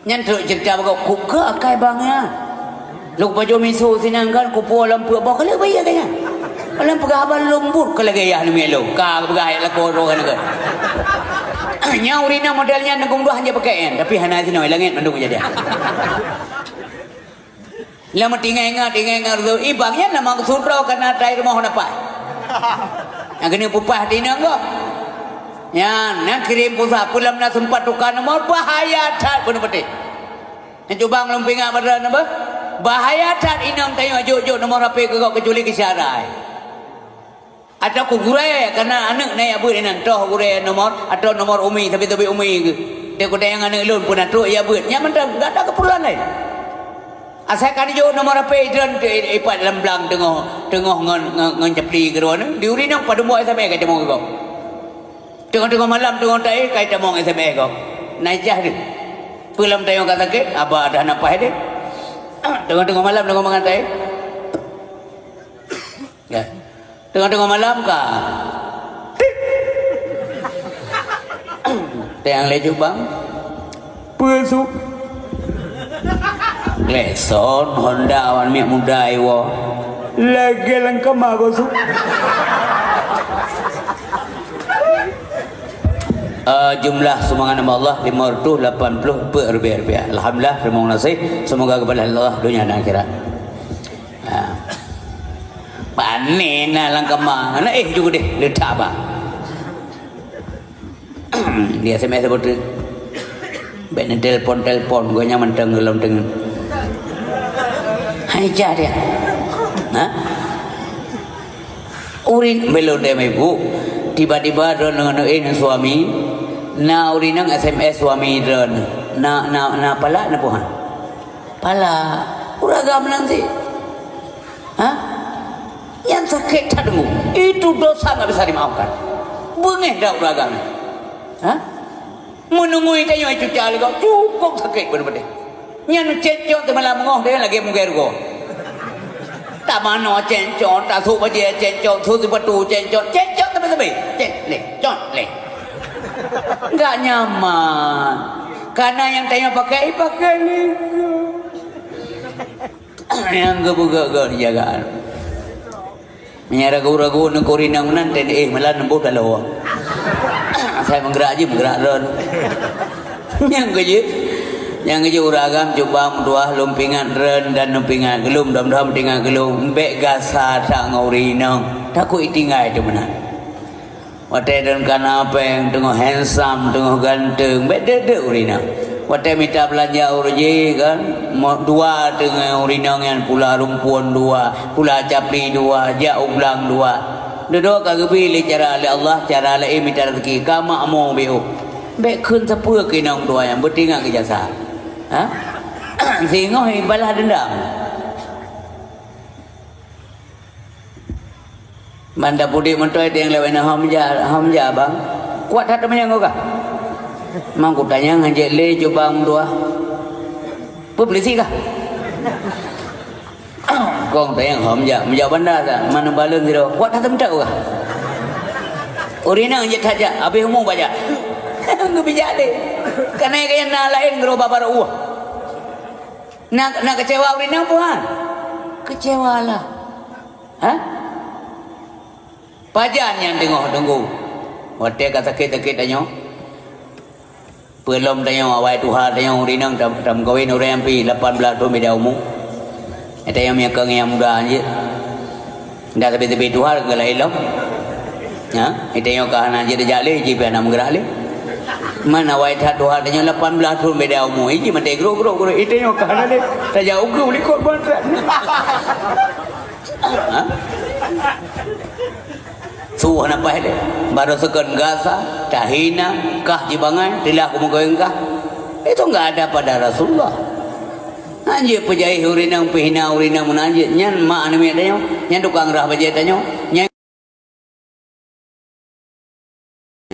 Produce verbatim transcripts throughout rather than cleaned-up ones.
Nyan trok cerita bagoe, "Kuka akai bang nyan. Lôn pajoh miseue sinan kan, kupuwoe lam peuet boh kali bayeue ka nyan. Lôn peugah haba lôn buet ka lagèe yah neumiyueb lôn. Ka peugah ayat lakoe droe kan." Nyan ureueng inong model nyan, neugumbah han jipakèk nyan, tapi hana sinoe, langèt mandum kejadian. Lam tinggai ingat, tinggai ingat tu, ibang nyan nama keusudroe kana tai rumoh dapat. Nyang keuneuk peupah hati inong gob. Nyan, nyan kirém pulsa, peue lom na seumpat tuka nomor, bahaya that bunoe patéh. Nyan cuba lôn peuingat bak droeneuh bah. Bahaya that inong tanyoe jok-jok nomor H P keu gob keucuali keu syarat. Atawa keu gurèe, kana aneuk na jak beuet inan, toh gurèe nomor, atawa nomor umi, sabe-sabe umi geuh. Teuka nyang aneuk lôn pun na trok jak beuet. Nyan mantong, gata keperluan laén. Asai ka neujok nomor H P droen, ipat lam blang teungoh, teungoh ngon, ngon, ngon capli keudroe nyoe. Di ureueng inong padum boh S M S ka itamong gob. Teungoh-teungoh malam, teungoh taéh, ka itamong S M S gob. Na ijah deuh. Peue lom tanyoe ka sakét, haba dah na paih deh. Teungoh-teungoh malam, teungoh mangat taéh. Ya. Teungoh-teungoh malam ka. Tik. Teuang lé jubang. Peue su? Lexus, Honda, wan miet muda iwoe. Lagèe lam kama goe su. Eh, jumlah sumbangan nama Allah lima ratus lapan puluh peuet rupiah-rupiah. Alhamdulillah, terima kasih. Semoga kepada Allah dunia dan akhirat. Ha. Pane na lam kama, na éh ju deh, le that ba. Di S M S saboh teuk. Bèk neutelepon-telepon, gobnyan mantong lom teungeut. Hai jah dia. Ha? Ureueng belom deh ibu. Tiba-tiba droeneuh ngon suami, na ureueng inong S M S suami droeneuh. Na, na, na palak na puhan. Pala, ureueng agam nan cit. Ha? Nyan sakét that deungoe. Itu dosa nggak bisa dimaafkan. Beungéh dak ureueng agam nyan. Ha? Meunungui tanyoe cuca lé gob, cukup sakét beuna-beuna. Nyan cencong teumalam meungoh deh lagèe mugée rugoe. Tamanoe cencong, tasôk bajèe cencong, sôk sipatu cencong, cencong teubé-teubé. Cen, lé, con, lé. Nggak nyaman. Karena nyang tanyoe pakai, ipakai lé gob. Nyang geupeugah-geuh dijagaan. Meunyo ragu-ragu neukuri nang meunan, ten éh malah nembôh taloe. Asai meugerak jih, meugerak droen. Nyang keujeuet, nyang keujeuet ureueng agam cuba meutuah lôn peuingat droen dan lôn peuingat keu lôn, mudah-mudahan meuingat keu lôn, bèk gasa that ngon ureueng inong, takot itinggai teumeunan. Watèe droen kana péng, teungoh handsome, teungoh ganteng, bèk deuek-deuek ureueng inong. Watèe mita beulanja ureueng jih kan, mo-, dua teungoh ureueng inong nyan pula rumpon dua, pula capli dua, jak u blang dua. Dudoe ka geubri lé cara lé Allah, cara laén mita raseuki, ka makmu beuh. Bèk kheun sapeue keu inong dua nyan, beutingat keu jasa. Ha? Singoh ibalah deundam. Mantap udép meuntôi, tieng lewat na hom ja, hom ja, bang. Kuat that teumanyong kah? Mang kutanyong hanjeuet lé cuba meutuah. Peue polisi kah? Kong tanyong hom ja, meujak banda sa, mana balon siro. Kuat that teumeutak kah? Ureueng inong jeuet that jak, habéh umu bak jak. Geubijak lé. Kana kaya na laén geuroe babar ueh. Na, na keucewa ureueng inong peue han? Keucewa lah. Ha? Pajan nyang teungoh teunggu. Watèe ka sakét-sakét tanyoe. Peulom tanyoe awai tuha tanyoe ureueng inong tam-, tameukawen ureueng nyang pi lapan blaih thôn beda umu. Tanyoe meunyo keu nyang muda jeuet. Ndak teubi-teubi tuha keu laén lom. Ha? Tanyoe ka hana jeuet jak lé, jih pih hana meugerak lé. Man awai that tuha tanyoe lapan blaih thôn beda umu. Iji maté grok-grok-grok. Tanyoe ka hana lé. Tajak ukeue likot ban that. Ha? Su hana paih lé. Baroe seukon gasa, tahina, kah jibangai, teulah kumeukawen kah. Itu enggak ada pada Rasulullah. Hanjeuet peujaéh ureueng inong, peuhina ureueng inong meunan jeuet. Nyan mak aneuk miet tanyoe, nyan tukang rah bajèe tanyoe, nyan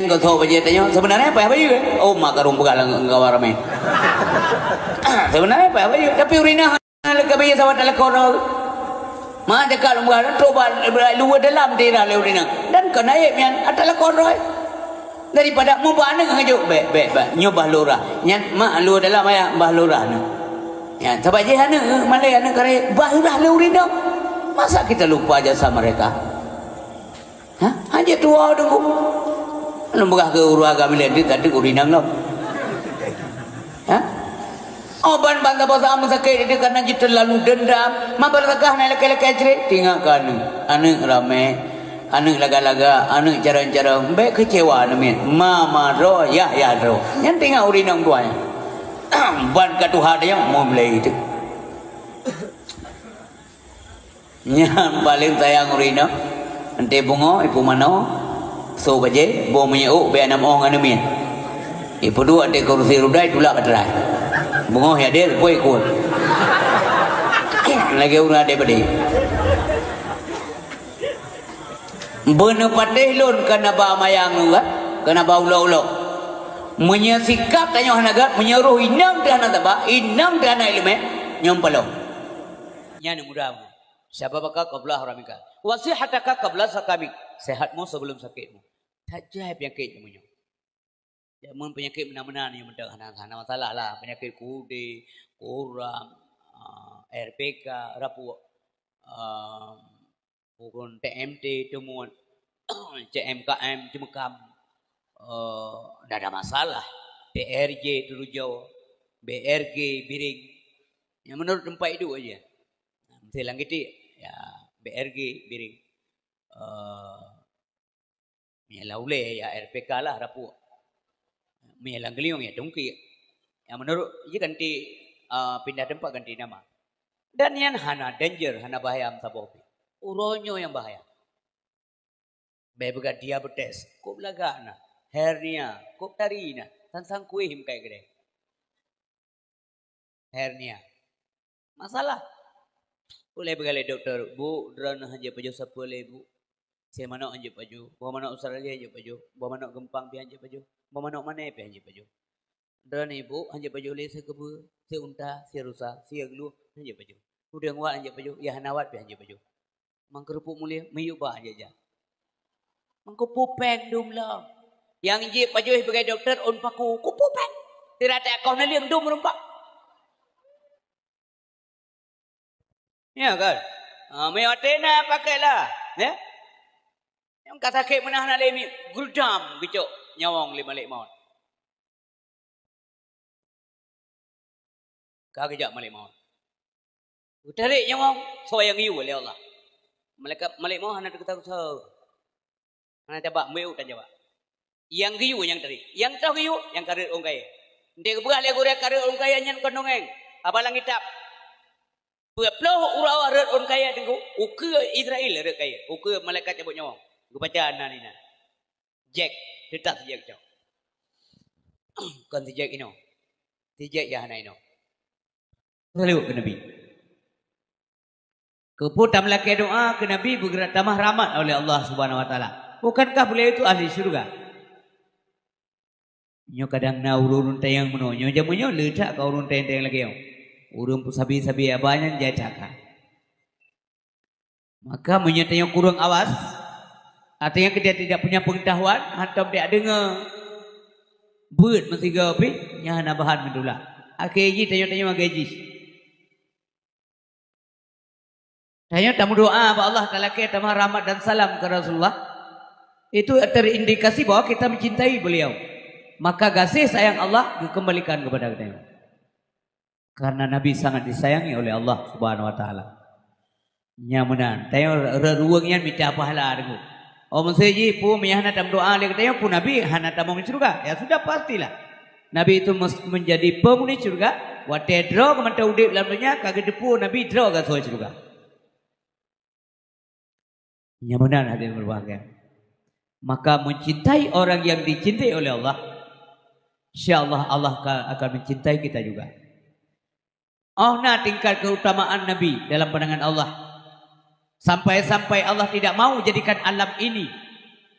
gosok bajèe tanyoe. Seubeunarnya payah bayeue, eh? Oh, mak karong peugah lam kawan ramé. Seubeunarnya payah bayeue, tapi ureueng inong hana lé ka bayeue saban talakoe droe. Mak cakap lôn peugah, trok bak luweue dalam tirah lé ureueng inong. Dan kon aéb nyan, talakoe droe. Daripada mubah aneuk ngejok, bèk, bèk, bèk. Nyoe bah lurah. Nyan mak lôn dalam ayat bah lurah nyoe. Ya, sabab jih aneuk, malèe aneuk karè, bah lurah lé ureueng inong. Masa kita lupa jasa mereka? Ha? Hana tuwo teungku. Lôn peugah keu ureueng agam ilèe, deuek ka deuek ureueng inong lom. Ha? Oh, ban, ban saboh saat meusakét itu karena jih terlalu dendam. Maba lagak na lakèe-lakèe jrét, tinggai keu aneuk. Aneuk ramè, aneuk lagak-lagak, aneuk carông-carông. Bèk keucewa aneuk miet. Ma, ma droe, yah, yah droe. Nyan tinggai ureueng inong tuha nyan. Ban ka tuha tanyoe, meulai itu. Nyan paleng sayang ureueng inong. Enté beungoh, ipeumanoe, soe bajèe, boh minyeuk bèk na meu'oh ngon aneuk miet. Ipeuduek di kursi roda, itulak bak terai. Beungoh ya deh, pue ikot. Lagèe ureueng adé padé. Beuneupatéh lôn kana ba mayang nyoe, kana ba ulok-ulok. Meunyoe sikap tanyoe hana gèt, meunyoe roh inong teuh hana saba, inong teuh hana ileumèe, nyoe palong. Nyan mudah. Syababaka qabla haramika, wa sihhataka qabla sakamik. Sehatmu sebelum sakitmu. That jai peunyakét jameun nyoe. Jameun peunyakét meunan-meunan nyoe mantong hana, hana masalah lah. Peunyakét kudé, kuram, ah, R P K, rapuek, ah, bukan T M T, teumuet, C M K M, ceumeukam, eh, dah ada masalah. T R J, tujoh, B R G, biring. Yang menurut tempat hidup aja. Nah, mesti langgitik, ya, B R G, biring. Eh, Meunyoe lam ulèe, ya R P K lah rapuek. Meunyoe lam geuliong, ya tungkik. Ya menurut jih ganti, ah, pindah tempat ganti nama. Dan nyan hana danger, hana bahaya meusaboh pih. Uroe nyoe nyang bahaya. Bèk peugah diabetes, kôb lagak na, hernia, kôb tari na, sang-sang kuéh meukai keudè. Hernia. Masalah. Ulèe peugah lé dokto, "Bu, droeneuh hanjeuet pajoh sapeue lé, Bu. Sie manok hanjeuet pajoh, boh manok Australia hanjeuet pajoh, boh manok geumpang pih hanjeuet pajoh, boh manok mané pih hanjeuet pajoh. Droeneuh, Bu, hanjeuet pajoh lé sie keubeue, sie unta, sie rusa, sie glueh hanjeuet pajoh. Udeueng wat hanjeuet pajoh, yah hana wat pih hanjeuet pajoh." Mangkeurupuk mulia, miyup ba aja-aja. Mangko pupeng dum lom. Nyang jih pajoh sebagai doktor, ôn paku, ku pupeng. Tira tak koh nalieng dum meureumpok. Ya kan? Ha, miyup tena pakai lah. Ya? Nyang ka sakét meunan hana lé mi, geudam geucok nyawong lé malèk maut. Ka geujak malèk maut. Geutarek nyawong, soe nyang geuyue lé Allah. Malaikat, malèk maut hana teukeusau-keusau. Hana jaweueb, meu'ue tan jaweueb. Nyang geuyue nyang tarek. Nyang troh geuyue, nyang ka rhot ôn kayèe. Enteuk geupeugah lé gurèe ka rhot ôn kayèe nyan kon dongeng. Haba lam kitab. Peuet ploh uroe rhot ôn kayèe teungku, ukeue Israel rhot kayèe. Ukeue malaikat cabot nyawong. Geubaca nan inan. Jek, teutap si jek cok. Kon si jek inoe. Si jek nyang hana inoe. Saleuet keu Nabi. Keupeue tameulakèe doa keu Nabi beugeura tamah rahmat oleh Allah Subhanahu wa Taala? Bukankah beliau itu ahli syurga? Nyoe kadang na ureueng-ureueng tanyong meunoe, nyoe jameun nyoe le that ka ureueng tanyong-tanyong lagèe nyoe. Ureueng peusabe-sabe haba nyan jai that ka. Maka meunyoe tanyoe kureueng awas, artinya kita tidak punya pengetahuan, hantom tajak deungoe, beuet meusigoe pih, nyan hana bahan meutulak. Akhé jih tanyoe-tanyoe lagèe jih. Tanyoe tameudoa bak Allah talakèe tamah rahmat dan salam keu Rasulullah, itu terindikasi bahwa kita mencintai beliau. Maka gaséh sayang Allah geukeumbalikan keupada geutanyoe. Karena Nabi sangat disayangi oleh Allah Subhanahu wa Taala. Nyan meunan, tanyoe rhot ruweueng nyan mita pahala deungoe. Oh, meusé jih peue meunyo hana tameudoa lé geutanyoe, peue Nabi hana tamong syeuruga? Ya sudah, pastilah. Nabi itu mes-, menjadi penghuni syeuruga, watèe droe geuh mantong udép lam donya, ka geuteupeue Nabi droe gasoe syeuruga. Nyan meunan hadirin berbahagia. Maka mencintai orang yang dicintai oleh Allah, insya Allah, Allah ka-, akan mencintai kita juga. Oh, na tingkat keutamaan Nabi dalam pandangan Allah. Sampai-sampai Allah tidak mau jadikan alam ini,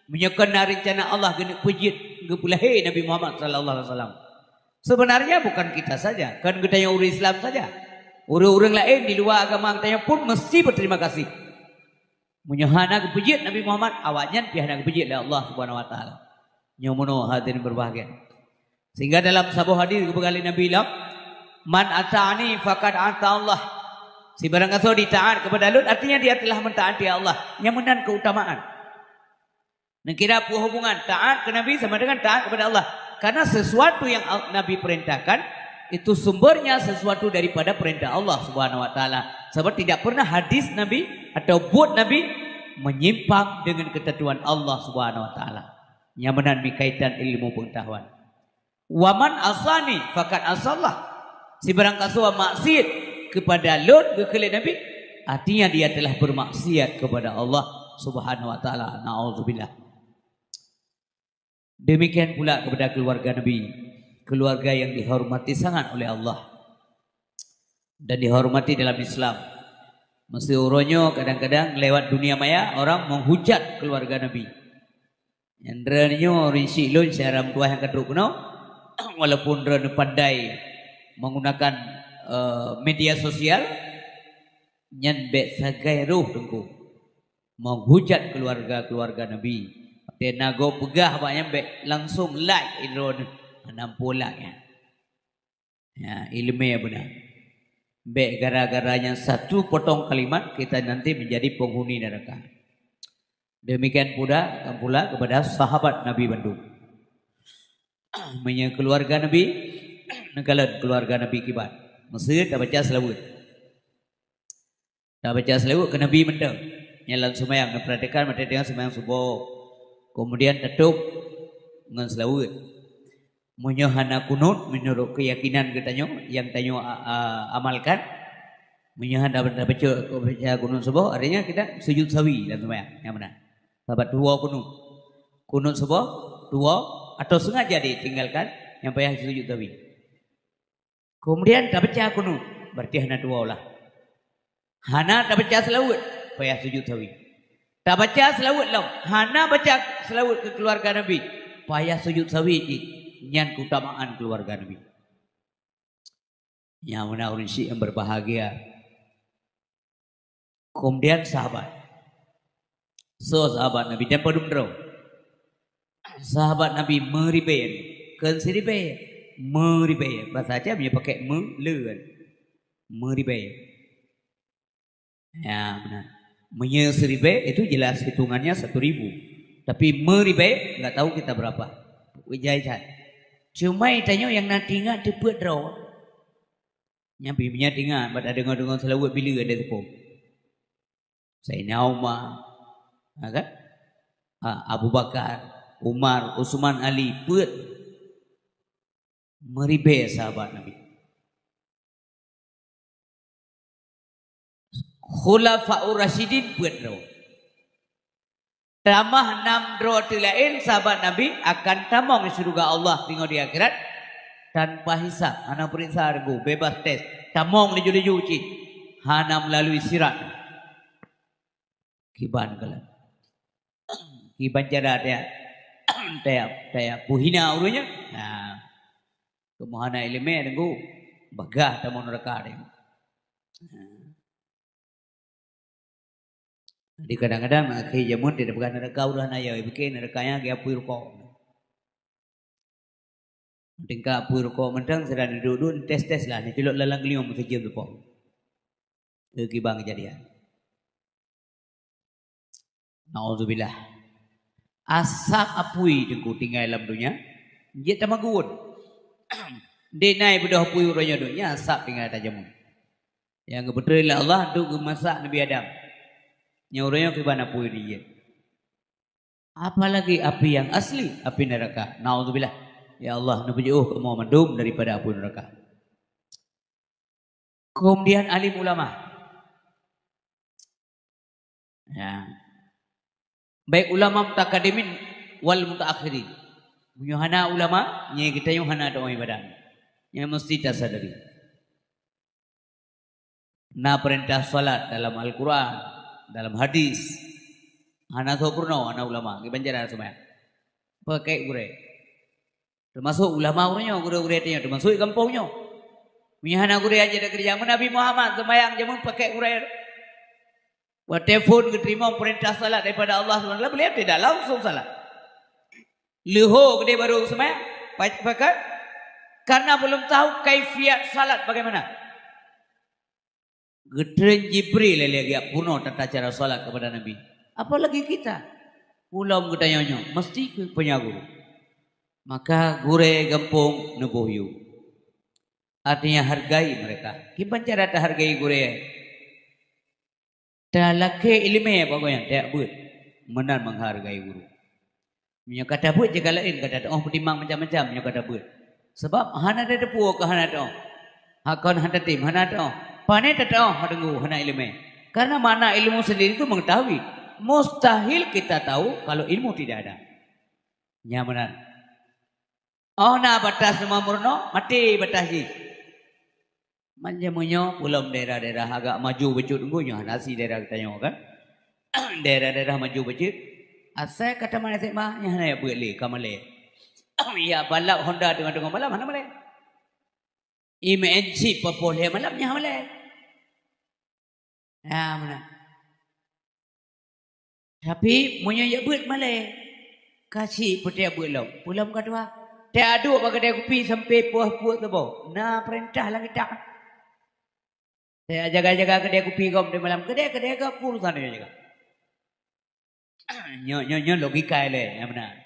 meunyoe kon na reuncana Allah geuneuk peujeuet geupeulahé Nabi Muhammad sallallahu alaihi wasallam. Sebenarnya bukan kita saja, kon geutanyoe ureueng Islam saja. Ureueng-ureueng laén di luwa agama geutanyoe pun meusti beuterima kasih. Meunyoe hana geupeujeuet Nabi Muhammad, awaknyan pih hana geupeujeuet lé Allah Subhanahu wa Taala. Nyoe meunoe hadirin berbahagia. Sehingga dalam saboh hadis geupeugah lé Nabi lom, "Man ata'ani faqad ata Allah." Sibarang gasoe ditaat kepada lôn, artinya dia telah mentaati Allah. Nyang meunan keutamaan. Neukira peue hubungan taat ke Nabi sama dengan taat kepada Allah. Karena sesuatu yang Al-, Nabi perintahkan, itu sumbernya sesuatu daripada perintah Allah Subhanahu wa Taala. Sebab tidak pernah hadis Nabi atau buet Nabi menyimpang dengan ketentuan Allah Subhanahu wa Taala. Nyang meunan meunan kaitan ilmu pengetahuan. "Wa man asani faqad asallah." Sibarang gasoe maksiat kepada lôn, geukheun lé Nabi, artinya dia telah bermaksiat kepada Allah Subhanahu wa Taala. Naudzubillah. Demikian pula kepada keluarga Nabi, keluarga yang dihormati sangat oleh Allah dan dihormati dalam Islam. Masa uroe nyoe kadang-kadang lewat dunia maya orang menghujat keluarga Nabi. Nyang droeneuh rinsik lôn syedara meutuah nyang ka trok keunoe, walaupun droeneuh pandai menggunakan, eh, media sosial, nyan bék sagai roh teungku. Menghujat keluarga-keluarga Nabi. Watée na gob peugah bak nyan bék langsung like droeneuh, hana meupulang nyan. Ya, ileumé beuna. Bék gara-gara nyang satu potong kalimat kita nanti menjadi penghuni neraka. Demikian pula, pula kepada sahabat Nabi bandum. Meunyoe keluarga Nabi, neukalon keluarga Nabi kiban. Meuseue tabaca seulaweuet. Tabaca seulaweuet keu Nabi mantong. Nyang lam seumayang, neupeuratikan watée teungoh seumayang suboh. Keumudian tatôb ngon seulaweuet. Meunyoe hana kunut, meunurot keuyakinan geutanyoe nyang tanyoe a-, a-, amalkan, meunyoe hana tabaca, tabaca kunut suboh, artinya kita sujud sahwi lam seumayang. Nyang meunan. Sabab tuwoe kunut. Kunut suboh, tuwoe, atau sengaja ditinggalkan, nyang payah sujud sahwi. Keumudian tabaca kunut, berarti hana tuwoe lah. Hana tabaca seulaweuet, payah sujud sahwi. Tabaca seulaweuet lom, hana baca seulaweuet keu keuluwarga Nabi, payah sujud sahwi jih. Nyan keutamaan keuluwarga Nabi. Nyang meunan ureuëng syiek nyang berbahagia. Keumudian sahabat. Soe sahabat Nabi? Dan padum droe? Sahabat Nabi meuribée. Kon siribée. Meuribée. Bahasa Aceh meunyoe pakai me, le kan. Meuribée. Ya, benar. Meunyoe siribée itu jelas hitungannya satu ribu. Tapi meuribée, nggak tahu kita berapa. Ijai that. Cuma tanyoe nyang na teuingat teupeu droe. Nyan pih meunyo ingat bak tadeungoe-deungoe seulaweuet bila ada teupeue. Saidina Umar, ha, kan? Ha, Abu Bakar, Umar, Utsman, Ali, peuet. Meuribée sahabat Nabi. Khulafaur Rasyidin peuet droe. Tamah nam droe teulaén sahabat Nabi akan tamong di syeuruga Allah teungoh di akhirat tanpa hisab, hana peuriksa regu, bebas tes, tamong laju-laju cit, hana meulalui sirat. Kiban kalon. Kiban cara dia, dia, dia peuhina ureuëng nyan. Nah, keumohana ileumé regu, bagah tamong neuraka dia. Nah. Jadi kadang-kadang akhé jameun dia peugah neuraka uroe nyoe, pikée neuraka nyan geupui rukok. Tingkah pui rukok mantong, sira duek-duek, tes-tes lah, neuculok lam geuliong meuseujeuem teupông. Keu kiban keujadian. Naudzubillah. Asap apui teungku tinggai lam donya, jeuet tamagun. Deh nai beudôh apui uroe nyoe donya, asap tinggai tajameun. Nyang geupeutreun lé Allah untuk geumasak Nabi Adam. Nyang uroe nyoe kiban apui dijeuet. Apalagi api yang asli, api neraka. Naudzubillah. Ya Allah, neupeujeuôh kamoe mandum daripada api neraka. Kemudian alim ulama. Ya. Baik ulama mutakadimin wal mutaakhirin. Meunyoe hana ulama, nyan geutanyoe hana doa ibadat. Nyan meusti tasadari. Na peurintah salat dalam Al-Quran, dalam hadis. Hana soe peurunoe, hana ulama, kiban cara seumayang. Pakèk gurèe. Teumasok ulama ureuëng nyoe, gurèe-gurèe tanyoe, teumasok di gampông nyoe. Meunyoe hana gurèe aja da keureuja, Nabi Muhammad seumayang jameun pakèk gurèe. Watèe phon geuteurimong peurintah salat daripada Allah subhanahu wa taala, beliau tidak langsung salat. Leuho keudeh barô seumayang, pa-, pakon? Karena belum tahu kaifiat salat bagaimana. Geutren Jibril lé geujak peurunoe tata cara salat kepada Nabi. Apalagi kita. Ulôn geutanyoe nyoe, mesti keu punya guru. Maka gurée gampông neuboh yue. Artinya hargai mereka. Kiban cara tahargai gurée? Talakée iéleumé bak gobnyan, tajak beuet. Meunan menghargai guru. Meunyoe ka tabeuet, jaga laén, ka tateuoh peutimang macam-macam meunyoe ka tabeuet. Sabab hana tateupeue ka hana teuoh. Hakon hana tatem, hana teuoh. Pane tateuoh, hana teunggu, hana iéleumé. Karena makna ilmu sendiri itu mengetahui. Mustahil kita tahu kalau ilmu tidak ada. Nyan meunan. Oh, na batas teuma meurunoe, maté batas jih. Macam meunyoe peulom daerah-daerah agak maju bacut, nyoe hana si daerah geutanyoe kan. Daerah-daerah maju bacut, asai ka tamat S M A, nyan hana jak beuet lé, ka malée. Jak balap Honda teungoh-teungoh malam, hana malée. Imeu'en chip poh lhée malam, nyan malée. Ya, meunan. Tapi meunyoe jak beuet malée, ka chik peuté beuet lom. Peulom ka tuha. Tajak duek bak keudè kupi sampai poh peuet saboh. Na peurintah lam kitab. Tajak jaga-jaga keudè kupi gob di malam. Keudè, keudè gob urusan nyoe jaga. Nyoe, nyoe, nyoe logika ilée, nyang meunan.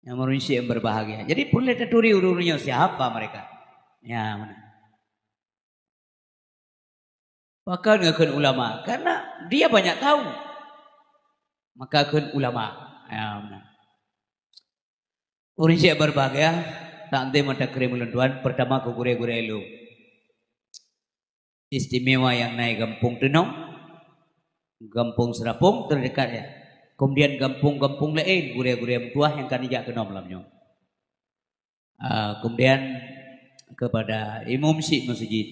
Nyang meureunsyiek nyang berbahagia. Jadi, peureulée taturi ureuëng-ureuëng nyoe siapa mereka. Nyang meunan. Pakon geukheun ulama? Karena dia banyak tahu. Maka kheun ulama. Nyang meunan. Ureuëng syek berbahagia, takdim mata krim ulôn tuan, pertama keu gurée-gurée lôn. Istimewa nyang na i Gampông Teunong, Gampông Seurapông terdekat ya. Kemudian gampông-gampông laén, gurée-gurée meutuah nyang ka neujak keunoe malam nyoe. Ah, kemudian kepada imum syik masjid.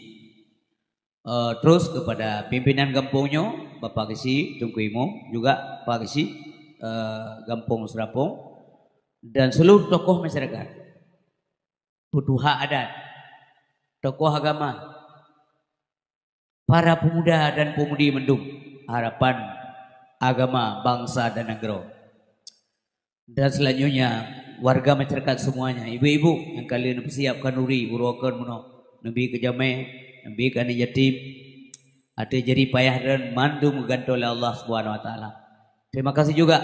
Eh, terus kepada pimpinan gampông nyoe, Bapak Geuchik, Teungku Imum, juga Pak Geuchik, eh, Gampông Seurapông, dan seluruh tokoh masyarakat, peutuha adat, tokoh agama, para pemuda dan pemudi mandum, harapan agama, bangsa dan nanggroe. Dan selanjutnya, warga masyarakat semuanya, ibu-ibu nyang ka lheueh neupeusiap khanuri, uroe keu meunoe, neubi keu jamé, neubi keu aneuk yatim, ateueh jari payah droen mandum geugantoe lé Allah Subhanahu Wa Taala. Terima kasih juga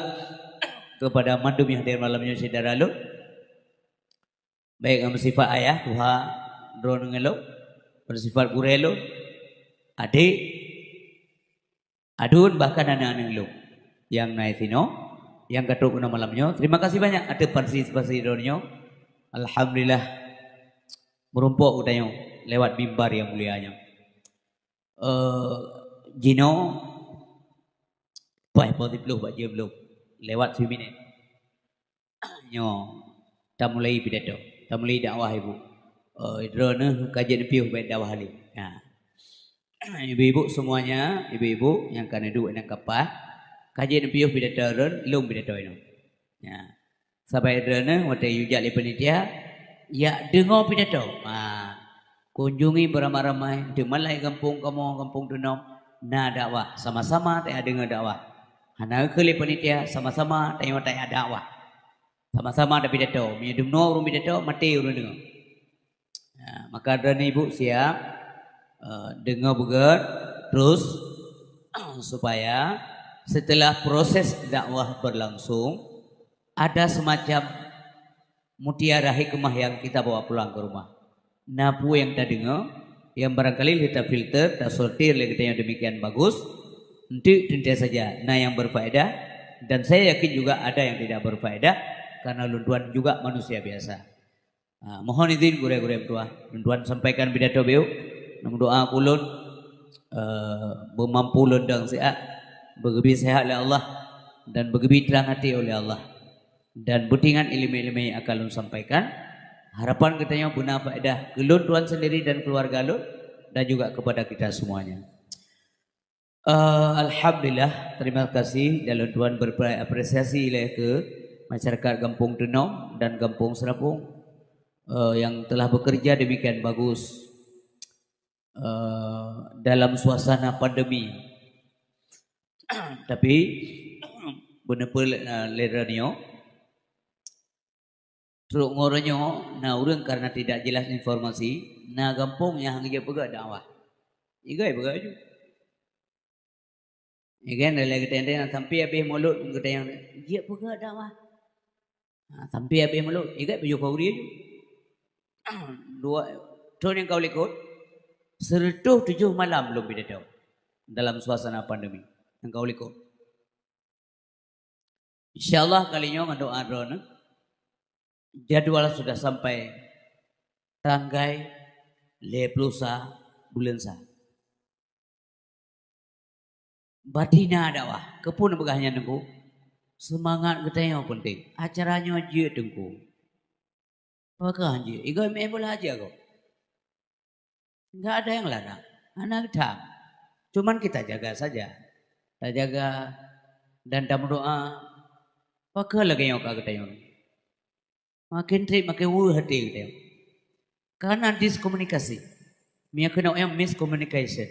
kepada mandum nyang hadir malam nyoe syedara lôn. Baik nyang beusifat ayah, tuha droeneuh ngon lôn, beusifat gurée lôn, adék, aduen, bahkan aneuk-aneuk lôn nyang na i sinoe, nyang ka trok keunoe malam nyoe. Terima kasih banyak ateueh partisipasi droeneuh nyoe. Alhamdulillah, meurumpok geutanyoe lewat mimbar nyang mulia nyoe. Eh, jinoe paih poh siplôh bak jeuem lom, lewat siminét. Nyoe, tamulai pidato, tamulai dakwah ibu. Eh, droeneuh ka jeuet neupiôh bak dakwah lé. Nah. Ibu-ibu semuanya, ibu-ibu nyang ka neuduek nyang ka paih, ka jeuet neupiôh pidato droen, lôn pidato inoe. Ya. Sabai droeneuh watée yue jak lé panitia, jak deungoe pidato. Ha. Kunjungi beramai-ramai, di malai gampông kamoe, Gampông Teunong, na dakwah. Sama-sama tajak deungoe dakwah. Hana keu lé panitia, sama-sama tanyoe tajak dakwah. Sama-sama tapidato. Meunyoe dumnoe ureuëng pidato, maté ureuëng deungoe. Ya, maka droeneuh ibu siap, eh, deungoe beugét, terus supaya setelah proses dakwah berlangsung, ada semacam mutiara hikmah yang kita bawa pulang ke rumah. Na peue nyang tadeungoe, nyang barangkali lheueh tafilter, tasortir lé geutanyoe demikian bagus, enteuk teuntée saja na nyang berfaedah, dan saya yakin juga ada yang tidak berfaedah, karena lôn tuan juga manusia biasa. Ah, mohon izin gurée-gurée meutuah, lôn tuan sampaikan pidato beuh, neumeudoa keu ulôn, eh, beumampu lôn dong siat, beugeubri sehat lé Allah, dan beugeubri trang até oleh Allah. Dan beutingat iéleumé-iéleumé nyang akan lôn sampaikan. Harapan geutanyoe beuna faedah keu lôn tuan sendiri dan keluarga lôn, dan juga kepada kita semuanya. Eh, alhamdulillah, terima kasih dan lôn tuan berapresiasi lé keu masyarakat Gampông Teunong dan Gampông Seurapông, eh, yang telah bekerja demikian bagus, eh, dalam suasana pandemi. Tapi, beuneupeue lé, eh, lé droeneuh nyoe, Trok ngon uroe nyoe na ureuëng karena tidak jelas informasi, na gampông nyang hana jeuet peugah dakwah. Igai peugah ju. Igai lagée geutanyoe sampai habéh mulod geutanyoe jeuet peugah dakwah. Ha, sampai habéh mulod, igai baju khauri ju. Dua, trok nyang ka likot, seratus tujuh malam lom pidato dalam suasana pandemi. Nyang ka likot. Insya Allah kali nyoe ngon doa droeneuh, jadwal sudah sampai tanggai lhée ploh sa buleuen sa. Batina dakwah, keupeue neupeugah nyan Teungku? Seumangat geutanyoe peunteng. Acara nyoe jeuet Teungku. Pakon jeuet? Igoe meu'en bola aja ko. Enggak ada yang larang. Hana geutam. Cuman kita jaga saja. Tajaga dan tameudoa. Pakon lagée nyoe ka geutanyoe. Makin treb makin weueh até geutanyoe. Karena diskomunikasi. Meunyoe keunoe nyang miscommunication.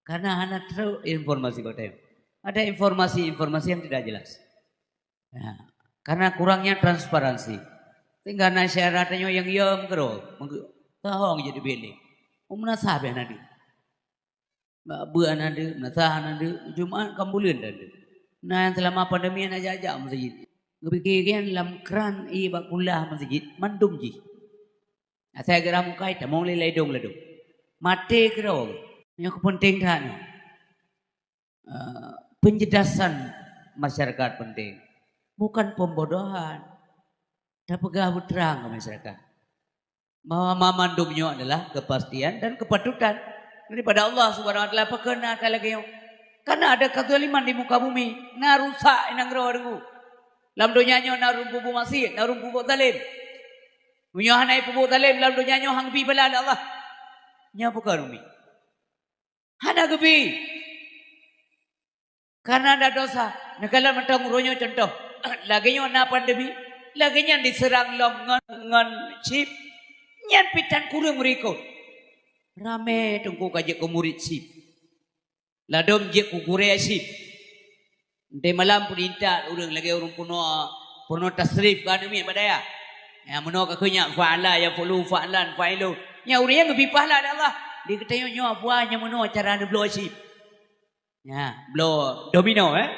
Karena hana trok informasi bak geutanyoe. Ada informasi-informasi yang tidak jelas. Ya, karena kurangnya transparansi. Sehingga na syedara tanyoe nyang yom keudroe, meuge-, tahong jadi bilik. Meunasah beh hana deuh. Bak beuet hana deuh, meunasah hana deuh, Jumat ka buleuen hana deuh. Na nyang seulama pandemi hana jak-jak meuseujid. Geupike nyan lam kran ié bak kulah meuseujid mandum jih. Asai geura mukai tamong lé ladong-ladong. Maté keudroe. Nyoe keupeunténg that nyoe. Eh, penjelasan masyarakat penting. Bukan pembodohan. Tapeugah beutrang keu masyarakat bahwa mamandum nyoe adalah kepastian dan kepatutan daripada Allah Subhanahu Wa Taala. Pakon na lagée nyoe? Karena ada kezaliman di muka bumi. Na rusak i nanggroe Teungku. Lam donya nyoe na ureuëng peubuet maksiet, na ureuëng peubuet zalim. Meunyoe hana peubuet zalim lam donya nyoe, hana geubri bala lé Allah. Nyoe pakon umi? Hana geubri. Karena ada dosa. Neukalon mantong uroe nyoe contoh. Lagée nyoe na pandemi, lagée nyan diseurang lom ngon, ngon chip. Nyan pih tan kureueng meurikot. Ramé Teungku ka jeuet keu murit chip. Ladom jeuet keu gurée chip. Di malam peunintat ureuëng lagée ureuëng peunoh, peunoh tasrif ka aneuk miet bak dayah. Nyang meunoe ka kheun nyan fa'ala, yaf'ulu, fa'lan, fa'ilun. Nyan ureuëng nyang geubri pahala lé Allah. Di geutanyoe nyoe buah nyang meunoe cara neubloe chip. Ya, bloe domino, eh.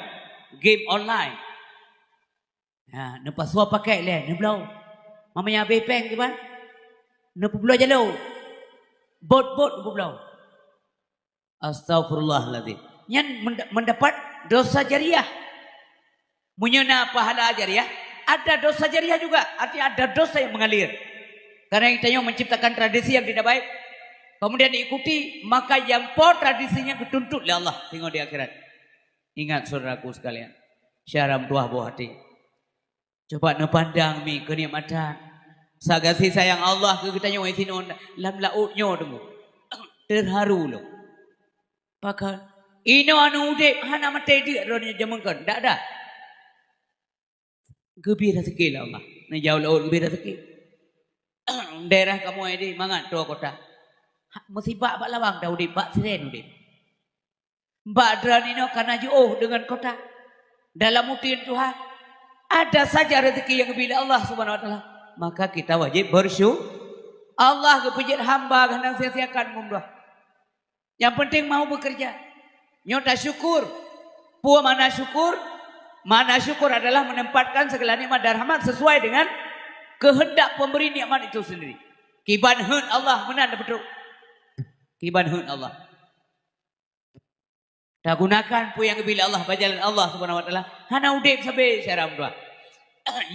Game online. Ya, neupasoe pakét lé, neubloe. Mamanya abéh péng kiban? Neupeubloe jaloe. Bot-bot neupeubloe. Astagfirullahaladzim. Nyan menda-, mendapat dosa jariah. Meunyoe na pahala jariah, ada dosa jariah juga. Artinya ada dosa yang mengalir. Karena kita yang menciptakan tradisi yang tidak baik, kemudian diikuti, maka yang po tradisinya dituntut oleh Allah singoh di akhirat. Ingat saudaraku sekalian, syedara meutuwah boh até. Coba neupandang mi keunikmatan. Saksi sayang Allah keu geutanyoe sinoe lam laôt nyoe Teungku. Terharu lom. Pakon? Inoe anu udeb hana maté deuk droeneuh jameun kon. Dak ada. Geubri raseuki lé Allah. Neujaweueb laôt geubri raseuki. Daerah kamoe di mangat troh kota. Musibah bak lawang dah udeb, bak siren udeb. Bak droeneuh inoe ka na jiôh deungon kota. Dalam uteuen Tuhan, ada saja rezeki yang geubri lé Allah Subhanahu Wa Taala. Maka kita wajib bersyukur. Allah geupeujeuet hamba geuhnang sia-siakan umroh. Yang penting mau bekerja. Nyoe tasyukur. Peue makna syukur? Makna syukur adalah menempatkan segala nikmat dan rahmat sesuai dengan kehendak pemberi nikmat itu sendiri. Kiban heuet Allah meunan beutôi. Kiban heuet Allah. Tagunakan peue nyang geubri lé Allah bak jalan Allah Subhanahu Wa Taala. Hana udeb sabe syedara meutuwah.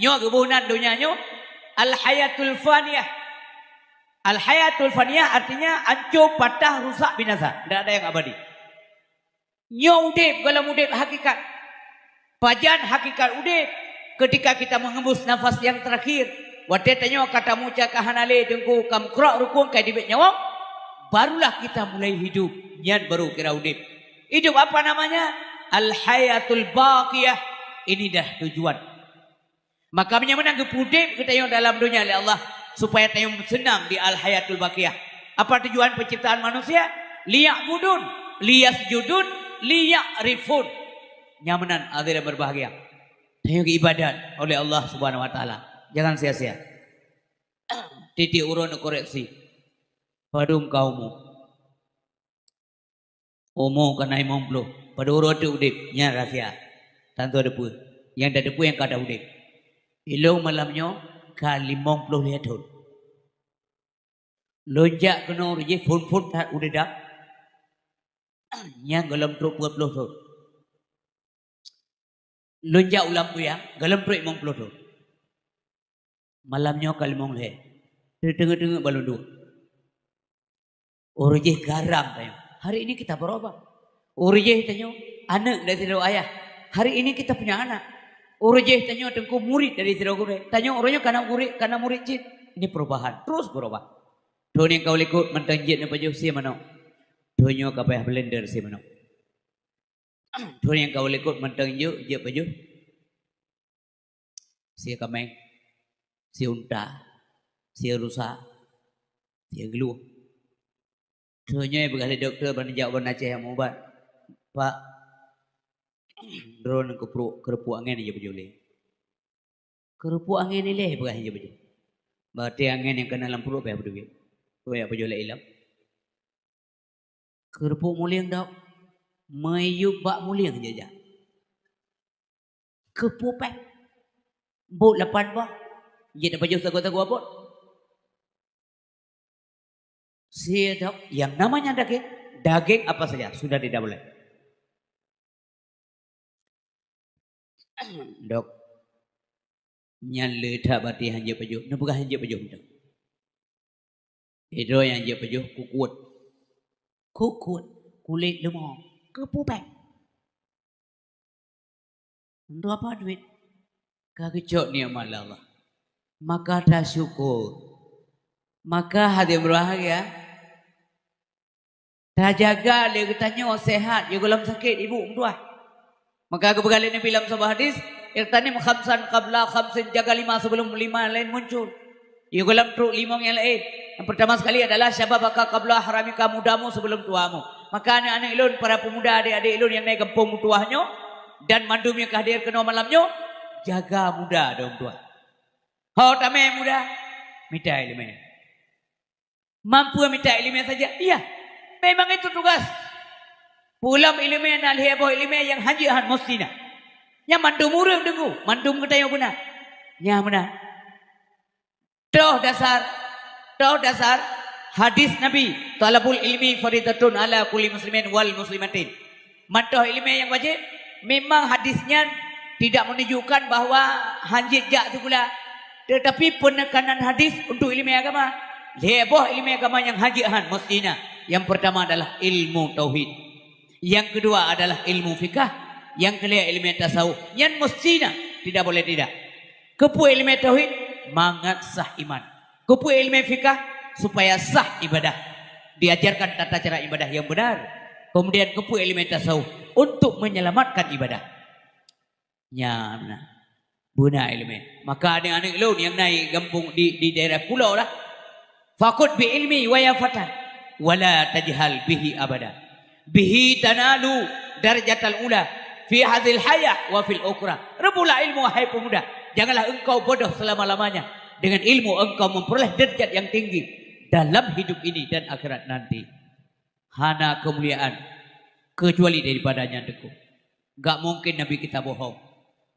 Nyoe geuboh nan donya nyoe al-hayatul faniyah. Al-hayatul faniyah artinya hancô, patah, rusak, binasa. Tidak ada yang abadi. Nyoe udeb gohlom udeb hakikat. Pajan hakikat udeb? Ketika kita mengembus nafas yang terakhir. Watée tanyoe ka tamuca ka hana lé Teungku, ka meukrok rukun, ka teubiet nyawöng, barulah kita mulai hidup. Nyan baru kira udeb. Hidup apa namanya? Al-hayatul baqiyah. Ini dah tujuan. Maka meunyoe meunan geupeudeb geutanyoe dalam donya lé Allah, supaya tanyoe seunang di al-hayatul baqiyah. Apa tujuan penciptaan manusia? Liya'budun, liyasjudun, liya'rifun. Nyang meunan hadirin berbahagia. Tanyoe geuibadat oleh Allah Subhanahu Wa Taala. Jangan sia-sia. Tiep-tiep uroe neukoreksi. Padum ka umu? Umu ka na limong ploh. Padum uroe teuk udeb? Nyan rahsia. Tantu teupeue. Nyang tateupeue nyang ka that udeb. Ilôn malam nyoe ka limong ploh lhèe thon. Lôn jak keunoe uroe jih phon-phon that u dada. Nyan gohlom trok peuet ploh thon. Lôn jak u Lampuyang, gohlom trok limong ploh thon. Malam nyoe ka limong lhèe. Teungeut-teungeut bak lôn dua. Uroe jih garam tanyoe. Hari ini kita berubah. Uroe jih tanyoe aneuk dari sidroe ayah. Hari ini kita punya anak. Uroe jih tanyoe teungku murid dari sidroe gurèe. Tanyoe uroe nyoe ka na gurèe, ka na murid cit. Ini perubahan. Terus berubah. Thon nyang ka u likot mantong jeuet neupajoh sie manok. Thon nyoe ka payah blender sie manok. Thon nyang ka u likot mantong jeuet, jeuet pajoh sie kaméng, sie unta, sie rusa, sie geuluh. Thon nyoe peugah lé dokto ban jak u Banda Aceh meuubat, "Pak, droeneuh keuprok, keureupuk angén jeuet pajoh lé." Keureupuk angén ilèe peugah jeuet pajoh. Berarti angén nyang ka na lam pruet payah pajoh. Payah pajoh lé ilom. Keureupuk mulieng dok, meuyueb bak mulieng jijak. Keupeue péng? Bot lapan boh, jeuet pajoh sagoe-sagoe bot. Sie dok, yang namanya daging, daging apa saja sudah tidak boleh. Dok, nyan le that berarti han jeuet pajoh. Neupeugah han jeuet pajoh mantong. Sidroe nyang jeuet pajoh kukut. Kukut, kulét leumô, keupeue péng? Untuk apa duit? Ka geucok nikmat lé Allah. Maka tasyukur. Maka hati berbahagia. Tajaga lé geutanyoe sehat, yôh gohlom sakét ibu meutuah. Maka geupeugah lé Nabi lam saboh hadis, "Ightanim khamsan qabla khamsin," jaga lima sebelum lima laén muncul. Yôh gohlom trok limong nyang laén. Yang pertama sekali adalah syababaka qabla haramika, mudamu sebelum tuamu. Maka aneuk-aneuk lôn, para pemuda, adik-adik lôn nyang na gampông meutuah nyoe, dan mandum nyang ka hadir keunoe malam nyoe, jaga muda droe meutuah. Ho tamè muda, mita ileumèe. Mampu mita ileumèe saja? Iya. Memang itu tugas. Peue lom ileumèe na lhèe boh ileumèe nyang han jeuet han, meusti na. Nyan mandum ureueng deungoe, mandum geutanyoe beuna. Nyan beuna. Toh dasar, toh dasar hadis Nabi, "Thalabul ilmi faridatun ala kulli muslimin wal muslimatin." Mantong ileumèe nyang wajéb, memang hadis nyan tidak menunjukkan bahwa han jeuet jak sikula. Tetapi peunekanan hadis untuk ileumèe agama. Lhèe boh ileumèe agama nyang han jeuet han meusti na. Yang pertama adalah ilmu tauhid. Yang kedua adalah ilmu fikah. Yang ketiga ileumèe tasawuf. Nyan meusti na, tidak boleh tidak. Keupeue ileumèe tauhid? Mangat sah iman. Keupeue ileumèe fikah? Supaya sah ibadah. Diajarkan tata cara ibadah yang benar. Kemudian keupeue ileumèe tasawuf? Untuk menyelamatkan ibadah. Nyan na. Beuna ileumèe. Maka aneuk-aneuk lôn nyang na gampông di, di daerah pulo lah. Fakhudh bi ilmi wa ya fata, wa la tajhal bihi abada. Bihi tanalu darajatal ula fi hadzihil hayah wa fil ukhra. Reubutlah ilmu, wahai pemuda. Janganlah engkau bodoh selama-lamanya. Dengan ilmu engkau memperoleh derajat yang tinggi dalam hidup ini dan akhirat nanti. Hana keumuliaan kecuali daripada nyan teungku. Gak mungkin Nabi kita bohong.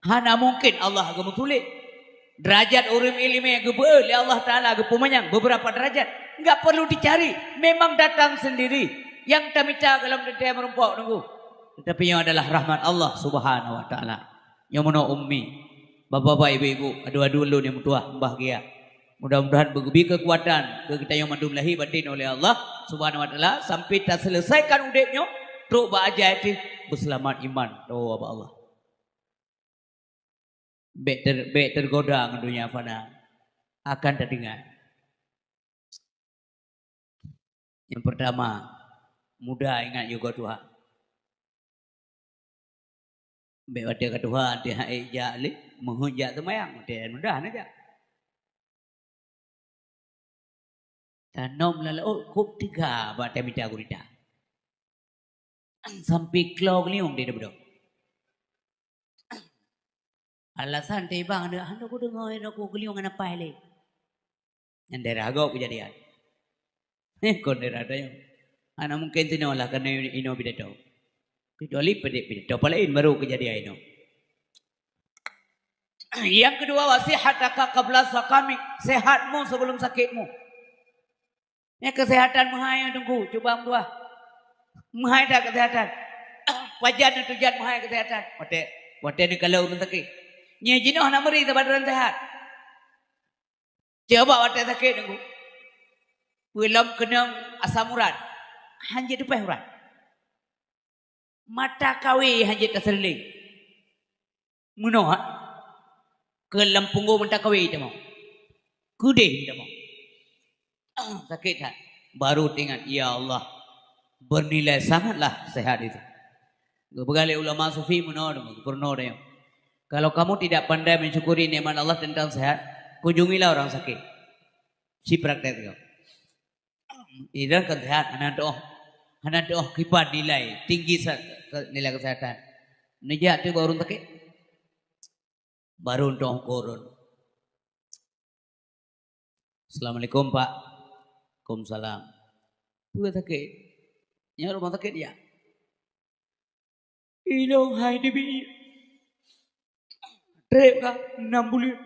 Hana mungkin Allah geumeutuléh. Derajat ureueng ileumèe geubeuet lé Allah Taala, geupeumanyang beberapa derajat. Enggak perlu dicari, memang datang sendiri. Nyang tamita gohlom teuntèe meurumpok teungku. Tetapi nyoe adalah rahmat Allah Subhanahu wa Taala. Nyoe meunoe ummi, bapak-bapak, ibu-ibu, adu-adu lôn nyang meutuah, mubahgia. Mudah-mudahan beugeubri keukuatan keu geutanyoe mandum lahé batin oleh Allah Subhanahu wa Taala sampai taseuleusaikan udép nyoe trok bak ajaéh teuh beuseulamat iman. Doa bak Allah. Bèk ter-, bèk teugoda ngon donya fana. Akan tadeungoe. Nyang peurtama, muda ingat yôh goe tuha. Bèk watèe ka tuha, watèe han ék jak lé, meuheuet jak seumayang, watèe muda na jak. Tanom lam laôt kôb teuga bak tamita gurita. Sampoe klo geuliong di beudôh. Alasan teuh bang, hana, hana kudeungoe, hana kugeuliyong, hana paih lé. Nyan daerah gob keujadian. Eh, kon daerah tanyoe. Hana mungken sinoe lah, keuneuk inoe pidato. Kecuali pide-, pidato paléng baru keujadian inoe. Nyang keudua, wa sihhataka qabla saqamik, sehatmu sebelum sakitmu. Nyan keuseuhatan meuhai, Teungku, cuba meutuah. Meuhai that keuseuhatan. Pajan neuteujan meuhai keuseuhatan? Watèe, watèe neukalon ureueng sakét. Nyan jinoe hana meuri saban ureueng seuhat. Cuba watèe sakét, Teungku. Peue lom keunong asam urat. Hana jeuet teupèh urat. Mata kawé hana jeuet taseuleuleng. Meunoe, ha? Keu lam punggong mata kawé tamong. Keudeh tamong. Ah, sakét that. Baru teuingat, "Ya Allah, bernilai sangatlah sehat itu." Geupeugah lé ulama sufi meunoe, peurunoe tanyoe, "Kalau kamu tidak pandai mensyukuri nikmat Allah tentang sehat, kunjungilah orang sakit." Ci praktek nyoe. Idan kan sehat, hana tu'oh, hana tu'oh kiban nilai tinggi sa-, ke-, nilai kesehatan. Neujak teuh bak ureueng sakét. Baru tu'oh ukoran. "Assalamualaikum, Pak." "Waalaikumsalam." "Peue sakét?" "Nyoe rumoh sakét, ya?" "Ilôn hai teubiet. Trép ka nam buleuen.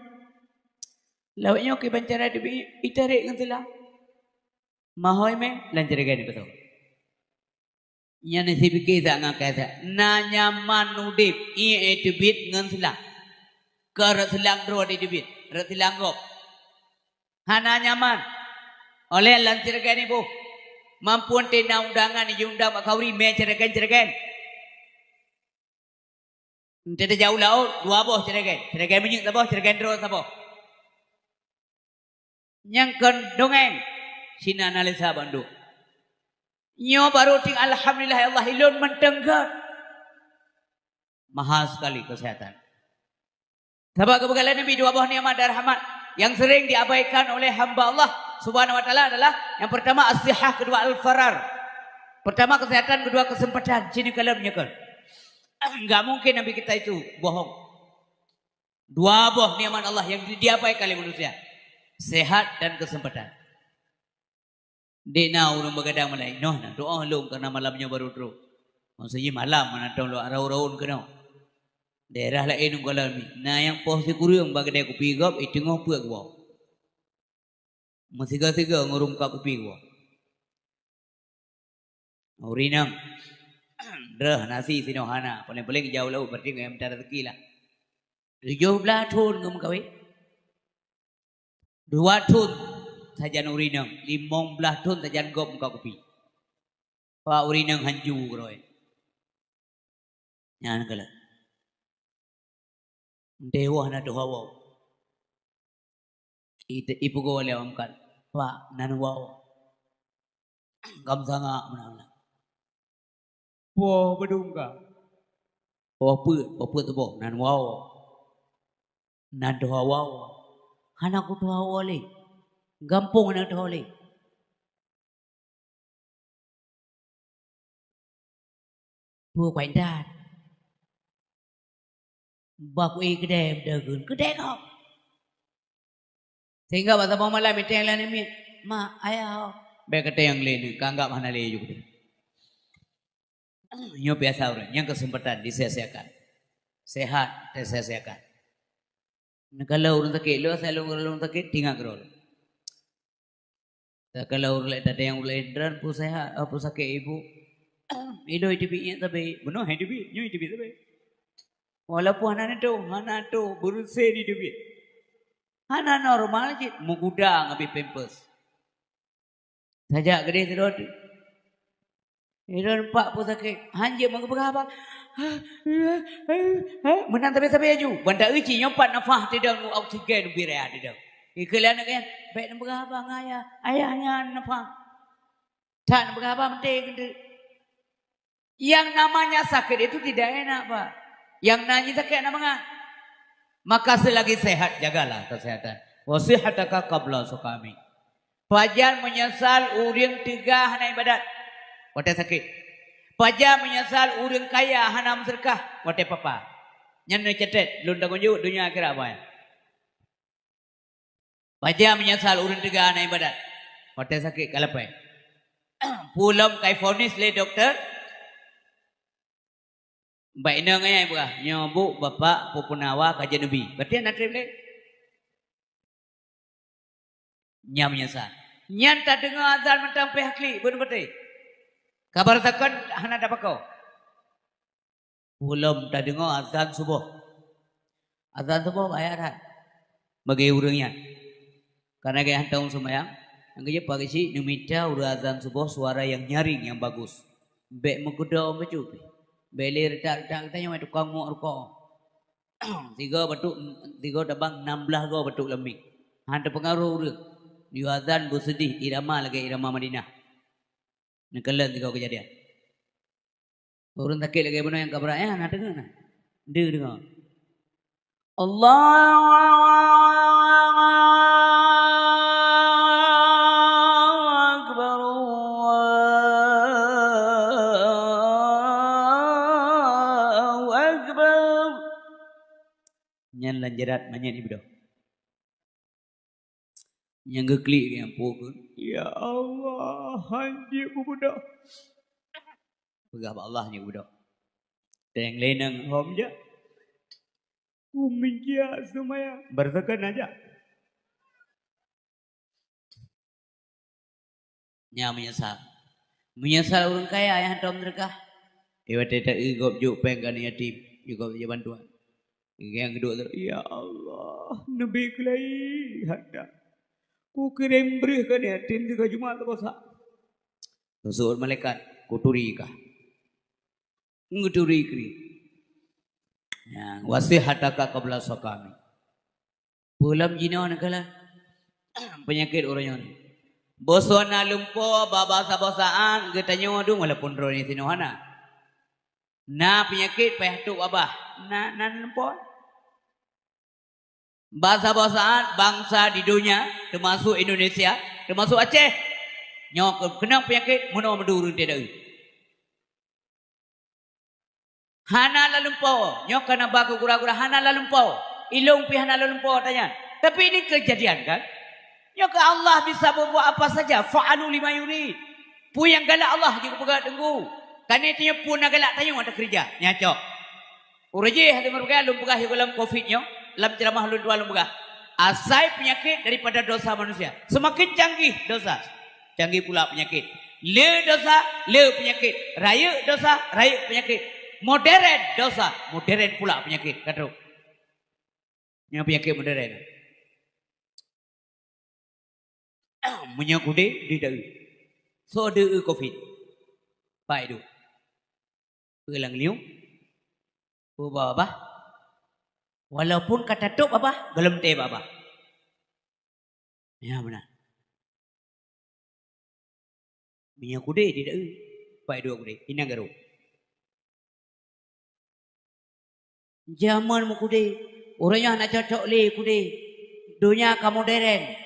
Lawét nyoe kiban cara teubiet, itarek ngon sila. Mahôi mé lam jragen ipeusôk." Nyan sipike sa ngon kasa. Na nyaman udép, ié teubiet ngon sila. Ka rot silang droe teubiet, rot silang gob. Hana nyaman. Óh lheueh lam jragen iboh. Mampu teuh na undangan, iundang bak khanduri, mé jragen-jragen. Enteuk tajak u laôt, dua boh jragen. Jragen minyeuk saboh, jragen droe saboh. Nyang kon dongeng, sinan analisa bandum. Nyoe baru teuingat, alhamdulillah ya Allah, ilôn mantong gét. Mahal sekali kesehatan. Sabab geupeugah lé Nabi, dua boh nikmat dan rahmat yang sering diabaikan oleh hamba Allah Subhanahu wa Taala adalah, yang pertama, as-sihah, kedua, al-farar. Pertama kesehatan, kedua kesempatan. Sini kalau menyekal. Enggak mungkin Nabi kita itu bohong. Dua boh nikmat Allah yang di-, diabaikan oleh manusia. Sehat dan kesempatan. Dek na ureueng beugadang malam, "Noh, na doa lôn karena malam nyoe baru trok." Maksudnya malam, mana tahu lôn raun-raun keunoe. Daerah laén ngon lôn ni. Na nyang poh sikureueng bak keudè kupi gob, eh, teungoh peuet geuwoe. Meusigoe-sigoe ngon ureueng muka kupi geuwoe. Ureueng inong, droe nasi sinoe hana, paléng-paléng jijak u laôt, berarti ngon nyang mita rezeki lah. Tujoh blaih thon geumeukawen. Dua thon sajan ureueng inong, limong blaih thon sajan gob muka kupi. Pak ureueng inong hanju keudroe. Nyan keuh lheueh. Meuntée woe na tuha woe. Ite-, ipeugoe lé awak meukat, "Pak, nan woe." Gam sangak meunan. "Poh beudong ka." "Poh peuet, poh peuet tuboh, nan woe." "Nan tuha woe." "Hana kutuha woe lé. Gampông hana tuha lé." Peue kuat that. Bah ku ék keudè, beudeuh kheun, "Keudè kah?" Sehingga bak saboh malam iteng lam miet, "Mak, ayah ho." Bèk keuteung lé nyoe, ka anggap hana lé ju keudè. Nyoe biasa ureueng, nyang keuseumpatan disia-siakan. Sehat teusia-siakan. Neukalon ureueng sakét, lôn asai lôn, lôn sakét, tingat keudroe. Takalon ureueng laén, tateueng ureueng laén, "Droeneuh peue seuhat, peue sakét, Ibu?" "Ilôn iteubiet nyan sabé." "Bunoe hai teubiet, nyoe iteubiet sabé." Walaupun hana neutôh, hana tôh, beureuséh iteubiet. Hana normal cit, meugudang abéh pampers. Tajak keudeh sidroe teuk. Sidroe nampak peue sakét, hanjeuet meupeugah haba. Meunan sabé-sabé laju. Ban ta-eu cit nyoe pat nafah teudong, oksigen ubé raya teudong. Ikheun lé aneuk nyan, "Bèk neupeugah haba ngon ayah. Ayah nyan nafah." That neupeugah haba meuntée keuneuk. Yang namanya sakit itu tidak enak, Pak. Yang namanya sakit enak bangat. Maka selagi sehat, jagalah kesehatan. Wa sihhataka qabla suqamik. Pajan meunyeusal ureueng teuga hana ibadat watée sakét. Pajan meunyeusal ureueng kaya hana meuseudeukah watée papa. Nyan neucatet, lôn tanggong jaweueb donya akhirat, bah. Pajan meunyeusal ureuëng teuga hana ibadat, watée sakét ka lapée. Peue lom ka ivonis lé dokto, bak inong ayah ipeugah, "Nyoe bu, bapak, peue peunawa ka jeuet neubi." Berarti hana treb lé. Nyan meunyeusal. Nyan tadeungoe azan mantong pih klik, beuneuk beutôi. Kabar sakon hana tapakoe. Ulôn tadeungoe azan suboh. Azan suboh bahaya that bagi ureuëng nyan. Karena gaya hantom seumayang, nyang keujeuet pagi cit neumita ureuëng azan suboh suara yang nyaring, yang bagus. Bék meukeudong bacut pih. Bék lé reutak-reutak geutanyoe tukang muek rukok. Tiga batuk, tiga tabang, enam belas go batuk lam mic. Han teupeungaruh ureuëng. Yue azan beuseudeh irama lagée irama Madinah. Neukalon tiga keujadian. Ureuëng sakét lagée bunoe nyang ka brat nyan, na deungoe na. Deuh deungoe. Allahu Akbar, Allahu Akbar. Nyan lam jarat manyét ibeudôh. Nyang geuklik nyang pukon, "Ya Allah, han jeuet bubeudoh." Peugah bak Allah nyang bubeudoh. Teng leneng hom jak. Ku meujak seumayang. Beureusakan aja. Nyan meunyeusal. Meunyeusal ureuëng kaya nyang hantom meuseudeukah. Di watée ta-eu gob jok péng keu aneuk yatim, di gob jok bantuan. Nyang geuduek, "Ya Allah, neubi keulai hana. Kukirém breueh keu aneuk yatim sigoe Jumat teukosa." Teusuet malaikat, "Kuturi kah." Ngeuturi kri. Nyan, "Wasihataka qabla saqami." Peue lom jinoe neukalon peunyakét uroe nyoe. Boh soe na lumpoe, babah saboh saát, geutanyoe dum walaupun droeneuh sinoe hana. Na peunyakét payah tok babah, na, na lumpoe. Bak saboh saát bansa di donya, teumasuk Indonesia, teumasuk Aceh, nyoe keu-, keunong peunyakét meunoe meuduri teuh. Hana lalumpoe, nyoe kana ba keu gura-gura hana lalumpoe. Ilong pih hana lalumpoe tanyan. Tapi ini kejadian kan? Nyoe keu Allah bisa berbuat apa saja. Fa'alu lima yurid. Peue nyang galak Allah jeuet geupeugah teunggu. Kani tanyoe peue na galak tanyoe ada keureuja. Nyan cok. Uroe jih hase meureuga lôn peugah yoh gohlom covid nyoe, lam ceuramah lôn dua lôn peugah. Asai peunyakét daripada dosa manusia. Seumaken canggih dosa, canggih pula peunyakét. Le dosa, le peunyakét. Rayeuk dosa, rayeuk peunyakét. Moderen dosa, moderen pula peunyakét. Ka trok. Nyan peunyakét moderen. Meunyoe kudé di deu. Soe deu covid? Pai du. Peue lam liueng? Peue babah? Walaupun ka tatôp babah, gohlom teuh babah. Ya, beuna. Meunyoe kudé di deu, pai dua kudé, inong garo. Jameun meukudé, uroe nyoe hana cocok lé kudé. Donya ka moderen.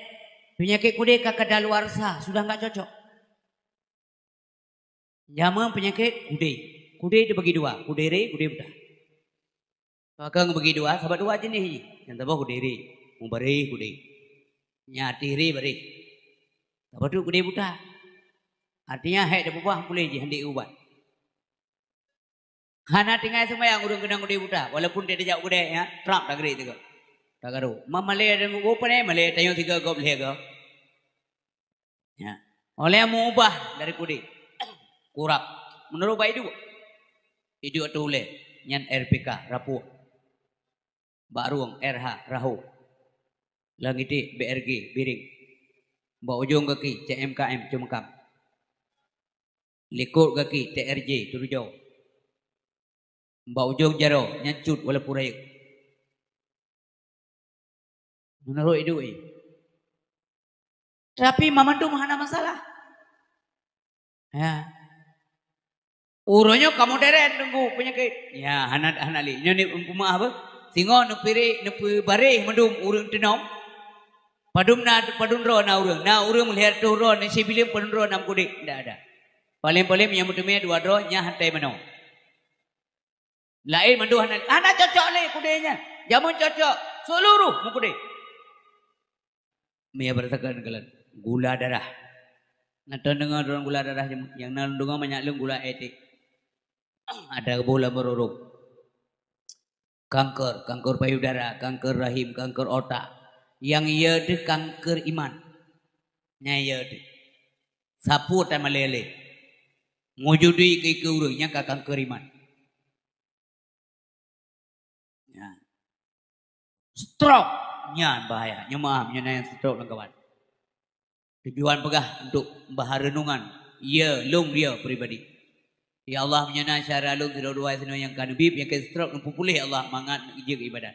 Peunyakét kudé ka kadaluarsa, sudah enggak cocok. Jameun peunyakét kudé. Kudé teubagi dua, kudé ré, kudé buta. Pakon geubagi dua, sabab dua jeuneh jih. Nyang saboh kudé ré, mubareh kudé. Nyang ateueh ré bareh. Sabab tu kudé buta. Artinya, hék teupeubah puléh jih, han deuh ubat. Hana tinggai seumayang ureuëng keunong kudé buta, walaupun teuh tajak u keudè, ya, trap tagrék sigoe. Tagaro. Ma malée deungon geuh pane, malée tanyoe sigoe gob lhée goe. Ya. Oleh meuubah dari kudé. Kurab. Meunurot bak iduek. Iduek ateueh ulée. Nyan R P K, rapuek. Bak rueng, R H, raho. Lam iték, B R G, biring. Bak ujong gaki, C M K M, ceumeukam. Likot gaki, T R J, teurujoe. Bak ujong jaroe, nyan cut walaupun rayeuk. Meunurot iduek jih. Tapi mamandum hana masalah. Ya. Uroe nyoe ka moderen teungku peunyakét. Ya, hana, hana lé. Nyoe ni peumeu'ah beuh. Singoh neupiréh, neupeubareh mandum ureuëng teunom. Padum na, padum droe na ureuëng. Na ureuëng lhée reutôh droe, na sibileuen padum droe na meukudé. Ndak ada. Paleng-paleng nyang meuteumé dua droe, nyan hantei manoe. Laén mandum hana, hana cocok lé kudée nyan. Jameun cocok, seuluruh mukudée. Meunyoe berdasarkan kalon gula darah. Na tadeungoe droen gula darah nyang na deungoe manyak lôn gula étik. Ada boh lam rurung. Kanker, kanker payudara, kanker rahim, kanker otak. Nyang ye deuh kanker iman. Nyang ye deuh. Sapeue tan malée lé. Meujudi keu ureuëng nyang ka kanker iman. Ya. Stroke nyan bahaya. Nyoe meu'ah, nyoe na nyang stroke lam kawan. Tujuan peugah untuk bahas renungan, ya, lôn dia pribadi. Ya Allah, meunyoe na syedara lôn sidroe dua sinoe nyang ka neubiet, nyang ka stroke, neupeupuléh ya Allah mangat jeuet ibadat.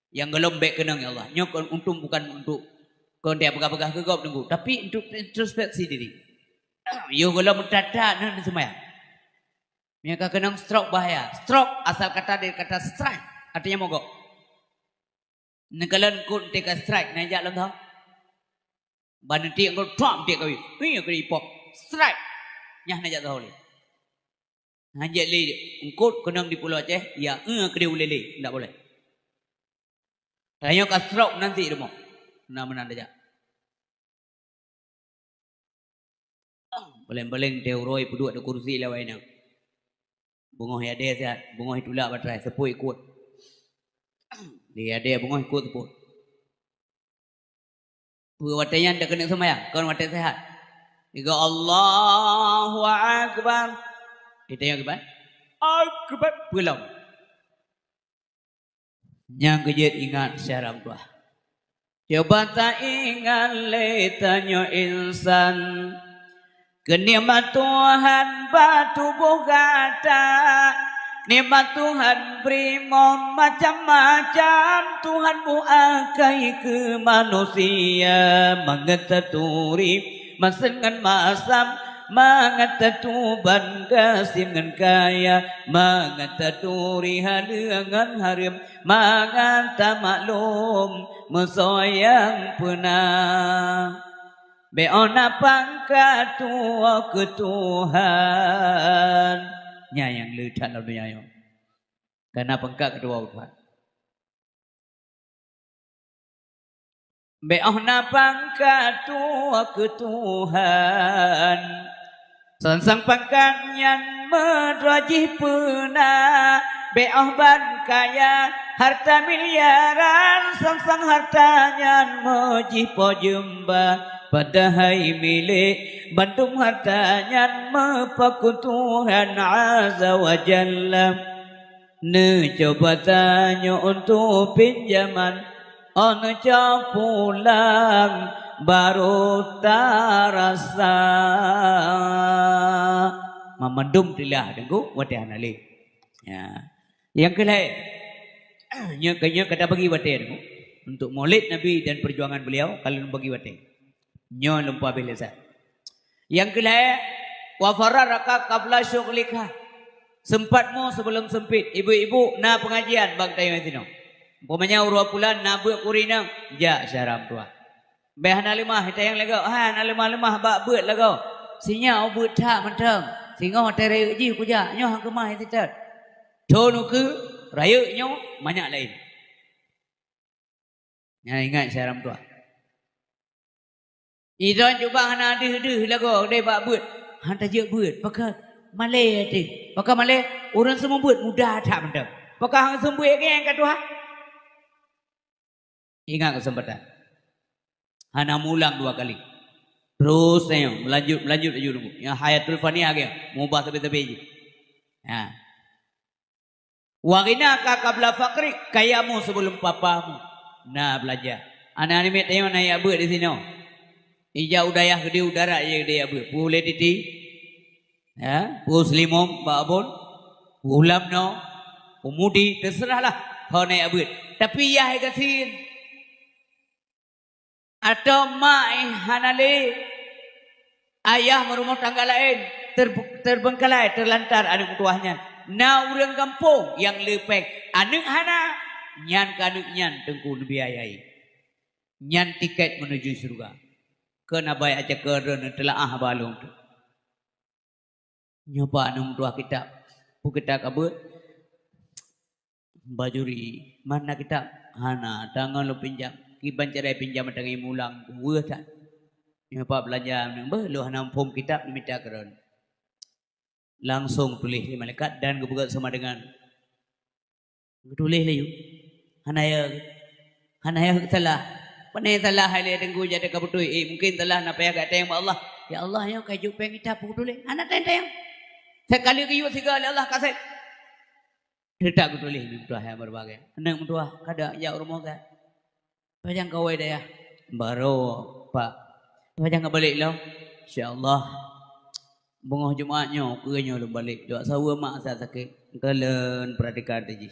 Nyang gohlom bék keunong ya Allah. Nyoe kon untung bukan untuk kon dia peugah-peugah keu gob teungku, tapi untuk introspeksi diri. Yoh gohlom that-that na neuseumayang. Meunyoe ka keunong stroke bahaya. Stroke asal kata dari kata strike, artinya mogok. Neukalon eungkôt teuka strike, na jak lom tho. Ban neutik eungkôt, trok, neutik kawé. Ih, keu ipok. Strike. Nyan na jak tho lé. Hanjeuet lé eungkôt keunong di Pulo Aceh, ya, eh, keudeh ulée lé, ndak boleh. Tanyoe ka stroke nanti rumoh. Na meunan tajak. Paléng-paléng teuh uroe peuduek di kursi lawai nyoe. Beungoh yadé siat, beungoh itulak batrai, seupôt ikôt. Di yadé beungoh ikôt seupôt. Peue watée nyan dak keuneuk seumayang, kon watée sehat. Iga Allahu Akbar. Kita yang kiban? Akbar. Peulom. Nyang keujeuet ingat syedara meutuah. Cuba taingat lé tanyoe insan, keu nikmat Tuhan bak tuboh gata. Nikmat Tuhan bri mon macam-macam, Tuhan buah akai keu manusia. Mangat taturi masen ngon masam, mangat tatuban gasien ngon kaya, mangat taturi haleue ngon hareuem, mangat tamaklum meusoe nyang peuna. Bék óh na pangkat tuwoe keu Tuhan. Nyan nyang le that lam donya nyoe. Kana pangkat keu tuwoe keu Tuhan. Bék óh na pangkat tuwoe keu Tuhan. Sang-sang pangkat nyan meudroe jih peuna, bék óh ban kaya harta miliaran, sang-sang harta nyan meujih po jeumba, padahai milék bandum harta nyan meupaku Tuhan Azza wa Jalla. Neucuba tanyoe untuk pinjaman, oh neucok pulang baru tarasa. Mamandum tilah deungoe watée hana lé. Ya. Nyang keulhée, nyoe keu nyoe ka tabagi watée deungoe untuk Maulid Nabi dan perjuangan beliau, ka lôn bagi watée. Nyoe lôn peuhabéh lé sa. Nyang keulhée, wa farragha qabla syughlika. Sempatmu sebelum sempit. Ibu-ibu na pengajian bak tanyoe sinoe. Umpamanya uroe pulan na beuet kuri nang, jak syedara meutuah. Bék hana leumah, ita nyang lagoe, hana leumah-leumah bak beuet lagoe. Sinyak beuet that mantong. Singoh watée rayeuk jih kujak, nyoe han keumah sitet. Thon ukeue rayeuk nyoe manyak laén. Nyan ingat syedara meutuah. Idon cuba hana deuh-deuh lagoe deh bak beuet. Han tajeuet beuet, pakon malée até. Pakon malée, ureuëng seumeubeuet muda that mantong. Pakon han seumeubeuet geng ka tuha. Ingat keuseumpatan. Hana meuulang dua kali. Terus tanyoe meulanjut, meulanjut laju deungoe. Nyang hayatul faniyah geng, mubah sabe-sabe jih. Ha. Wa ghinaka qabla faqrik, kayamu sebelum papamu. Na beulanja. Aneuk-aneuk miet tanyoe na jak beuet disinoe. Ija u dayah gede, u darat ija gede jak beuet. Peue ulée titi? Ya, peue seulimong bak abon? Peue lam noe? Peue mudi? Teuseurahlah ho na jak beuet. Tapi yah gasien. Atau mak eh hana lé, ayah meurumoh tangga laén, ter-, terbengkalai, terlantar aneuk meutuah nyan. Na ureuëng gampông nyang leupeng aneuk hana, nyan keu aneuk nyan teungku neubiayai. Nyan tiket menuju syeuruga. Keu na baét aja keu droeneuh teulaah balong tu. Nyoe bak aneuk meutuah kitab. Peue kitab ka beuet? Bajuri, mana kitab? Hana, tangoh lôn pinjam. Kiban cara pinjam tangai mulang, weueh that. Nyoe pat beulanja, beuh, lôn hana muphom kitab, neumita keudroe. Langsong tuléh lé malaikat dan geupeugah sama dengan geutuléh laju. Hana ya, hana ya salah. Pane salah hai lé teungku jadi ka beutôi. Eh, mungkin salah na payah gata nyang bak Allah. Ya Allah, nyoe ka jok péng kitab peutuléh. Hana teng-teng. Sekali geuyue siga lé Allah kaseb. Teutak geutuléh meutuah nyang beureubagai. Aneuk meutuah kada jak rumoh gak. Pajang kawai dayah. Baro, Pak. Pajang ka balek lom. Insya Allah. Beungoh Jumat nyoe, keu nyoe lôn balek. Dok saweue mak sa sakét. Kalian perhatikan tadi.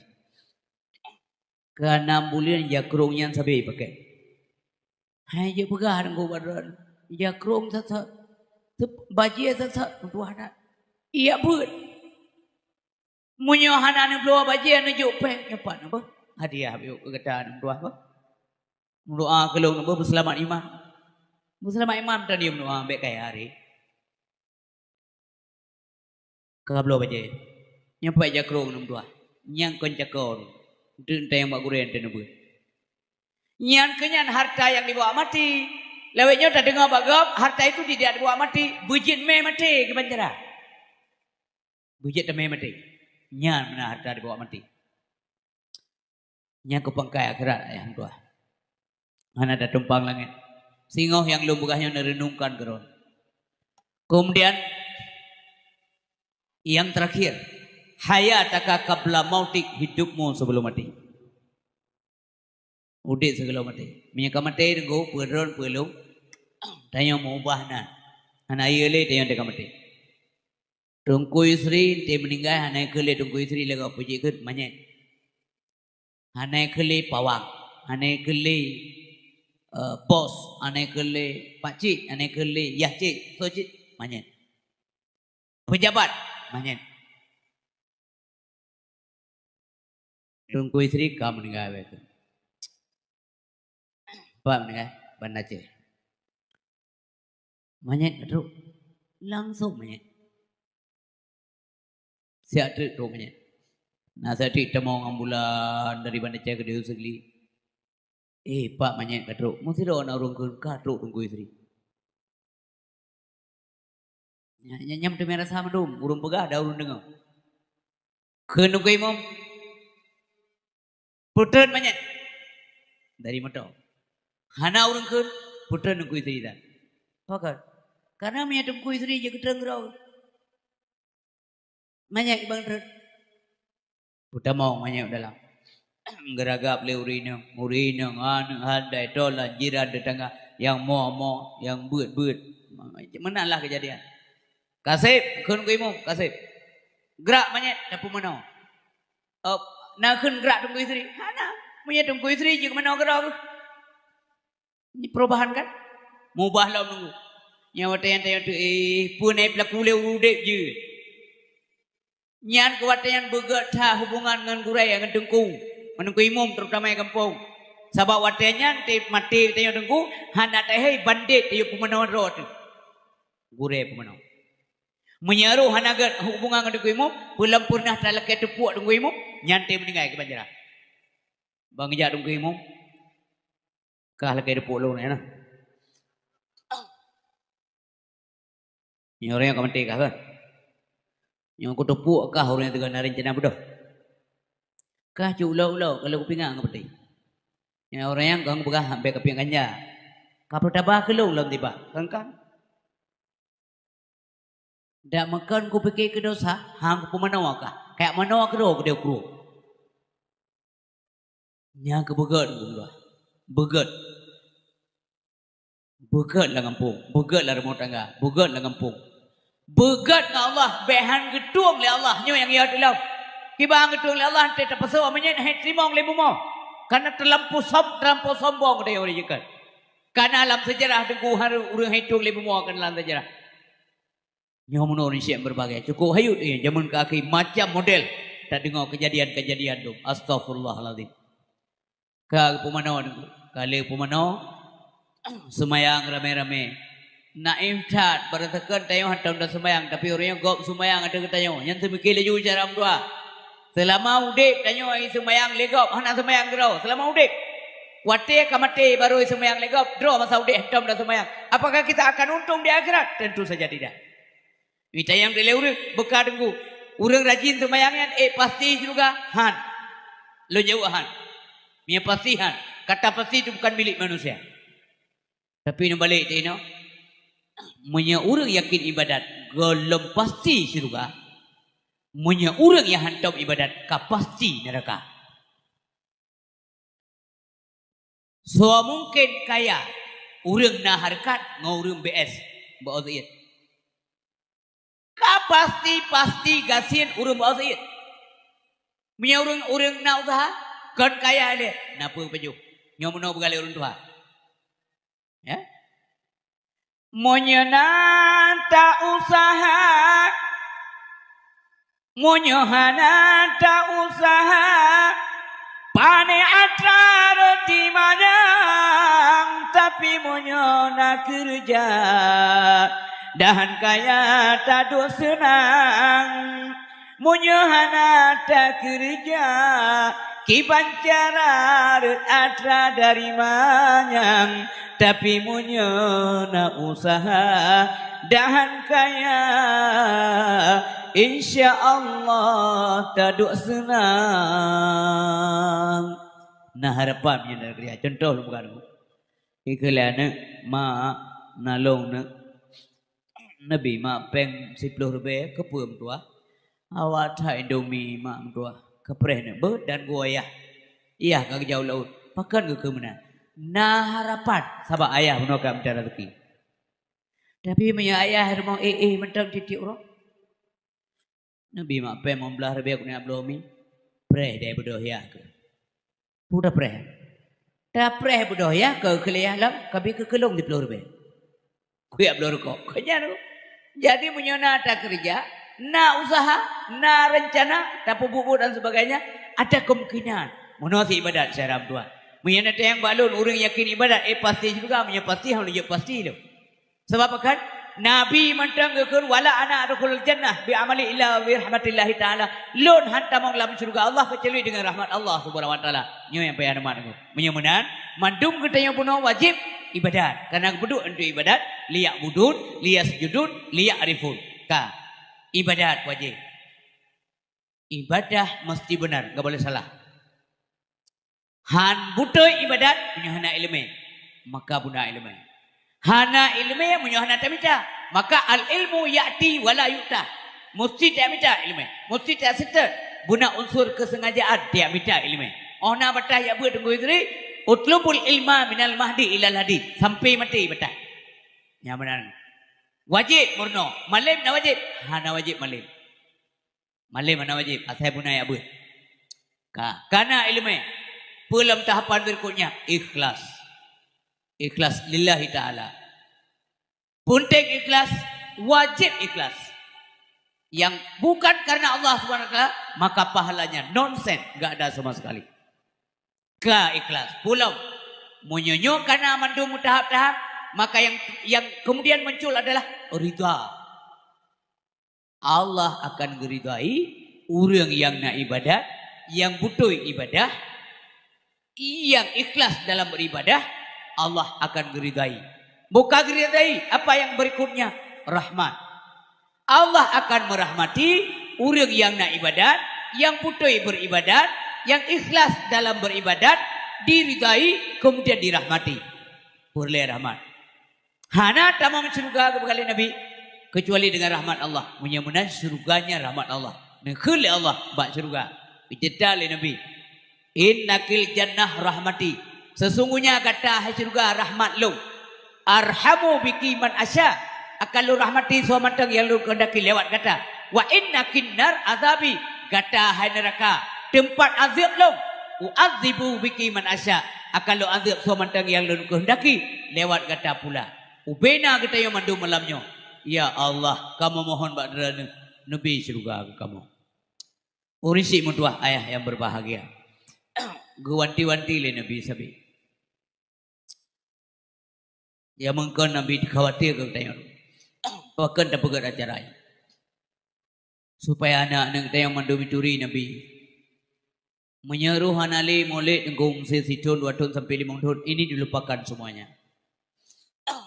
Keu enam buleuen jakrong nyan sabe pakai. Hai je peugah deungon badan. Jakrong sat-sat. Bajie sat-sat. Meutuah that. Iya buet. Meunyoe hana neubloe bajée neujok péng, nyoe pat neuboh hadiah beu keu gata aneuk meutuah boh. Meudoa keu lôn neuboh beuseulamat iman. Beuseulamat iman tadi meudoa bék kaya hari. Ka bloe bajée. Nyoe pat jakrong aneuk meutuah. Nyang kon cakon. Teuntang bak gurée teuneubeuet. Nyan keu nyan harta nyang dibawa mati. Lawét nyoe tadeungoe bak gob, harta itu tidak dibawa mati, beujeuet mé maté keu bancara. Beujeuet teumé maté. Nyan meunan harta dibawa maté. Nyan keu pangkai akhirat, ayah meutuah. Hana tatumpang langét. Singoh nyang lôn peugah nyoe neureunungkan keudroe. Kemudian, yang terakhir, hayataka qabla mautik, hidupmu sebelum mati. Udeb sigohlom maté. Meunyoe ka maté teungku, peudron peulom, tanyoe meubah nan. Hana ié lé tanyoe teuka maté. Teungku Yusri, teuh meuninggai, hana ikheun lé Teungku Yusri lagak peujeuet kheun manyét. Hana ikheun lé pawang, hana ikheun lé, eh, bos, hana ikheun lé pakcik, hana ikheun lé yah cik, soe cit, manyét. Pejabat, manyét. Teungku Yusri ka meuninggai wée kheun. Pat meuninggai? Banda Aceh. Manyét ka trok. Langsong manyét. Siat treuk trok manyét. Na siat treuk tamong ambulan dari Banda Aceh keudéh u Sigli. Eh, pat manyét ka trok. Meusidroe na ureuëng kheun ka trok Teungku Yusri. Nyan, nyan, nyan meuteumé rasa mandum, ureuëng peugah dan ureuëng deungoe. Kheun Teungku Imum, "Peutreun manyét dari moto." Hana ureuëng kheun, peutreun Teungku Yusri dan. Pakon? Karena meunyoe Teungku Yusri jeuet geutreun keudroe. Manyét ibang treun. Peutamong manyét dalam. Geuragab lé ureuëng inong, ureuëng inong, aneuk handai, tolan, jiran, tetangga, nyang mo-mo, nyang beuet-beuet. Meunan lah keujadian. "Kaseb," kheun Teungku Imum, "kaseb." Grak manyét, tapeumanoe. "Oh, na kheun grak Teungku Yusri?" "Hana." "Meunyoe Teungku Yusri jeuet manoe keudroe." Nyoe perubahan kan? Mubah lom nunggu. Nyan watée nyan tanyoe teu, eh, peue na peulaku lé udeb jeuet. Nyan keu watée nyan beugét that hubungan ngon gurée ngon teungku, ngon teungku imum terutama di gampông. Sabab watée nyan teuh maté tanyoe teungku, hana tahé bandét tanyoe peumanoe droe teuh. Gurée peumanoe. Meunyoe roh hana gét hubungan ngon teungku imum, peue lom peureunah talakée teupuek teungku imum, nyan teuh meuninggai keu banjarah. Ban geujak teungku imum, Kah lakée teupok lôn nyan na. Nyoe ureuëng nyang ka maté kah kan? Nyoe kuteupok kah ureuëng nyang teuga na rencana beudôh. Kah cok ulo-ulo ka lôn kupingat ngon peuti. Nyoe ureuëng nyang kong peugah hambé kapieng ganja. Ka peutaba keu lôn lom tiba. Kan, kan? Dak meukon kupike keu dosa, hang kupeumanoe kah. Kajak manoe keudroe keudeh u krueng. Nyang keu beugét, beugét. Beugét lam gampông, beugét lam rumoh tangga, beugét lam gampông. Beugét ngon Allah, bék han geutueng lé Allah, nyoe nyang yot ilom. Kiban geutueng lé Allah, teuh tapeusoe meunyoe hai teurimong lé bumoe. Kana teulampôh som-, teulampôh sombong deh ureuëng jeuet. Kana lam seujarah teungku hareuem ureuëng hai tueng lé bumoe kana lam seujarah. Nyoe meunoe ureuëng syiek beureubagai. Cukôp hayut, eh, jameun keu akhé macam model tadeungoe keujadian-keujadian dum. Astaghfirullahalazim. Ka geupeumanoe, ka lheueh peumanoe, seumayang ramé-ramé. Naéh that, barangkapeue tanyoe hantom taseumayang, tapi ureuëng nyoe gob seumayang ateueh geutanyoe. Nyan teumike laju cara meudoá. Seulama udeb tanyoe seumayang lé gob, hana seumayang keudroe. Seulama udeb. Watée ka maté barô seumayang lé gob, droe masa udeb hantom taseumayang. Apakah kita akan untung di akhirat? Tentu saja tidak. Mita nyang dilée ureuëng beuka teungku. Ureuëng rajin seumayang nyan, eh, pasti syeuruga? Han. Lôn jaweueb han. Meunyoe pasti han, kata pasti itu bukan milik manusia. Tapi neubalek teuh inoe, meunyoe ureuëng yakin ibadat, gohlom pasti syeuruga. Meunyoe ureuëng nyang hantom ibadat, ka pasti neuraka. Soe mungken kaya ureuëng na hareukat ngon ureuëng B S bak Said? Ka pasti-pasti gasien ureuëng bak Said. Meunyoe ureuëng-ureuëng na useuha, kon kaya lé, na peue pajoh. Nyoe meunoe beugalak ureuëng tuha. Ya? Meunyoe na ta-useuha, meunyoe hana ta-useuha, pane atra roti manyang, tapi meunyoe na keureuja, dahan kaya taduek seunang. Meunyoe hana takeureuja, kiban cara rot atra dari manyang, tapi meunyoe na useuha, dahan kaya, insya Allah taduek seunang. Na harapan meunyoe na keureuja. Contoh lôn peugah dulu. Ikheun lé aneuk, "Mak, nalong neuk." Neubi mak péng siploh ribèe, keupeue meutuah? Awak that Indomie mak meutuah. Keupreh neuk beuet dan geuwoe yah. Yah ka geujak u laôt. Pakon geukheun meunan? Na harapan sabab ayah bunoe ka mita raseuki. Tapi meunyoe ayah rumoh éh-éh mantong tiep-tiep uroe. Neubi mak péng limong blaih ribèe keuneuk bloe mi. Preh deh beudôh yah keuh. Peue tapreh? Tapreh beudôh yah keuh keu lé yah lom, ka bi keu keulong siploh ribèe. Kuyak bloe rukok. Keu nyan tu. Jadi meunyoe na takeureuja, na useuha, na reuncana, tapeubuet-buet dan sebagainya, ada kemungkinan. Meunoe sit ibadat syedara meutuah. Meunyoe na teuh nyang bak lôn ureuëng yakin ibadat, eh, pasti syeuruga, meunyoe pasti, hana jeuet pasti lom. Sabab pakon? Nabi mantong geukheun, "Wala ana adkhulul jannah bi amali illa bi rahmatillahi ta'ala." Lôn han tamong lam syeuruga Allah keucuali deungon rahmat Allah Subhanahu wa Ta'ala. Nyoe nyang payah neumat deungoe. Meunyoe meunan, mandum geutanyoe bunoe wajéb ibadat. Karena geupeuduek untuk ibadat, liya'budun, liyasjudun, liya'rifun. Ka. Ibadat wajéb. Ibadah mesti benar, enggak boleh salah. Han beutôi ibadat meunyoe hana iéleumé, maka beuna iéleumé. Hana iéleumé meunyoe hana tamita, maka al-ilmu ya'ti wa la yu'ta. Mesti tamita iéleumé, mesti taseutôt. Beuna unsur keusengajaan tamita iéleumé. Óh na bataih jak beuet Teungku Idris, "Utlubul ilma minal mahdi ilal hadi." Sampai maté bataih. Nyang meunan. Wajéb meurunoe. Malém na wajéb? Hana wajéb malém. Malém hana wajéb, asai beuna jak beuet. Ka, kana iéleumé. Peue lam tahapan berikutnya? Ikhlas. Ikhlas lillahi ta'ala. Peunteng ikhlas, wajéb ikhlas. Yang bukan karena Allah Subhanahu wa Ta'ala, maka pahalanya nonsen, enggak ada sama sekali. Ka ikhlas. Peue lom? Meunyoe nyoe kana mandum meutahap-tahap, maka yang, yang kemudian muncul adalah ridha. Allah akan geuridhai ureuëng nyang na ibadat, nyang beutôi ibadah, nyang ikhlas dalam beribadah, Allah akan geuridhai. Bukan geuridhai, apa yang berikutnya? Rahmat. Allah akan merahmati ureuëng nyang na ibadat, nyang beutôi beribadat, nyang ikhlas dalam beribadat, diridhai, kemudian dirahmati. Peureulée rahmat. Hana tamong syeuruga, geupeugah lé Nabi, keucuali deungon rahmat Allah. Meunyoe meunan syeuruga nyan rahmat Allah. Neukheun lé Allah bak syeuruga. Geujeda lé Nabi, "Innakil jannah rahmati." Sesungguhnya gata hai syeuruga rahmat lôn. "Arhamu biki man asya." Akan lôn rahmati soe mantong nyang lôn keuhendaki lewat gata. "Wa innakin nar azabi." Gata hai neuraka, teumpat azeueb lôn. "U'adzibu biki man asya." Akan lôn azeueb soe mantong nyang lôn keuhendaki lewat gata pula. Ubena geutanyoe mandum malam nyoe. Ya Allah, kamoe mohon bak Droeneuh, neubi syeuruga keu kamoe. Ureuëng syiek meutuah ayah nyang berbahagia. Geuwanti-wanti lé Nabi sabe. Ya mungken Nabi khawatir keu geutanyoe. Pakon tapeugét acara nyoe. Supaya aneuk-aneuk geutanyoe mandum jituri Nabi. Meunyoe roh hana lé, mulod teungku, meusé sithon, dua thon sampai limong thon, ini dilupakan semuanya.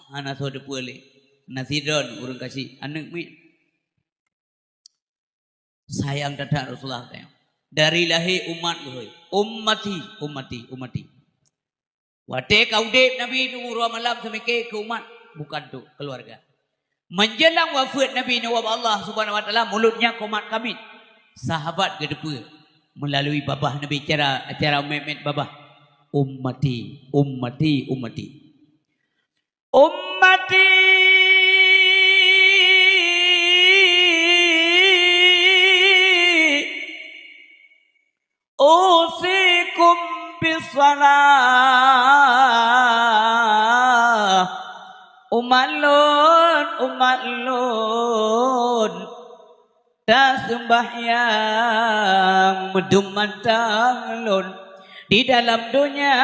Hana soe teupeue lé. Na sidroe ureuëng kasih aneuk miet. Sayang that-that Rasulullah, sayang. Dari lahé umat geuhôi. Ummati, ummati, ummati. Watée ka udeb Nabi nyoe uroe malam seumike keu umat, bukan untuk keluarga. Menjelang wafeuet Nabi nyoe ubak Allah Subhanahu wa Taala, mulodnya komat kamiet. Sahabat geuteupeue meulalu babah Nabi cara, cara meumet babah, "Ummati, ummati, ummati." Ummati, usikum bissalah. Umat lôn, umat lôn, taseumbahyang meudum mantong lôn. Di dalam donya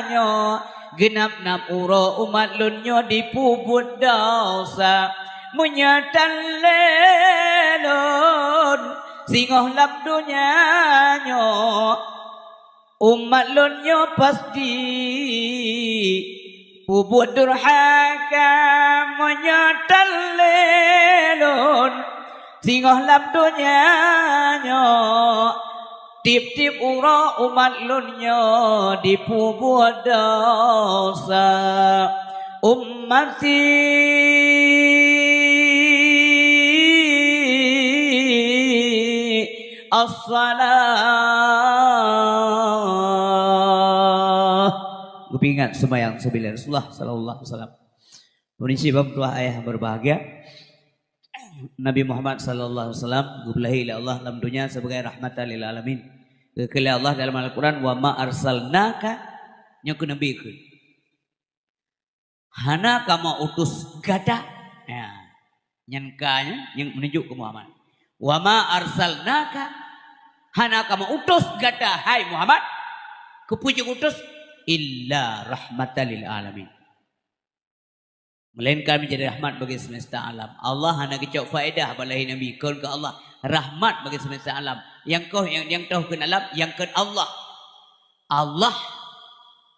nyoe, geunap-nap uroe umat lôn nyoe jipeubuet desya. Meunyoe tan lé lôn singoh lam donya nyoe, umat lôn nyoe pasti peubuet durhaka. Meunyoe tan lé lôn singoh lam donya nyoe, tieb-tieb uroe umat lôn nyoe jipeubuet desya. Ummati, as-salah. Geupeuingat seumayang sibilé Rasulullah sallallahu alaihi wasallam. Peunisi bang tuah ayah berbahagia. Nabi Muhammad sallallahu alaihi wasallam geupeulahé lé Allah lam donya sebagai rahmatan lil alamin. Geukheun lé Allah dalam Al-Quran, "Wa ma arsalnaka," nyoe keu Nabi kheun. "Hana kamoe utus gata." Ya. Nyan ka nyan, nyang meununjuk keu Muhammad. "Wa ma arsalnaka," hana kamoe utus gata, hai Muhammad. Keupeue jeuet utus? "Illa rahmatan lil alamin." Melainkan menjadi rahmat bagi semesta alam. Allah hana geucok faedah bak lahé Nabi, kon keu Allah. Rahmat bagi semesta alam. Nyang koh, nyang, nyang toh kheun alam, nyang kheun Allah. Allah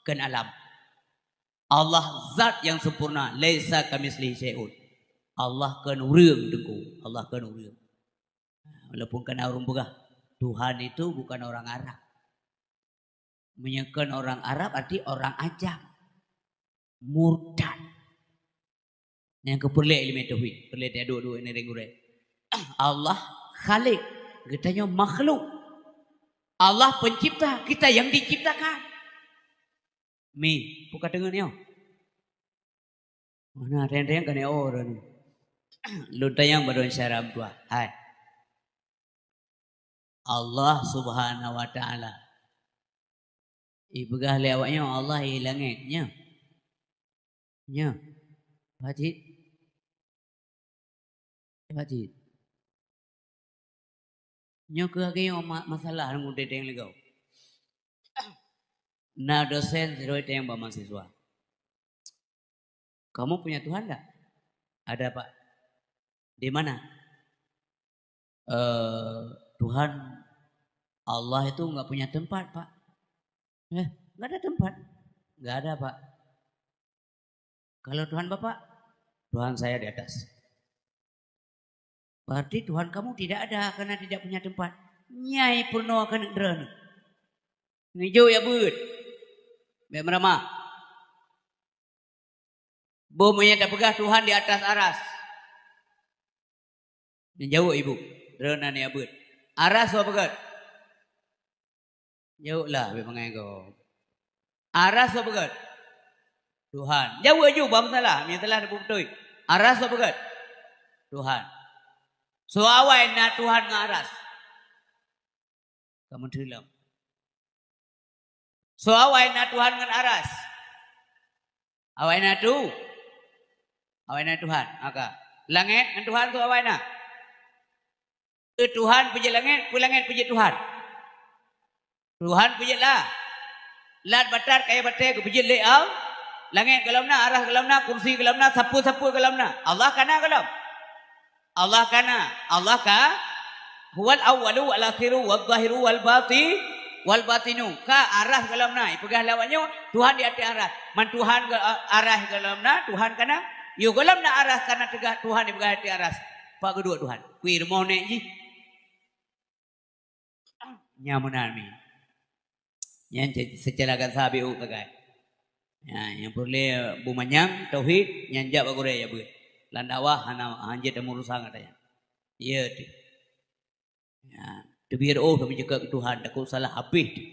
kheun alam. Allah zat nyang sempurna, laisa kamitslihi syai'un. Allah kheun ureuëng, teungku. Allah kheun ureuëng. Walaupun kana ureuëng peugah, Tuhan itu bukan orang Arab. Meunyoe kon orang Arab, arti orang ajam. Murtad. Nyang keu peureulée ileumé tauhid, peureulée teuduek-duek ngieng gurée. Allah Khalik, geutanyoe makhluk. Allah Pencipta, kita yang diciptakan. Mi, peue ka teungeut nyoe? Mana teng-teng ka nyoe droeneuh. Lôn tanyong bak droeneuh syedara meutuah. Hai. Allah Subhanahu wa Taala. Ipeugah lé awaknyoe Allah i langét, nyoe. Nyoe. Pahat cit? Pahat cit? Nyoe keuh lagée nyoe ma-, masalah lam udeb leugo. Na dosen sidroe tanyong bak mahasiswa, "Kamu punya Tuhan nggak?" "Ada, Pak." "Di mana?" "Eh, Tuhan Allah itu nggak punya tempat, Pak." "Eh, nggak ada tempat?" "Nggak ada, Pak." "Kalau Tuhan Bapak?" "Tuhan saya di atas." "Berarti Tuhan kamu tidak ada karena tidak punya tempat." Nyai peurunoe keuneuk droeneuh. Neujok ya beuet. Bék meuramah. Boh meunyoe tapeugah Tuhan di atas aras. Neujaweueb ibu, droeneuh ya beuet. Aras soe peugét? Jaweueb lah, bék mangai gob. Aras soe peugét? Tuhan. Jaweueb ju, bah meusalah. Meunyoe salah, neupeubeutôi. Aras soe peugét? Tuhan. Soe awai na Tuhan ngon aras? Kamoe teuh lom. Soe awai na Tuhan ngon aras? Awai na tu. Awai na Tuhan. Maka, langét ngon Tuhan soe awai na? Keu Tuhan peujeuet langét, keu langét peujeuet Tuhan. Tuhan peujeuet la-, lat batat kayée batée geupeujeuet lé Allah. Langét gohlom na, aras gohlom na, kursi gohlom na, sapeue-sapeue gohlom na. Allah kana gohlom? Allah kana. Allah ka, huwal awwalu wal akhiru waz zahiru wal bati-, Wal batinu, ka aras gohlom na, ipeugah lé awak nyoe, Tuhan di ateueh aras. Man Tuhan go-, aras gohlom na, Tuhan ka na. Yoh gohlom na aras ka na teuga, Tuhan ipeugah ateueh aras. Pak geuduek Tuhan. Kui rumoh nek jih. Nyan meunan mi. Nyan se-, seucara gata sabe u sagai. Ya, nyang peureulée beumanyam tauhid, nyan jak bak gurée ya beuet. Lam dakwah hana hanjeuet tameurusan gata nyan. Iya teuh. Ya, teubiet oh tapi cakap ke Tuhan, takut salah habéh teuh.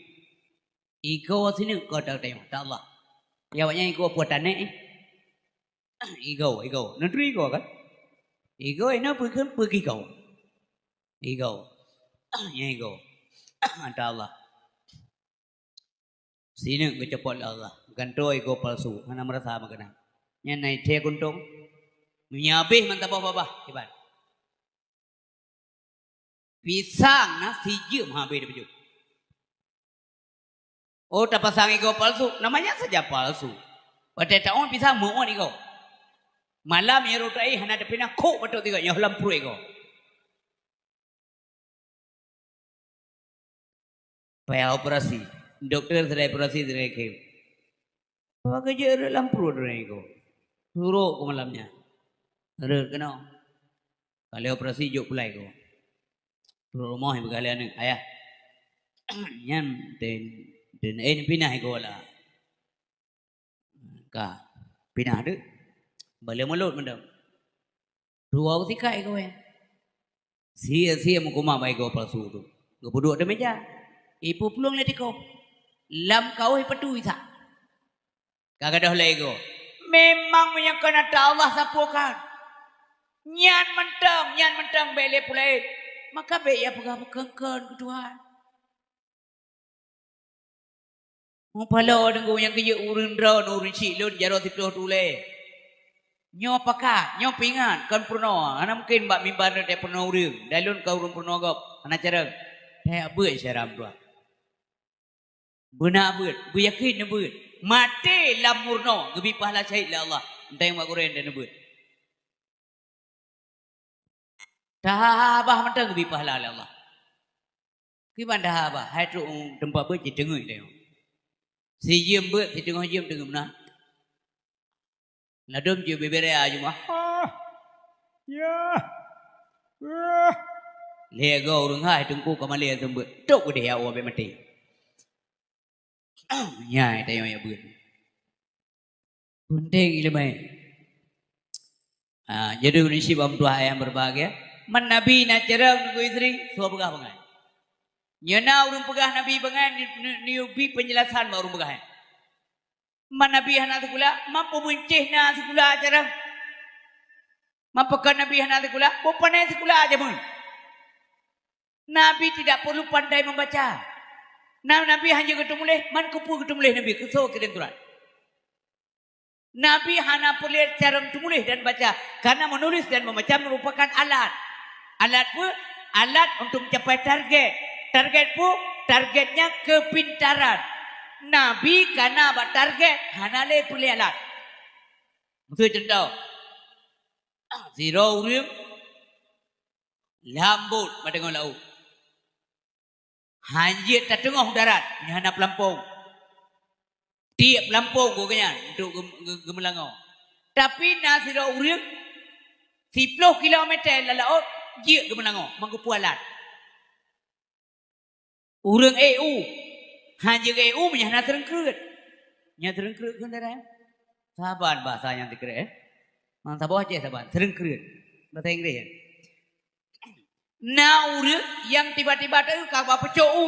Igoe sineuk keu teuntée, ta Allah. Ya awak nyan igoe puatan nek eh. Igoe, igoe. Neuturi igoe kan? Igoe ina peue keu peue keu igoe. Igoe. Nyan igoe. Ta Allah. Sineuk geucopot lé Allah. Gantoe igoe palsu. Hana meurasa meukeunang. Nyan na ithée kuntong. Meunyo habéh mantong babah. Kiban. Pisang na sijeuem habéh dipeujeuet. Oh, tapasang igoe palsu, namanya saja palsu. Watée taôn pisang meuôn igoe. Malam nyang rot ai hana tapinah kok batok tiga nyoh lam pruet igoe. Payah operasi. Dokto sidroe operasi sidroe khem. Apa keu jeuet rot lam pruet droe igoe. Surok keu malam nyan. Rot keunoe. Ka lheueh operasi jok pulai keu. Trok rumoh ipeugah lé aneuk, "Ayah, nyan den, den, eh, pinah igoe la." Ka pinah deuek. Balée mulot mantong. Dua tikai igoe nyan. Sia-sia meukumah bak igoe palsu tu. Geupeuduek di meja. Ipeuplueng lé tikôh. Lam kaoh ipatui sa. Ka gadôh lé igoe. Memang meunyoe kon ata Allah sapeue kan. Nyan mantong, nyan mantong bék lé peulaén. Maka bék ya peugah beukon-kon keu Tuhan. Mupaloe deungon nyang geujeuet ureuëng droe ureuëng chik lôn jaroe siplôh tulée. Nyoe pakat, nyoe peuingat, kon peurunoe. Hana mungken bak mimba nyoe teupeureunoe ureuëng. Dan lôn ka ureuëng peurunoe gob, hana carông. Teuh beuet syedara meutuah. Beuna beuet, beuyakén beuet. Maté lam meurunoe geubri pahala syahid lé Allah. Enteng bak gurée dan beuet. Tahabah mantong geubri pahala lé Allah. Kiban tahabah, hai trok teumpat beuet jiteungeut lé. Sijeuem beuet, siteungoh jeuem teungeut meunan. Ladôm jeuet bibiré a jumah. Ah, ya. Ah. Lhée goe ureuëng hai teungku ka malée seumeubeuet. Tok udeh ya Allah bék maté. Nyai tayong ya beuet. Penting ilmu. Ah, jadi ureuëng syiek bak meutuah ayang berbahagia. Man Nabi na carông nunggu istri, soe peugah bangai. Nyoe na ureuëng peugah Nabi bangai, ni, ni, ni ubi penjelasan bak ureuëng peugah nyan. Man Nabi hana sikula, ma peubeuncéh na sikula carông. Ma pakon Nabi hana sikula, beupané sikula jameun. Nabi tidak perlu pandai membaca. Na-, Nabi hanya geuteumuléh, man keupeue geuteumuléh Nabi, keu soe kirém surat. Nabi hana peureulée carông teumuléh dan baca, karena menulis dan membaca merupakan alat. Alat peue? Alat untuk mencapai target. Target peue? Targetnya kepintaran. Nabi kana bak target, hana lé peureulée alat. Miseu cuntoh, sidroe ureuëng lam bot bak teungoh laôt. Hanjeuet tateungoh darat, nyan hana peulampong. Tiek peulampong gobnyan untuk geu-, geu-, geumeulangoe. Tapi na sidroe ureuëng siplôh kilometer lam laôt jeuet geumeulangoe, meugeupeu alat. Ureuëng ék u, hanjeuet ék u meunyoe hana seureungkreuet. Nyan seureungkreuet kheun darat. Saban bahasa nyang sikreuet, eh? Man saboh Aceh saban, seureungkreuet. Bahasa Inggréh, eh? Na ureuëng nyang tiba-tiba teuka bak pucôk u,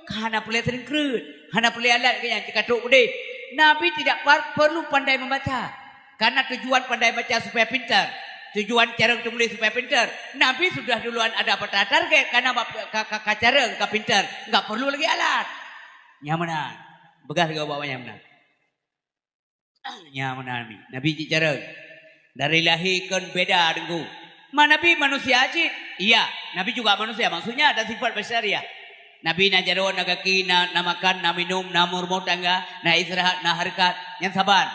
ka hana peureulée seureungkreuet, hana peureulée alat keu nyan, cit ka trok udeh. Nabi tidak par-, perlu pandai membaca, karena tujuan pandai baca supaya pintar, tujuan carông teumuléh supaya pintar. Nabi sudah duluan ada peta target, karena bak-, ka, ka, ka carông, ka pintar, enggak perlu lagi alat. Nyan meunan. Peugah lagée ubak awak nyan meunan. Nyan meunan Nabi. Nabi cit carông. Dari lahé kon beda deungon. Ma Nabi manusia cit? Iya, Nabi juga manusia. Maksudnya ada sifat basyariah. Nabi na jaroe, na gaki, na, na makan, na minum, na meurumoh tangga, na istirahat, na hareukat. Nyan saban.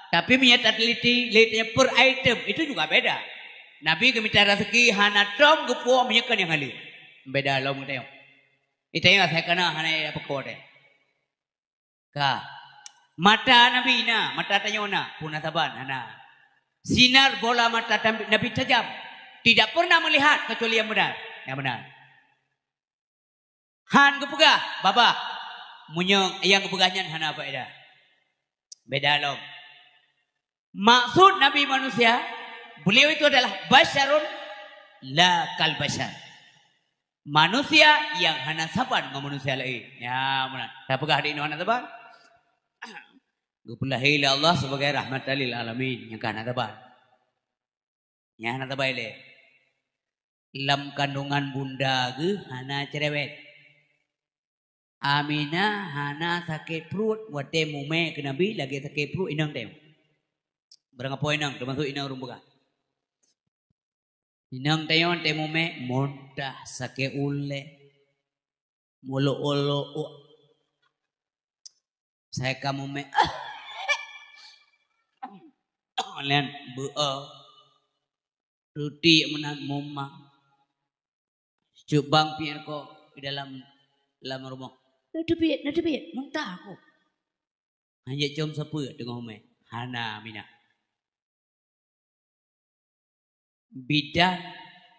Tapi meunyoe tateliti, lé tanya per item, itu juga beda. Nabi geumita raseuki hana tom geupuwoe meunyoe kon nyang haleue. Beda lom geutanyoe. Ita ya, saya kena hana ya pekode. Ka. Mata Nabi na, mata tanyoe na, pun na saban hana. Sinar bola mata tam-, Nabi tajam. Tidak pernah melihat kecuali yang benar. Yang benar. Han geupeugah, babah. Meunyoe nyang geupeugah nyan hana faedah. Beda lom. Maksud Nabi manusia, beliau itu adalah basyarun la kal basyar. Manusia yang hana saban ngon manusia lain. Ya, meunan. Tapeugah di hana saban. Geupeulahé lé Allah sebagai rahmatan lil alamin, nyang ka hana saban. Nyang hana saban lé. Lam kandungan bunda geuh hana cerewet. Aminah hana sakét pruet watée mumé keu Nabi lagée sakét pruet inong tanyoe. Barang kapeue inong, teumasuk inong ureuëng peugah. Inong tanyoe watée mumé muntah, sakét ulée, mulok-ulok. Sai ka mumé, lén beu-o, ruti meunan mumang. Cubang piet ko di dalam, dalam rumoh. Na teubiet, na teubiet, muntah aku. Hanjeuet com sapeue teungoh umé. Hana Aminah. Bidan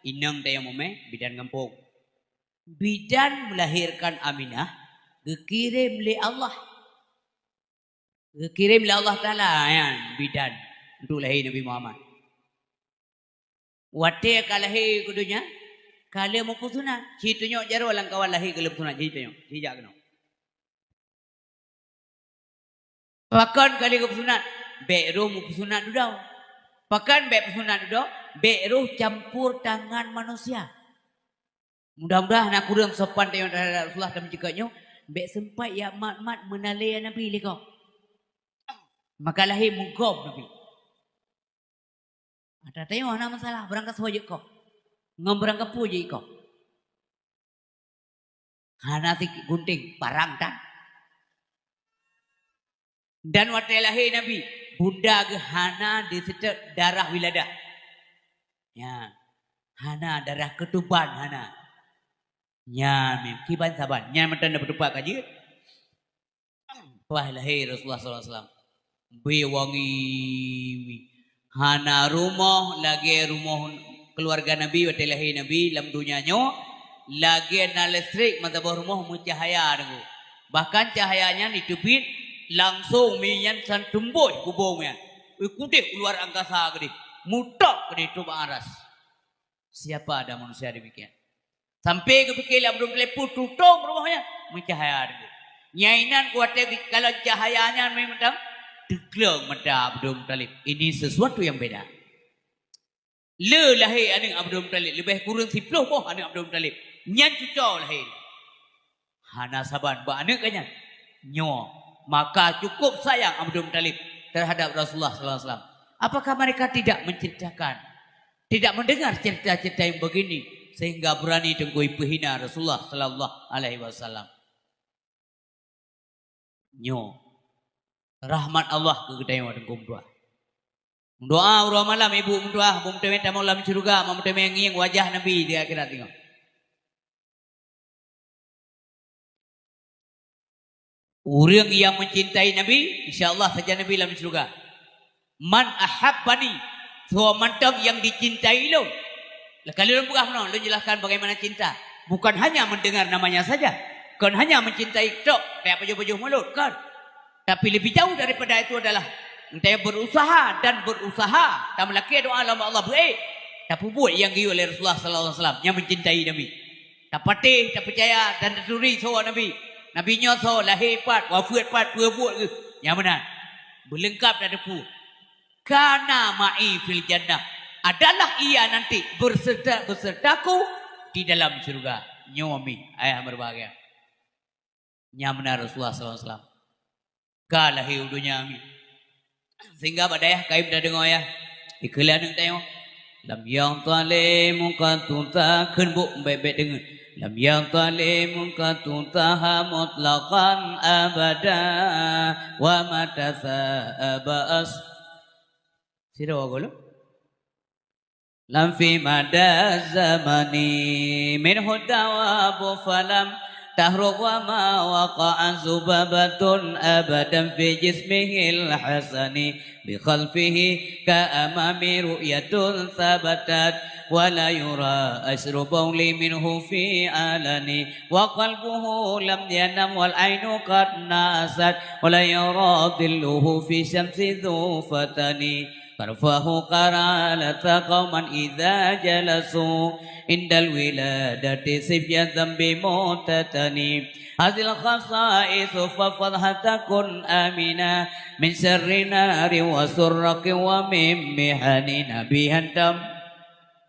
inong tanyoe umé, bidan gampông. Bidan melahirkan Aminah geukirém lé Allah. Geukirém lé Allah Taala nyan bidan untuk lahé Nabi Muhammad. Watée ka lahé keu donya, ka lheueh meupeusunat. Ci tunyok jaroe lam kawan lahé ka lheueh peusunat, ci tunyok, ci jak keunoe. Pakon ka lheueh geupeusunat, bék roh meupeusunat dudoe. Pakon bék peusunat dudoe, bék roh campur tangan manusia. Mudah-mudahan na kureueng sopan tanyoe terhadap Rasulullah dan meujikok nyoe, bék sempat jak mat-mat meunalée Nabi lé gob. Maka lahé meugom Nabi. Ata tanyoe hana masalah, barang kasoe jeuet koh. Ngon barang kapeue jeuet koh. Hana sikit gunting, parang tan. Dan watée lahé Nabi, bunda geuh hana diseutôt darah wiladah. Ya, hana darah keutuban, hana. Nyan mim, kiban saban. Nyan mantong na beuteupat ka jeuet. Wah, lahé Rasulullah sallallahu alaihi wasallam. Beuwangi. Hana rumoh lagée rumoh keuluwarga Nabi watée lahé Nabi lam donya nyoe, lagée na listrik meusaboh rumoh meucahya deungoe. Bahkan cahya nyan jiteubiet langsong mie nyan san teumbôh kubong nyan. Ui, kudeh u luar angkasa keudeh. Mutok keudeh trok bak aras. Siapa ada manusia demikian? Sampai geupike lé Abdul Muthalib, tutong rumoh nyan, meucahya deungoe. Nyan inan kuatée kalon cahya nyan mantong, teugleng mata Abdul Muthalib. Ini sesuatu yang beda. Le lahé aneuëk Abdul Muthalib, leubeh kureueng siplôh boh aneuëk Abdul Muthalib. Nyan cuco lahé. Hana saban bak aneuëk geuh nyan. Nyoe, maka cukup sayang Abdul Muthalib terhadap Rasulullah sallallahu alaihi wasallam. Apakah mereka tidak menceritakan, tidak mendengar cerita-cerita yang begini sehingga berani Teungku ipeuhina Rasulullah sallallahu alaihi wasallam? Nyoe, rahmat Allah keu geutanyoe Teungku meutuah. Doa uroe malam ibu meutuah, bu meuteumé tamong lam syeuruga, ma meuteumé ngieng wajah Nabi di akhirat nyoe. Ureuëng nyang mencintai Nabi, insya Allah sajan Nabi lam syeuruga. "Man ahabbani," soe mantong nyang dicintai lôn. Leuka lôn peugah meunoe, lôn jelaskan bagaimana cinta. Bukan hanya mendengar namanya saja. Kon hanya mencintai tok, kayak pajoh-pajoh mulut, kon. Tapi lebih jauh daripada itu adalah, entah berusaha dan berusaha, tameulakée doa lom Allah beuék, tapeubuet nyang geuyue lé Rasulullah sallallahu alaihi wasallam nyang mencintai Nabi. Tapatéh, tapeucaya dan taturi soe Nabi. Nabi nyoe soe, lahé pat, wafeuet pat, peue buet geuh. Nyang meunan. Beuleungkap tateupeue. "Kana ma'i fil jannah," adalah ia nanti berserta, besertaku di dalam syurga. Nyoe mi, ayah berbahagia. Nyang meunan Rasulullah sallallahu alaihi wasallam. Ka lahé u donya mi. Sehingga bak dayah kayém tadeungoe ya. Ikheun lé aneuëk tanyoe. Lam yang talim muka tuta kheun buk bek-bek deungon. Lam yang talim muka tuta mutlaqan abada wa matasa abas. Sira wa golo. Lam fi mada zamani min hudawa bu falam تهرب وما وقع ذبابة أبدا في جسمه الحسن. بخلفه كأمام رؤية ثبتت، ولا يرى أثر بول منه في علن. وقلبه لم ينم والعين قد ناست، ولا يرى ظله في الشمس ذو فتن. طرفه قرالة قوما إذا جلسوا عند الولادة صبية بمهتتن. هذه الخصائص فاحفظها تكن آمنا من شر نار وسراق ومن محن. Nabi hantom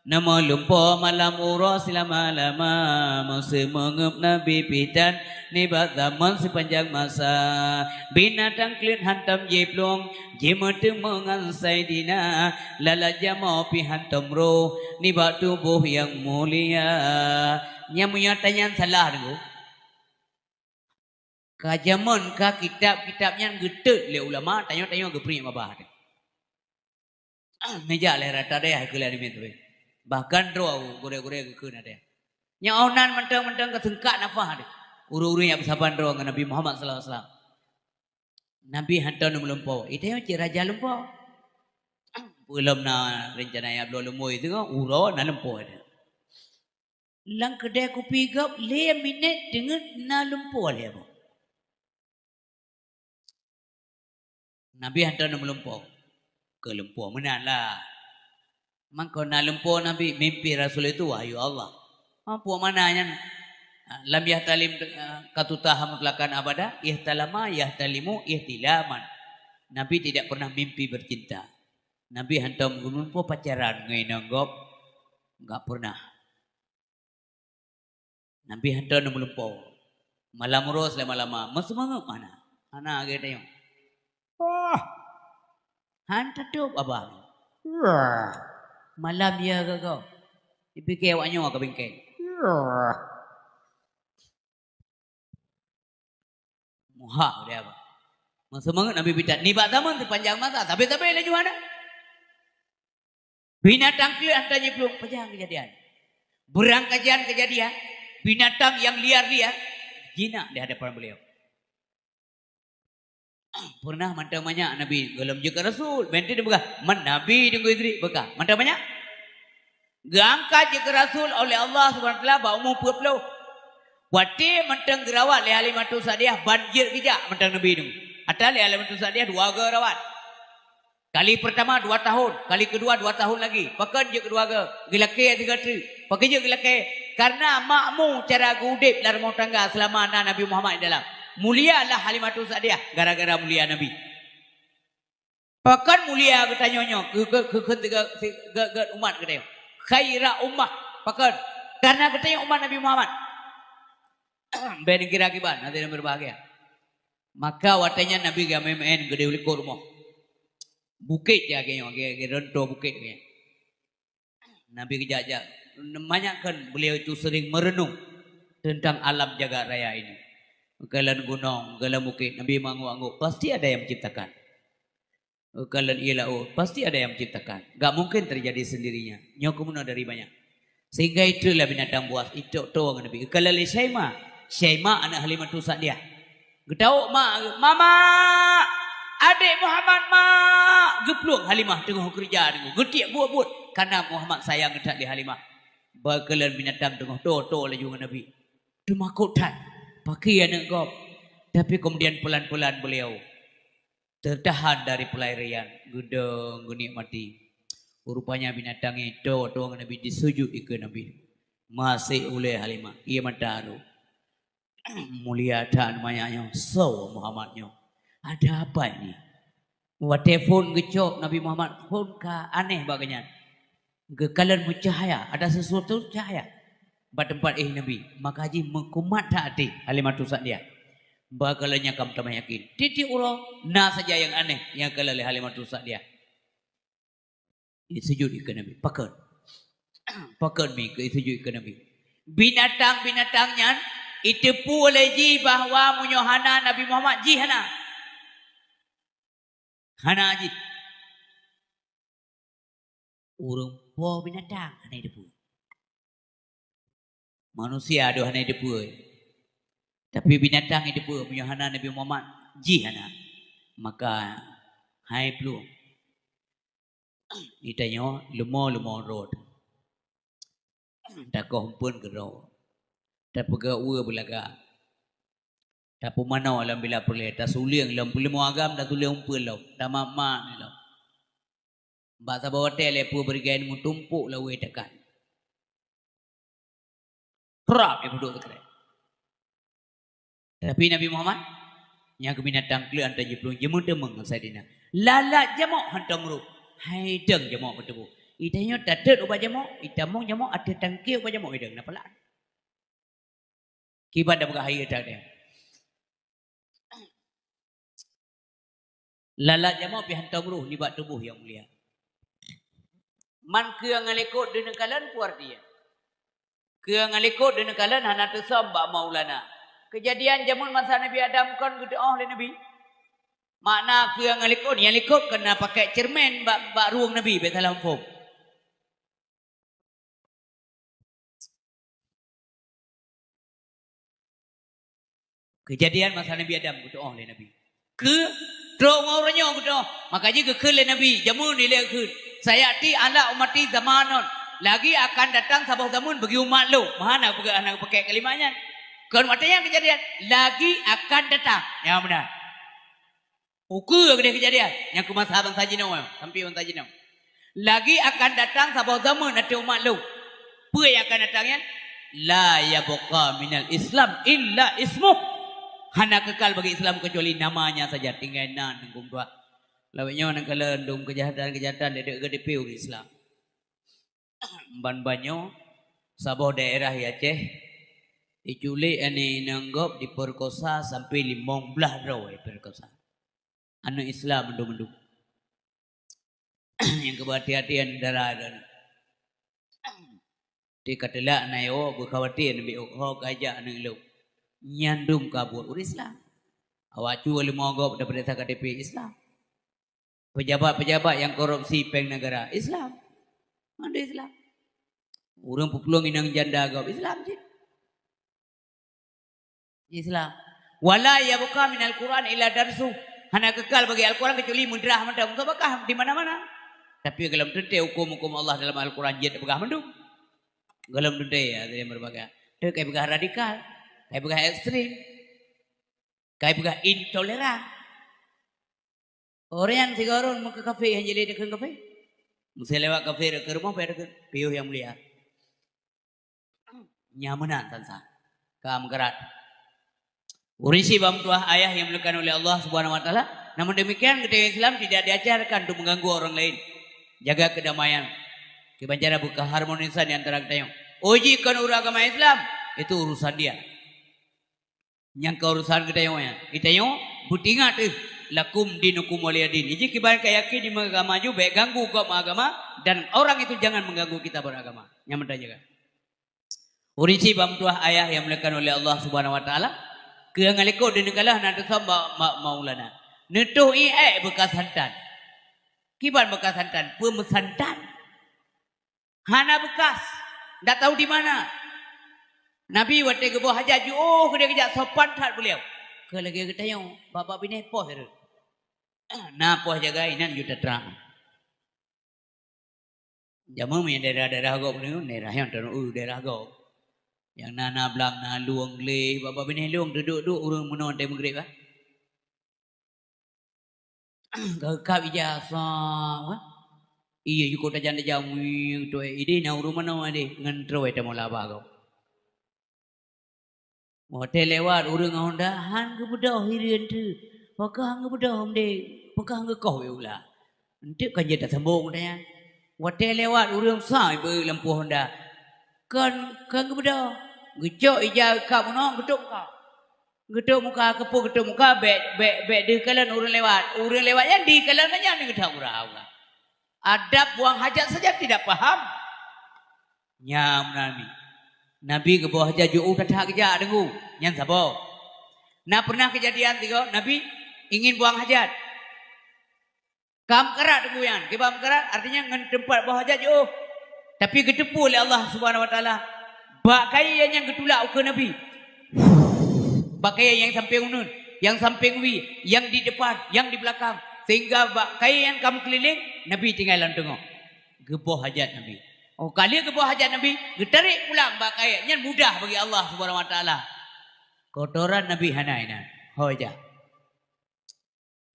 na meulumpoe malam uroe seulama-lama. Meuseumeungeup Nabi pih tan nibak zaman sipanjang masa. Binatang kleuet hantom jiplueng, jimeuteumé ngon Saidina, lalat jamoe pih hantom roh nibak tuboh nyang mulia. Nyang meunyoe tanyan salah, Teungku. Ka jameun ka kitab-kitab nyan geutot lé ulama, tanyoe-tanyoe geupeurunoe babah teuh. Meujak lé rata dayah keu lhée miet teuh. Bahkan droe gurée-gurée geukheun ada. Nyang oh nan mantong-mantong ka seungkat nafah teuh. Ureuëng-ureuëng nyang beusaban droe ngon Nabi Muhammad sallallahu alaihi wasallam. Nabi hantom na meulumpoe. Ita nyoe cit raja lumpoe. Peulom na rencana nyang bloe leumoi teuh, uroe na lumpoe teuh. Lam keudè kupi gob lhée minét teungeut na lumpoe lhée boh. Nabi hantom na meulumpoe. Keu lumpoe meunan lah. Mangko na lumpoe Nabi, mimpi Rasul itu wahyu Allah. Apa makna nyan? Lam yahtalim, eh, qattu taha mutlaqan abada, ihtalama, yahtalimu, ihtilaman. Nabi tidak pernah mimpi bercinta. Nabi hantom geulumpoe pacaran ngon inong gob, enggak pernah. Nabi hantom na meulumpoe. Malam uroe seulama-lama, meuseumeungeup hana. Hana lagée tanyoe. Wah! Han teutôb babah. Wah! Malam ya gaga. Dipike awak nyoe ka bingkai. Wah! Muha dia apa? Meuseumeungeup Nabi pih tan. Nibak zaman sipanjang masa, sabe-sabe laju hana. Binatang kleuet hantom jiplueng, pajan keujadian. Beurangkajan keujadian, binatang nyang liar-liar jinak di hadapan beliau. Pernah mantong manyak Nabi gohlom jeuet keu Rasul, bèk teupeugah, "Man Nabi Teungku Idris," beuka. Mantong manyak. Geuangkat jeuet keu Rasul oleh Allah Subhanahu wa Taala bak umu peuet ploh. Watèe mantong geurawat lé Halimatus Sa'diyah, ban jeuet geujak mantong Nabi nyoe. Ata lé Halimatus Sa'diyah dua goe rawat. Kali pertama dua tahun, kali kedua dua tahun lagi. Pakon jeuet keudua goe? Geulakèe sigoe teuk. Pakon jeuet geulakèe? Karena makmu cara geuudép lam rumoh tangga seulama na Nabi Muhammad di dalam. Mulia lah Halimatus Sa'diyah gara-gara mulia Nabi. Pakon mulia geutanyoe nyoe keu, keu, keu, keu, keu, keu, keu umat geutanyoe? Khaira ummah. Pakon? Karena geutanyoe umat Nabi Muhammad. Bèk neukira kiban, hadirin berbahagia. Maka watèe nyan Nabi geumeu'en-meu'en geudeh u likot rumoh. Bukét jih lagèe nyoe, lagèe, lagèe ronto bukét lagèe nyan. Nabi geujak-jak. Manyak kan beliau itu sering merenung tentang alam jagat raya ini. Kalon gunong, kalon bukét, Nabi meungangguk-angguk, pasti ada yang menciptakan. Kalon ié laôt, pasti ada yang menciptakan. Gak mungkin terjadi sendirinya. Nyoe keumeunoe dari banyak. Sehingga itulah binatang buas, icok toe ngon Nabi. Kalon lé Syaimah. Syaimah aneuk Halimatus Sa'diyah. Geutawök mak, "Mama! Adék Muhammad, Mak!" Geuplueng Halimah teungoh keureuja deungoe. Geutiek buet-buet. Karena Muhammad sayang that lé Halimah. Bak kalon binatang teungoh toe-toe laju ngon Nabi. Teumakot that. Pakri aneuk gob. Tapi kemudian pelan-pelan beliau tertahan dari pelarian, geudong, geunikmati. Rupanya binatang nyan toe-toe ngon Nabi, disujut dikeue Nabi. Maséh ulèe Halimah, ié mata rhot. Mulia that manyak nyoe, soe Muhammad nyoe? Ada apa ini? Watèe phon geucok Nabi Muhammad, phon ka aneh bak geuhnyan. Geukalon meucahya, ada sesuatu cahya bak teumpat éh Nabi. Maka jih meukumat that até Halimatus Sa'diyah. Bak kalon nyan ka meutamah yakin. Tiep-tiep uroe na saja nyang aneh nyang kalon lé Halimatus Sa'diyah. Disujut dikeue Nabi. Pakon? Pakon mi keu disujut dikeue Nabi? Binatang-binatang nyan jiteupeue lé jih bahwa meunyoe hana Nabi Muhammad, jih hana. Hana jih. Ureueng po binatang hana jiteupeue. Manusia deuh hana jiteupeue. Tapi binatang itu pun, meunyoe hana Nabi Muhammad, jih hana. Maka, hai plueng. Geutanyoe leumo-leumo rot. Takoh umpeuen keudroe. Tapeugah uwe beulaga. Tapeumanoe lam bila peureulée. Tasulieng lam peuleumô agam, tasulieng umpeuen lom. Tamat-mat lom. Bak saboh watée lé peue beureugai meutumpok lawée takan. Prap, dia peuduek teukrek. Tapi Nabi Muhammad, nyang keu binatang kleueh hantom jiplueng, jimeuteumé ngon Saidina. Lalat jamok hantom roh. Hai deueng jamok meutuboh. Geutanyoe tatot ubak jamok, itamong jamok, ateueh tangke ubak jamok, hai deueng, na palat. Kiban tapeugah hai deueng. Lalat jamok pih hantom roh nibak tuboh nyang mulia. Man keu nyang likot deuneukalon peue arti nyan? Keu nyang likot deuneukalon hana teusöm bak Maulana. Keujadian jameun masa Nabi Adam kon geuteu'oh lé Nabi. Makna keu nyang likot, nyang likot kon na pakai cermin bak, bak rueng Nabi, bèk salah muphom. Keujadian masa Nabi Adam geuteu'oh lé Nabi. Keu trok ngon uroe nyoe geuteu'oh, maka jih geukheun lé Nabi, jameun ilée geukheun, "Sayati ala ummati zamanun," lagi akan datang saboh zameun bagi umat lôn. Meuhana peugah hana pakai kalimat nyan. Kon watée nyan keujadian, lagi akan datang. Nyang meunan. Ukeue keudeh keujadian nyang keu masa bansa jinoe, sampoe bansa jinoe. Lagi akan datang saboh zameun ateueh umat lôn. Peue nyang akan datang nyan? La yabqa minal Islam illa ismuh. Hana keukal bagi Islam keucuali namanya saja, tinggai nan huköm tuha. Lawét nyoe neukalon dum keujahatan-keujahatan deuek-deuek geuteupeue ureuëng Islam. Ban-ban nyoe, saboh daerah di Aceh, jiculék aneuk inong gob, jipeurkosa sampoe limong blaih droe jipeurkosa. Aneuk Islam mandum-mandum. Nyang keu beuhati-hati aneuk dara droeneuh. Di ka teulak na yo beukhawatir neubi ho ka jak aneuk lôn. Nyan dum ka buet ureuëng Islam. Awak cu leumo gob daripada K T P Islam. Pejabat-pejabat nyang korupsi péng negara, Islam. Mandum Islam. Ureuëng peuplueng inong janda gob, Islam cit. Islam. Wala yabqa minal Qur'an illa darsu. Hana keukal bagi Al-Quran kecuali meudrah mantong. Enggak bakah di mana-mana. Tapi golom teuntée huköm-huköm Allah dalam Al-Quran jeuet peugah mandum. Golom teuntée ya, ada yang berbagai. Tu kai peugah radikal, kai peugah ekstrem, kai peugah intoleran. Orang sigoe ureuëng meukeukafé han jilé dikeue kafé. Meuseulewat kafé dikeue rumoh pih dikeue piôh nyang mulia. Nyang meunan sansa. Ka meugarat. Ureuëng syiek bak meutuah ayah yang dimuliakan oleh Allah Subhanahu wa Taala. Namun demikian, geutanyoe Islam tidak diajarkan untuk mengganggu orang lain. Jaga kedamaian. Kiban cara berkeharmonisan di antara geutanyoe. Oh jih kon ureuëng agama Islam, itu urusan dia. Nyang ka urusan geutanyoe nyan. Geutanyoe beutingat teuh, "Lakum dinukum waliyadin." Iji kiban ka yakin di agama ju, bék ganggu gob agama, dan orang itu jangan mengganggu kita beragama. Nyang meunan jaga. Ureuëng syiek bak meutuah ayah yang dimuliakan oleh Allah Subhanahu wa Taala, keu nyang likot deuneukalon na teusöm bak ma-, Maulana. Neutoh ié beukas santan. Kiban beukas santan, peue meusantan? Hana beukas, ndak tahu di mana. Nabi watée geuboh hajat jiôh keudeh geujak sopan that beuliau. Keu lagée geutanyoe, babah binéh poh reuet. Na poh jagai inan ju tatra. Jameun meunyoe daerah-daerah gob nyoe, daerah nyang tanoh daerah gob. Nyang na, na blang, na lueng gleh, babah binéh lueng teuduek-duek ureuëng meunoe teuh meugreb, ah. Geukab ija sa, wah. Iya, jukuk tajam-tajam, wih, tu, eh, ideh na ureuëng meunoe deh, ngon trôi teumoe laba gob. Watée lewat ureuëng ngon honda, han geubeudôh hireuen teuh. Pakah han geubeudôh, mdeng, pakah han geukoh, weh, ula. Eunteuk kan jeuet tasambong, tanya. Watée lewat ureuëng sa, ibe lampu honda. Kan, kan geubeudôh. Geucok ija geukab meunoe, geutôp muka. Geutôp muka, keupeue geutôp muka, bék, bék, bék deuh kalon ureuëng lewat. Ureuëng lewat nyan deuh kalon nyan, nyan geutôp muka. Adab buang hajat saja tidak paham. Nyang meunan mi. Nabi geuboh hajat jiôh that-that geujak deungoe. Nyan saboh. Na pernah kejadian tiga, Nabi ingin buang hajat. Ka meukarat deungoe nyan. Kiban meukarat, artinya ngon teumpat boh hajat jiôh. Tapi geuteupeue lé Allah Subhanahu wa Taala, bak kayée nyan geutulak ukeue Nabi. Pakaian nyang sampéng uneuen, nyang sampéng wie, nyang di depan, nyang di beulakang, sehingga bak kayée nyang ka meukeulileng, Nabi tinggai lam teungoh. Geuboh hajat Nabi. Oh, ka lheueh geuboh hajat Nabi, geutarek pulang bak kayée, nyan mudah bagi Allah Subhanahu Wa Taala. Kotoran Nabi hana inan. Ho jak.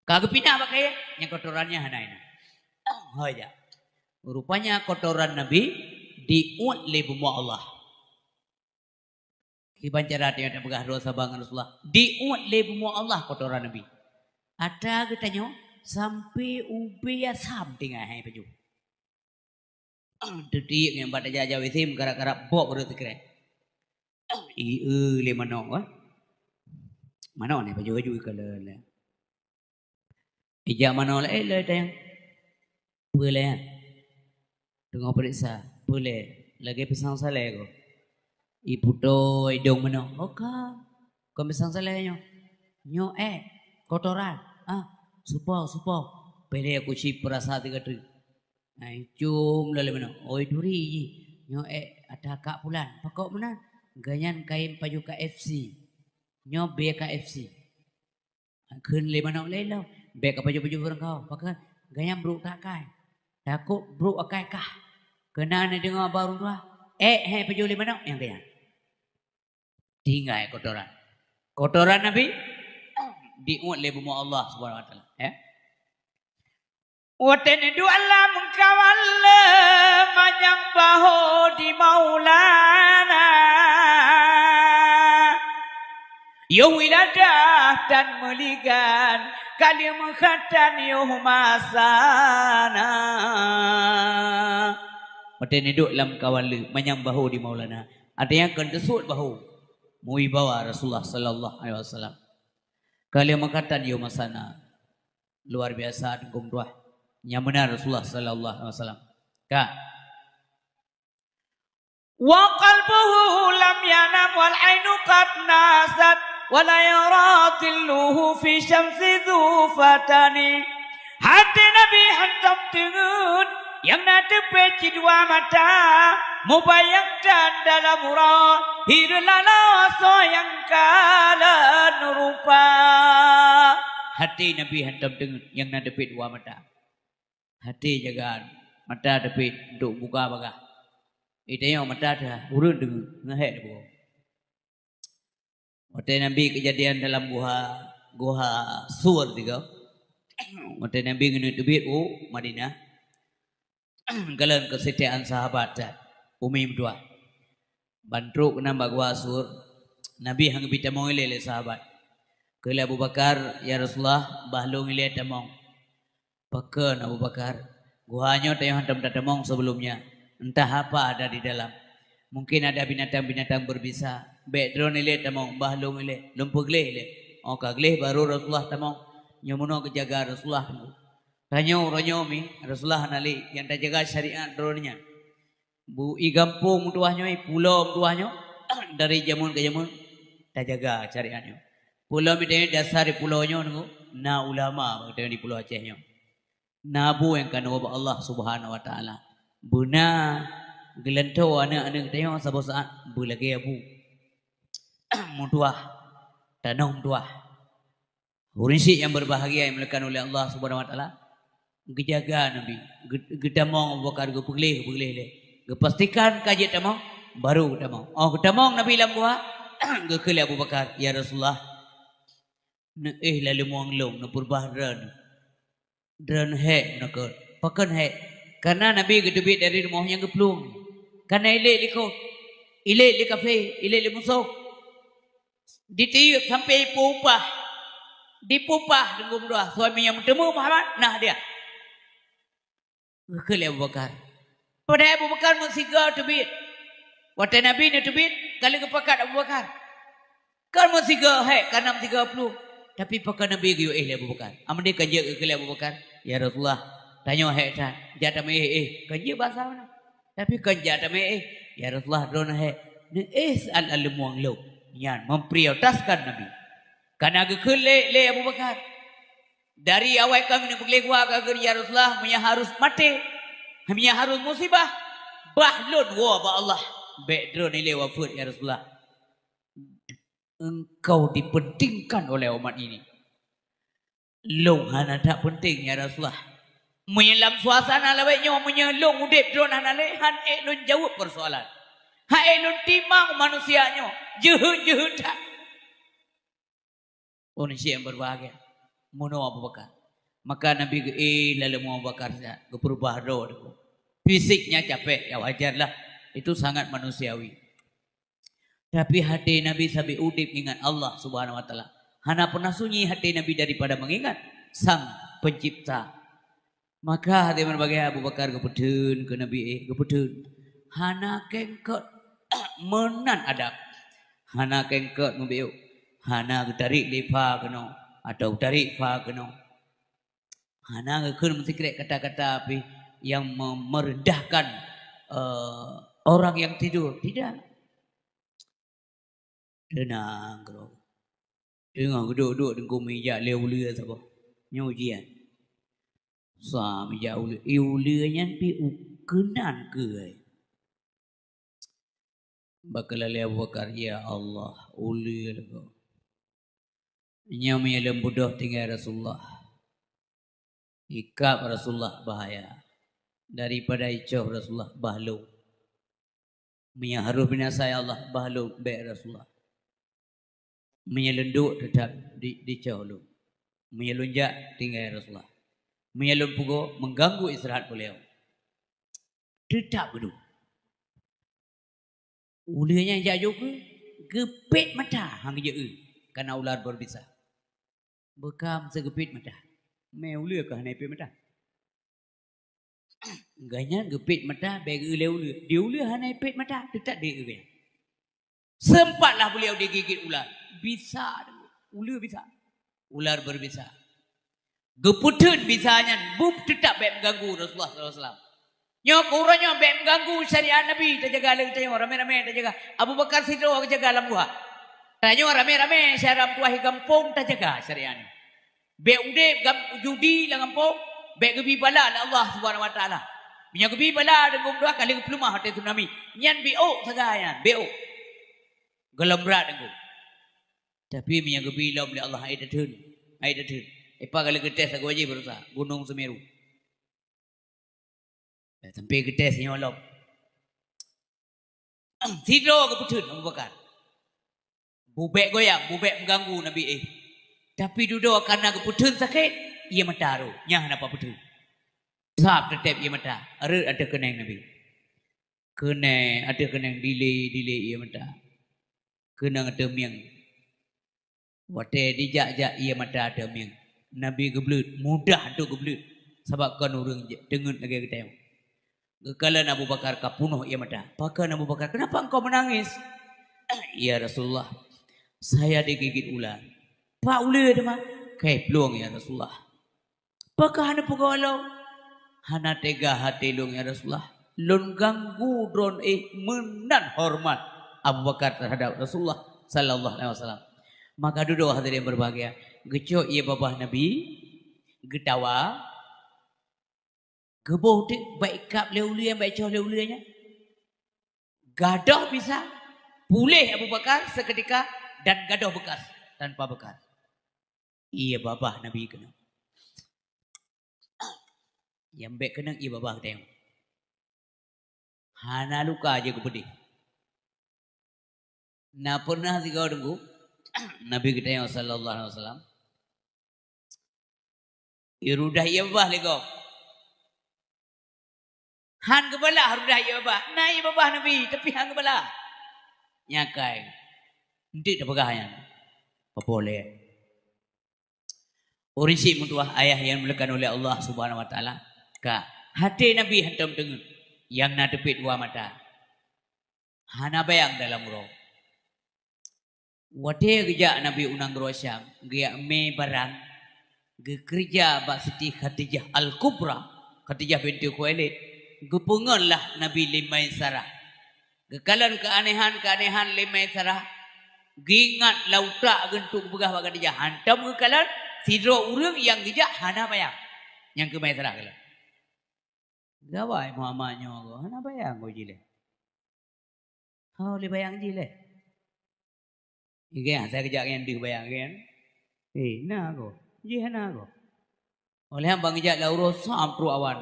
Ka geupinah bak kayée, nyang kotoran nyan hana inan. Ho jak. Rupanya kotoran Nabi diuet lé bumoe Allah. Kiban cara tanyoe tapeugah droe saban ngon Rasulullah, diuet lé bumoe Allah kotoran Nabi. Ata geutanyoe sampoe ubé asam tinggai hai pajoh. Teutiek nyang bak tajak-jak W C meukarab-karab bok baroe teukrek. Ie lé manok, wah. Manok ni pajoh-pajoh ka le. Ijak manoe laén lé tayang. Peue lé nyan? Teungoh peuriksa. Peue lé? Lagée pisang salée ko. Iputoe idong manoe. Oh ka. Kon pisang salée nyoe. Nyoe ék. Kotoran. Ah, supo, supo. Pih lé kuci peurasa tiga tu. Nah, icum lé manoe. Oi duri jih. Nyoe ék ata kak pulan. Pakok meunan? Ganyan kayém pajoh K F C. Nyoe B K F C. Kheun lé manok lé lom, bék ka pajoh-pajoh ureuëng kau. Pakon? Ganyang brok takai. Takot brok akai kah. Keunan neudeungoe bak ureuëng tuha, ék hai pajoh lé manok nyang ganyang. Tinggai kotoran. Kotoran Nabi diuet lé bumoe Allah Subhanahu Wa Taala, ya. Watée neuduek lam kawan le manyang baho di Maulana. Yoh wiladah tan meuligan, ka lheueh meukhatan yoh masana. Watée neuduek lam kawan le manyang baho di Maulana. Artinya kon teusuet baho. Meuwibawa Rasulullah sallallahu alaihi wasallam. Ka lheueh meukhatan yoh masana. Luar biasa teungku meutuah. Nyang meunan Rasulullah sallallahu alaihi wasallam. Ka. Wa qalbuhu lam yanam wal ainu qad nasat wa la yara dhilluhu fi syamsi dhu fatani. Até Nabi hantom teungeut, nyang na teupéh cit dua mata, mubayang dan dalam uroe, hireuen laloe soe nyang ka lôn rupa. Até Nabi hantom teungeut, nyang na teupéh dua mata. Até jagaan, mata teupéh untuk buka bagah. Di tanyoe mata teuh ureuëng teungeut, ngeuhek teuh buka. Watée Nabi keujadian dalam guha, guha Sur tiga. Watée Nabi keuneuk teubiet u Madinah, kalon keusetiaan sahabat that, umi meutuah. Ban trok keunan bak guha Sur, Nabi han geubi tamong ilée lé sahabat. Kheun lé Abu Bakar, "Ya Rasulullah, bah lôn ilée tamong." Pakon Abu Bakar, "Guha nyoe tanyoe hantom tatamong sebelumnya. Entah apa ada di dalam. Mungkin ada binatang-binatang berbisa. Bék droeneuh ilée tamong, bah lôn ilée, lôn peugleh ilée." Oh ka gleh baru Rasulullah tamong. Nyoe meunoe geujaga Rasulullah teungku. Tanyoe uroe nyoe mi Rasulullah hana lé, nyang tajaga syariat droeneuh nyan. Bu i gampông meutuah nyoe, i pulo meutuah nyoe, dari jameun ke jameun tajaga syariat nyoe. Pulo mi tanyoe dasar di pulo nyoe teungku, na ulama bak tanyoe di Pulo Aceh nyoe. Na bu nyang keunoe bak Allah Subhanahu Wa Taala. Beuna geulantoe aneuëk-aneuëk tanyoe saboh saat beulagée bu. Meutuah, tanoh meutuah. Ureuëng syiek nyang berbahagia yang dimuliakan oleh Allah Subhanahu Wa Taala, geujaga Nabi, geu-, geutamong Abu Bakar, geupeugleh, geupeugleh lé. Geupastikan ka jeuet tamong, baru geutamong. Oh geutamong Nabi lam guha, geukheun lé Abu Bakar, "Ya Rasulullah, neuéh laleueng muang lôn, neupeureubah droeneuh." Droeneuh hék meunan kon. Pakon hék? Karena Nabi geuteubiet dari rumoh nyang geuplueng. Kana ilét likot, ilét lé kafé, ilét lé musoh. Ditiyeuk sampai ipupah. Dipupah teungku meutuah. Suami nyang meuteumé Muhammad, na hadiah. Geukheun lé Abu Bakar. Padahai Abu Bakar meusigoe teubiet. Watée Nabi neuteubiet, ka lheueh geupakat Abu Bakar. Kon meusigoe hék, ka na meusigoe plueng. Tapi pakon Nabi geuyue éh lé Abu Bakar. Amadé kon jeuet geukheun lé Abu Bakar, "Ya Rasulullah, tanyoe hék that. Jak tameuéh éh." Kon jeuet basa meunan. Tapi kon jak tameuéh éh, "Ya Rasulullah, droeneuh hék." Neuéh saat laleueng muang lôn. Nyan memprioritaskan Nabi. Kana geukheun lé, lé Abu Bakar. Dari awai ka keuneuk peugleh guha ka geukheun, "Ya Rasulullah, meunyo harus maté, meunyo harus musibah, bah lôn woe bak Allah. Bék droeneuh ilée wafeuet, ya Rasulullah." engkau dipentingkan oleh umat ini. Lôn hana that penting, ya Rasulullah. Meunyoe lam suasana lawét nyoe, meunyoe lôn udeb droe hana lé, han ék lôn jaweueb persoalan. Han ék lôn timang manusia nyoe, jeuhet-jeuhet that. Ureuëng syik nyang berbahagia, meunoe Abu Bakar. Maka Nabi geuéh laleumu Abu Bakar siat, geupeurubah droe. Fisiknya capek, ya wajar lah. Itu sangat manusiawi. Tapi até Nabi sabe udeb ingat Allah Subhanahu wa Taala. Hana pernah sunyi até Nabi daripada mengingat Sang Pencipta. Maka até meubagée Abu Bakar geupeutheun keu Nabi, eh, geupeutheun. Hana kengkot meunan adab. Hana kengkot meubiôk. Hana geutarék lé pha keunoe atau geutarék pha keunoe. Hana geukheun meusikrek kata-kata pih yang me-, merendahkan, eh, orang yang tidur. Tidak. Teunang keudroe. Teungoh geuduek-duek teungku meujak lé uleue saboh. Nyoe ujian. Sa meujak uleue. Eh, uleue nyan pih u-, keunan keuh. Bak keulalé Abu Bakar, "Ya Allah, uleue lagoe." Nyoe meunyoe lôn beudôh tinggai Rasulullah. Ikab Rasulullah bahaya. Daripada icoh Rasulullah, bah lôn. Meunyoe harôh binasa, ya Allah, bah lôn, bék Rasulullah. Meunyoe lôn duek, teutab di, dicoh lôn. Meunyoe lôn jak, tinggai Rasulullah. Meunyoe lôn peugoe, mengganggu istirahat beliau. Teutab geuduek. Uleue nyan jak jok keuh, geupet mata, han geujak eu, kana ular berbisa. Beukam seugeupet mata. Mé uleue keuh hana ipet mata. Gobnyan geupet mata, bék geu-eu lé uleue. Di uleue hana ipet mata, teutab di eu gobnyan. Sempatlah beliau digigit ular. Bisa, uleue bisa. Ular berbisa. Geupeutheun bisa nyan, bup teutab bék meuganggu Rasulullah sallallahu alaihi wasallam. Nyoe keu uroe nyoe bék meuganggu syariat Nabi, tajaga lé geutanyoe, ramé-ramé tajaga. Abu Bakar sidroe geujaga lam guha. Tanyoe ramé-ramé syedara meutuah gampông tajaga syariat nyoe. Bék udeb gam-, judi lam gampông, bék geubi bala lé Allah Subhanahu wa Taala. Meunyoe geubi bala deungon dua kali geupeuleumah watée tsunami, nyan biôk sagai nyan, biôk. Gohlom brat deungon. Tapi meunyoe geubi lom lé Allah, hai tatheun, hai tatheun. Ipa kali geutés sagoe jih baroesa, Gunong Seumeru. Eh, sampai geutés nyoe lom. Sidroe geupeutheun Abu Bakar. Bubek goyang, bubek meuganggu Nabi, eh. Tapi dudoe kana geupeutheun sakét, ié mata roh, nyan hana peupeutheun. Sab teuteb ié mata, rhot ateueh keuneng Nabi. Keuneng, ateueh keuneng dilée, dilée ié mata. Keunong ateueh mieng. Watée dijak-jak ié mata ateueh mieng, Nabi geubleuet, mudah untuk geubleuet, sabab kon ureuëng je-, teungeut lagée geutanyoe. Geukalon Abu Bakar ka punoh ié mata. Pakon Abu Bakar, "Kenapa engkau menangis?" "Ya Rasulullah, saya digigit ular." "Pak uleue teuma?" "Kai plueng, ya Rasulullah." "Pakon hana peugoe lom?" "Hana teuga até lôn, ya Rasulullah. Lôn ganggu droen éh meunan horeumat Abu Bakar teuhadab Rasulullah sallallahu alaihi wasallam." Maka dudoe hadirin berbahagia, geucok ié babah Nabi, geutawa, geuboh teuk bak ikab lé uleue nyan, bak icoh lé uleue nyan. Gadôh bisa, puléh Abu Bakar seketika dan gadôh bekas, tanpa bekas. Ié babah Nabi keunong. Nyang bék keunong ié babah geutanyoe. Hana luka jeuet geupeudeh. Na pernah sigoe teungku, Nabi geutanyoe sallallahu alaihi wasallam, irudah ié babah lé gob. Han geubalah rudah ié babah. Na ié babah Nabi, tapi han geubalah. Nyakai. Enteuk tapeugah nyan. Peue lé? Ureuëng syik meutuah ayah nyang dimuliakan oleh Allah Subhanahu wa Taala. Ka, até Nabi hantom teungeut, nyang na teupet dua mata. Hana bayang dalam uroe. Watée geujak Nabi u nanggroe Syam, geujak mé barang, geukeureuja bak Siti Khadijah Al-Kubra, Khadijah binti Khuwailid, geupeungon lah Nabi lé Maisarah. Geukalon keuanehan-keuanehan lé Maisarah, geuingat lam utak geuh untuk geupeugah bak Khadijah, hantom geukalon sidroe ureuëng nyang geujak hana bayang. Nyang keu Maisarah kalon. Gawai Muhammad nyoe goe, hana bayang goe jih lé. Ho lé bayang jih lé. Igeng, asai geujak ngon deuh bayang kan? Eh, na ko. Jih na ko. Oleh ban geujak lam uroe sam trok awan.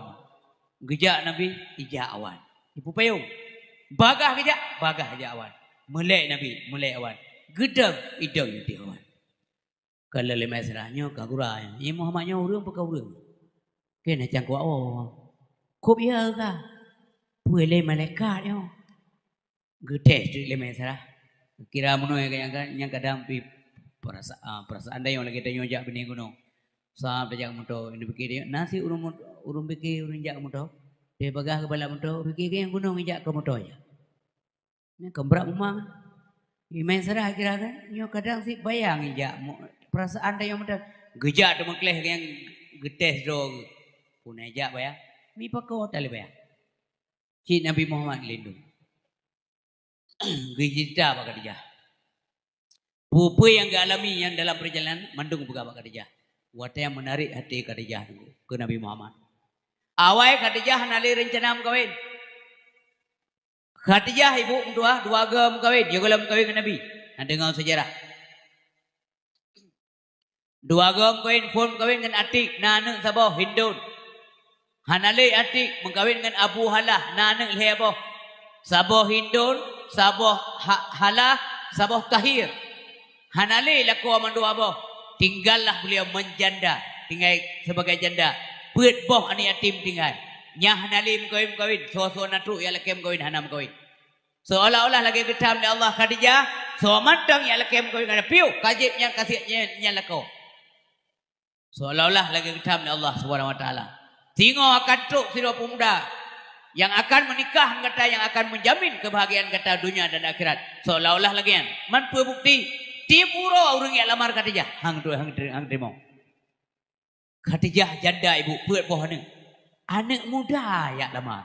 Geujak Nabi, ijak awan. Ipupayong. Bagaih geujak, bagaih ijak awan. Meulek Nabi, meulek awan. Geudong, idong idong awan. Ka lheueh lé Maisarah nyoe ka gura nyoe. Nyi Muhammad nyoe ureueng peu ka ureueng? Keu na cangkok awak. Kop ya ka. Peue lé malaikat nyoe? Geutés teuk lé Maisarah. Kira meunoe nyang, nyang kadang pih perasa-, ah, perasaan tanyoe lagèe tanyoe jak binéh gunong. Sab tajak moto, indu pikir dia, na sit ureueng mot-, ureueng pikir ureueng jak moto. Dia bagah keubalak moto, pikir ke nyang gunong jak keu moto je. Nyan kan brat memang. Imai Sarah kira kan, nyoe kadang sit bayang ijak mo-, perasaan tanyoe meudan. Geujak teumeukleh nyang geutés droe geuh. Puna jak bayang, mi pakon talé bayang. Cit Nabi Muhammad lindong. Geucerita bak Khadijah. Peue-peue nyang geualami nyan dalam perjalanan, mandum geupeugah bak Khadijah. Watèe nyang meunarek até Khadijah nyoe keu Nabi Muhammad. Awai Khadijah hana lé reuncana meukawen. Khadijah ibu meutuah dua goe meukawen, jigohlom meukawen ngon Nabi. Na deungö seujarah. Dua goe meukawen, phôn meukawen ngon Atik, na aneuk saboh Hindun. Hana lé Atik meukawen ngon Abu Halah, na aneuk lhèe boh. Saboh Hindun, saboh Ha-, Halah, saboh Kahir. Hana lé lakoe mandua boh, tinggallah beliau menjanda, tinggai sebagai janda. Peuet boh aneuk yatim tinggai. Nyang hana lé meukawen-meukawen, soe-soe na trok nyang lakèe meukawen hana meukawen. Seolah-olah lagèe geutham lé Allah Khadijah, soe mantong nyang lakèe meukawen ngon piôh, ka jieb nyan ka siek nyan, nyan lakoe. Seolah-olah lagèe geutham lé Allah Subhanahu wa Taala. Singoh akan trok sidroe pemuda nyang akan meunikah ngon gata, nyang akan menjamin kebahagiaan gata dunia dan akhirat. Seolah-olah lagèe nyan. Man peue bukti? Tiep uroe ureueng jak lamar Khadijah. Hang tu, hang teurimong. Khadijah janda ibu, peuet boh aneuk. Aneuk muda jak lamar.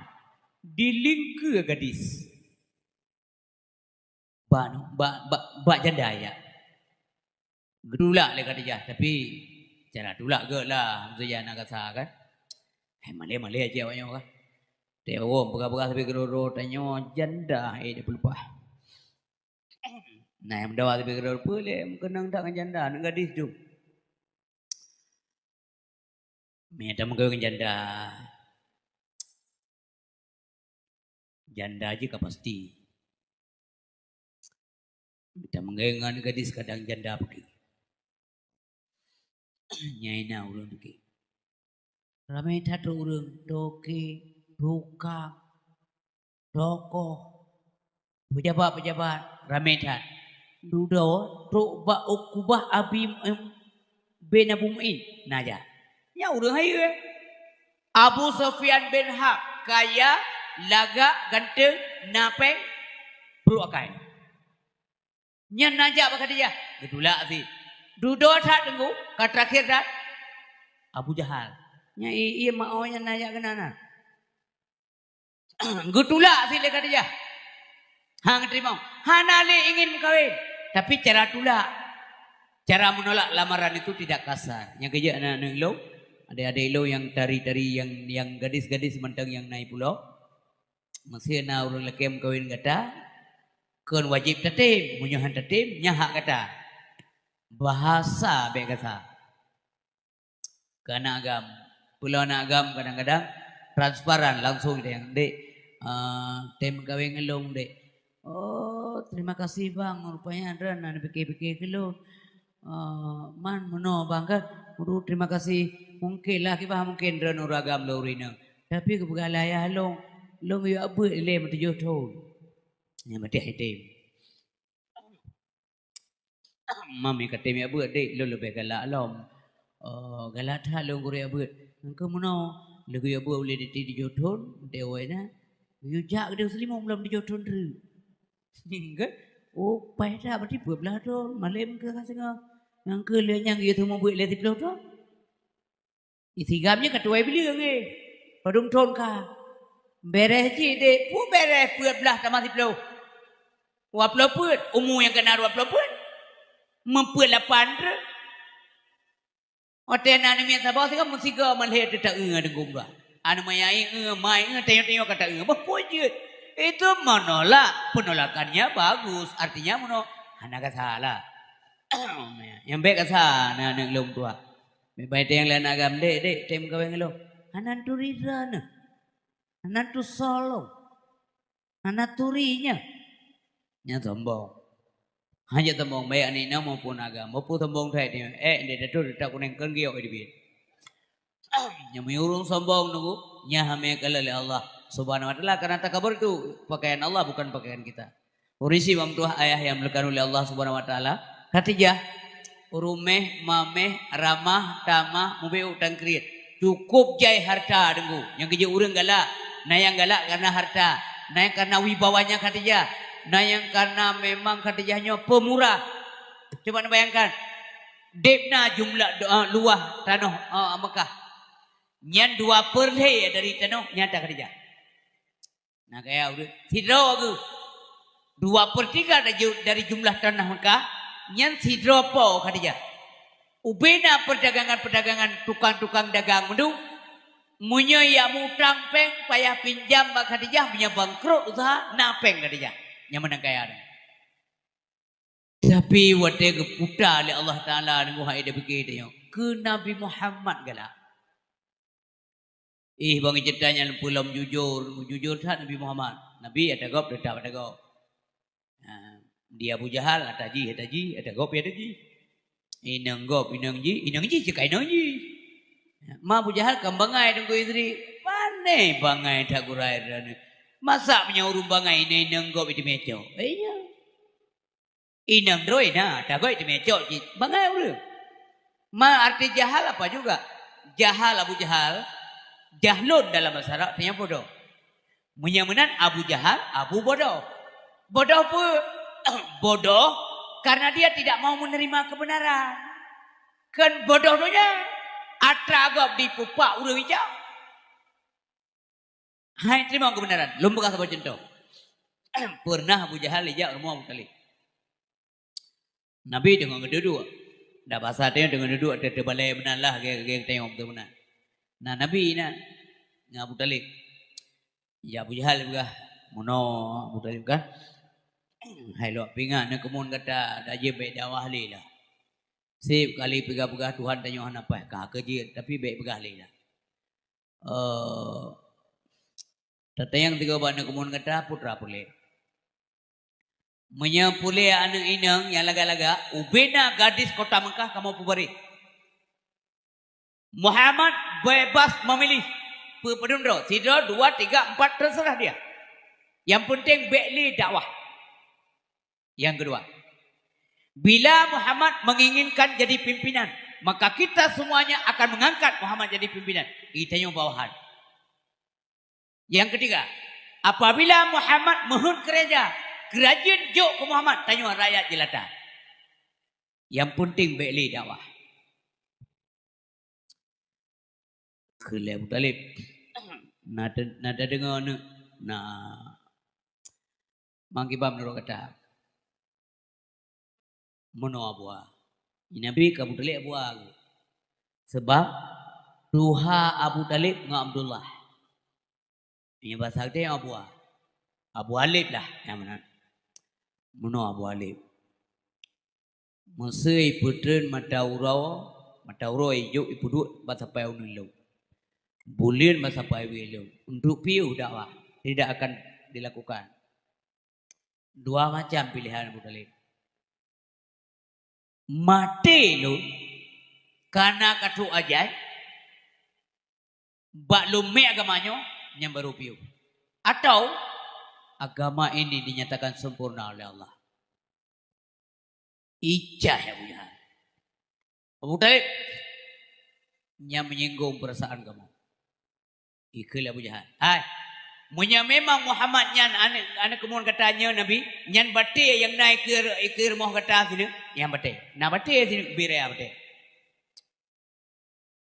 Dilingkeue gadis. Bak, bak, bak, bak janda jak. Geutulak lé Khadijah, tapi cara tulak gèt lah, maksud jih na kasa kan. Hai malèe-malèe cit awak nyoe kan. Teuh awak peugah-peugah tapi keudroe-droe tanyoe janda, eh, dia peulupah. Nah, nyang meudawa tapi keudroe peue lé, meukeunong that ngon janda, aneuk gadis tu. Meunyo tameukawen ngon janda, janda jih ka pasti. Tameukawen ngon gadis kadang janda peuki. Nyang na ureueng peuki. Ramé that ureueng, toke, tukang, tokoh, pejabat-pejabat, ramé that. Dudoe trok bak Ukubah abi, em, bin Abu Mu'in, na jak. Nyan ureueng hayeue. Abu Sufyan bin Harb, kaya, lagak, ganteng, na pèng, brôk akai. Nyan na jak bak Khadijah, geutulak sit. Dudoe that teungku, ka terakhir that. Abu Jahal. Nyan i-, ié meu'oh nyan na jak keunan na. Geutulak sit lé Khadijah. Hang teurimong. Hana lé ingin meukawen. Tapi cara tulak, cara menolak lamaran itu tidak kasar. Nyang keujeuet aneuk-aneuk ilôn, adék-adék ilôn nyang tari-tari, nyang, nyang gadis-gadis mantong nyang na i pulo. Meusé na ureueng lakèe meukawen gata, kon wajéb tatem. Meunyoe han tatem, nyan hak gata. Bahasa bèk gata. Keu aneuk agam. Peue lom aneuk agam kadang-kadang transparan langsung tanyong, "Dek, eh, tem meukawen ngon lôn, Dek." "Oh, terima kasih, Bang. Rupanya droen na pike-pike keu lôn. Eh, man meunoe, Bang, kan? Aduh, terima kasih. Mungkin lah, kiban mungkin droen ureueng agam lôn ureueng inong. Tapi geupeugah lé ayah lôn, lôn geuyue abeuet ilèe meutujoh thôn." Nyan maté item. "Mami katem jak beuet, Dek, lôn leubeh galak lom." "Oh, galak that lôn gurèe jak beuet." "Nyan keuh meunoe, lôn geuyue beuet ulèe di tujoh thôn, di awai na. Geuyue jak keudéh u Seulimong lom tujoh thôn treuk." Kan? "Oh, paih that, berarti peuet blah thôn, malém keuh ka singoh. Nyan keuh lheueh nyan geuyue teumèe beuet lé siploh thôn." Isigam nyan ka tuwai bileueng, eh. Padum thôn ka. Bèrèh jih, Dek. Peue bèrèh peuet blah tamah siploh? Dua ploh peuet. Umu nyang keunan dua ploh peuet. Meupeuet lapan treuk. Watèe na aneuk miet saboh sigoe, meusigoe meuhé teuta-eu deungon bah. Aneuk meu'oh, eh, mai, eh, tanyoe-tanyoe ka ta-eu. Bah, peue jeuet? Itu menolak. Penolakannya bagus. Artinya meunoe, Hana kasa lah. Nyang bèk kasa na aneuk lôn tuha. Bèk bai teuh nyang laén agam, "Dek, dek, tem kawén ngon lôn." Hana turi droeneuh. Hana tusoe lôn. Hana turi nyan. Nyan sombong. Hana sombong baik aneuk inong maupun agam. Maupun sombong that nyoe. Eh, ndeh dato, dato kuneng kon giok di biet. Nyang meunyoe ureueng sombong nunggu, nyan hamé kalon lé Allah Subhanahu wa Taala, karena takabur itu pakaian Allah, bukan pakaian kita. Ureueng si bang tuah ayah yang dimuliakan oleh Allah Subhanahu wa Taala, Khadijah, ureueng méh, mamèh, ramah, tamah, mubiôh tangkriet. Cukup jai harta deungku. Nyang keujeuet ureueng galak, na nyang galak karena harta, na nyang karena wibawanya Khadijah, na nyang karena memang Khadijah nyoe pemurah. Coba neubayangkan, deb na jumlah do-, eh, luwah tanoh, eh, Mekah. Nyan dua per lhèe dari tanoh nyata Khadijah. Na kaya ureueng sidroe geuh. Dua per tiga dari ju-, dari jumlah tanoh Mekah, nyan sidroe po Khadijah. Ubé na perdagangan-perdagangan tukang-tukang dagang meudung, meunyoe jak mutang péng payah pinjam bak Khadijah, meunyoe bangkrot useuha na péng Khadijah. Nyan meunan kaya nyan. Tapi watèe geuputa lé Allah Taala nunggu hai dipike tanyoe keu Nabi Muhammad galak. Ih, bang cerita nyan peulom jujur, jujur that Nabi Muhammad. Nabi ata gob, teutap ata gob. Ha, di Abu Jahal ata jih, ata jih, ata gob, ata jih. Inong gob, inong jih, inong jih cit ka inong jih. Ma Abu Jahal kan bangai Teungku Idris, pane bangai that gurèe droeneuh. Masa meunyoe ureueng bangai inong, inong gob itu meucok? Eh, iya. Inong droe na, tagoe teumé cok cit. Bangai ureueng. Ma arti jahal apa juga? Jahal Abu Jahal, jahlun dalam bahasa Arab artinya bodoh. Meunyoe meunan Abu Jahal, Abu Bodoh. Bodoh peue? Bodoh karena dia tidak mau menerima kebenaran. Kan bodoh donya, atra gob dipupak ureueng icok. Hai teurimong keubeunaran. Lôn peugah saboh cuntoh. Peureunah Abu Jahal ijak rumoh Abu Thalib. Nabi teungoh geuduek-duek. Dak basa teuh teungoh duek-duek, teubalée meunan lah, lagée-lagée geutanyoe beutôi meunan. Nah, Nabi na ngon Abu Thalib. Ya Abu Jahal peugah, "Meunoe Abu Thalib kan, hai lôn pingat neukeumon gata, dak jeuet bèk dakwah lé lah. Seb kali peugah-peugah Tuhan tanyoe hana paih, ka keu jeuet, tapi bèk peugah lé lah." Eh, tatanyong sigoe bak aneuk keumuen gata, putra puléh. Meunyoe puléh aneuk inong nyang lagak-lagak, ubena gadis kota Mekah kamoe peubareh. Muhammad bebas memilih. Peu-, peudun droe, sidroe, dua, tiga, empat, terserah dia. Yang penting bèk lé dakwah. Yang kedua, bila Muhammad menginginkan jadi pimpinan, maka kita semuanya akan mengangkat Muhammad jadi pimpinan. Geutanyoe bawahan. Yang ketiga, apabila Muhammad meuheuet keureuja, keurajin jok keu Muhammad, tanyoe rakyat jeulata. Yang penting bèk lé dakwah. Kheun lé Abu Thalib, na te-, na tadeungoe aneuk, na mangkibam nurot gata. Meunoe Abu A. Nabi ka Abu Thalib Abu A geuh. Sebab tuha Abu Thalib ngon Abdullah. Nyan basa geutanyoe Abu A. Abu Alib lah nyang meunan. Meunoe Abu Alib. Meusé ipeutreun mata uroe, mata uroe ijok ipeuduek bak sapai uneuen lôn. Buleuen bak sapai wie lôn. Untuk piôh dakwah tidak akan dilakukan. Dua macam pilihan Abu Thalib. Maté lôn kana ka trok ajai, bak lôn mé agama nyoe, nyan barô piôh. Atau agama ini dinyatakan sempurna oleh Allah. Icah Abu Jahal. Abu Thalib, nyan menyinggung perasaan kamoe. Ikheun lé Abu Jahal, "Hai, meunyoe memang Muhammad nyan aneuk, aneuk keumuen gata nyoe Nabi, nyan batèe nyang na ikeue, ikeue rumoh gata sineuk, nyan batèe. Na batèe sineuk, bri raya batèe.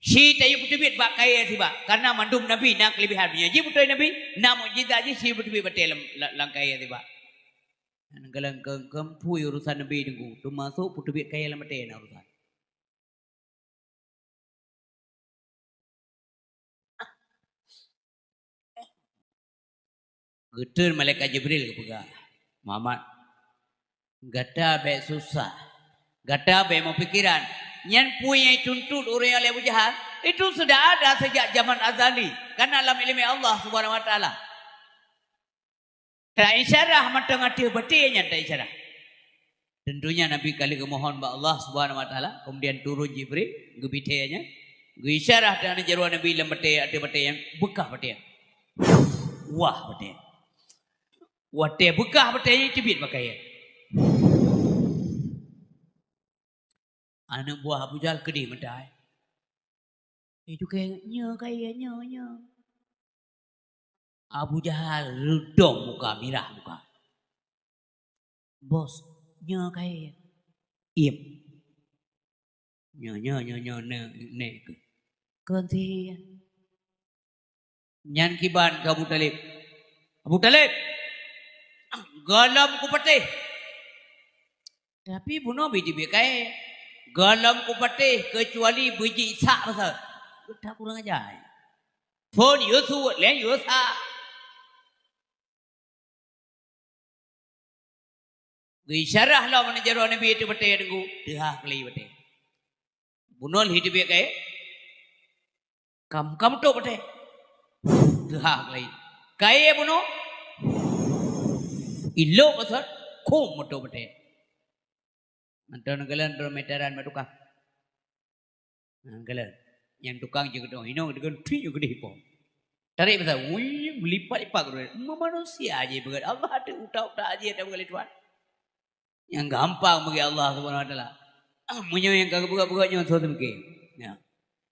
Ci tayue peuteubiet bak kayèe sibak, karena mandum nabi na keulebihan. Meunyoe jih beutôi nabi, na mukjizat jih, ci peuteubiet batèe lam, lam, lam kayèe sibak." Nyan galak keu-, keu-, pui urusan nabi Teungku, teumasok peuteubiet kayèe lam batèe na urusan. Geutreun malaikat Jibril geupeugah, "Muhammad, Gata bék susah. Gata bék meupikiran. Nyan peue nyang jituntut ureuëng lé Abu Jahal, itu sudah ada sejak zaman azali. Karena lam ileumé Allah Subhanahu wa Taala. Ta isyarah mantong ateueh batée nyan ta isyarah. Tentunya Nabi ka lheueh geumohon bak Allah Subhanahu wa Taala, kemudian turun Jibril, geubitée nyan, geuisyarah teuh jaroe Nabi lam batée, ateueh batée nyan, beukah batée nyan. Wah batée nyan. Watée beukah batée nyan, teubiet bak kayée. Aneuk buah Abu Jahal keudeh meutai. Itu kayée, nyoe kayée, nyoe, nyoe. Abu Jahal reudong muka, mirah muka. "Bos, nyoe kayée." "Iem." "Nyoe, nyoe, nyoe, nyoe, nyoe, nyoe." "Kon sihé." Nyan kiban keu Abu Thalib. "Abu Thalib, gohlom kupatéh." Tapi bunoe bit-bit kayée. "Gohlom kupatéh keucuali beujik sak masa." Geutak kurang aja. "Phon yue suet lé yue sak." Geuisyarah lom jaroe Nabi ateueh batée teungku, teuhah keulai batée. Bunoe lheueh teubiet kayée, kam, kam meutok batée. Teuhah keulai. Kayée bunoe, ilok basot, khum meutok batée. Mantong neukalon droe meteran bak tukang. Neukalon. Nyang tukang jeuet keudong, hinoe deungon tui nyang keudeh ipo. Tarek masa, wui, meulipat-lipat keudroe. Meumanusia aja beugét. Allah ada utak-utak aja ada beugét lé Tuhan. Nyang gampang bagi Allah Subhanahu wa Taala. Ah, meunyoe nyang ka geubeugét-beugét nyoe soe teumeuke. Ya.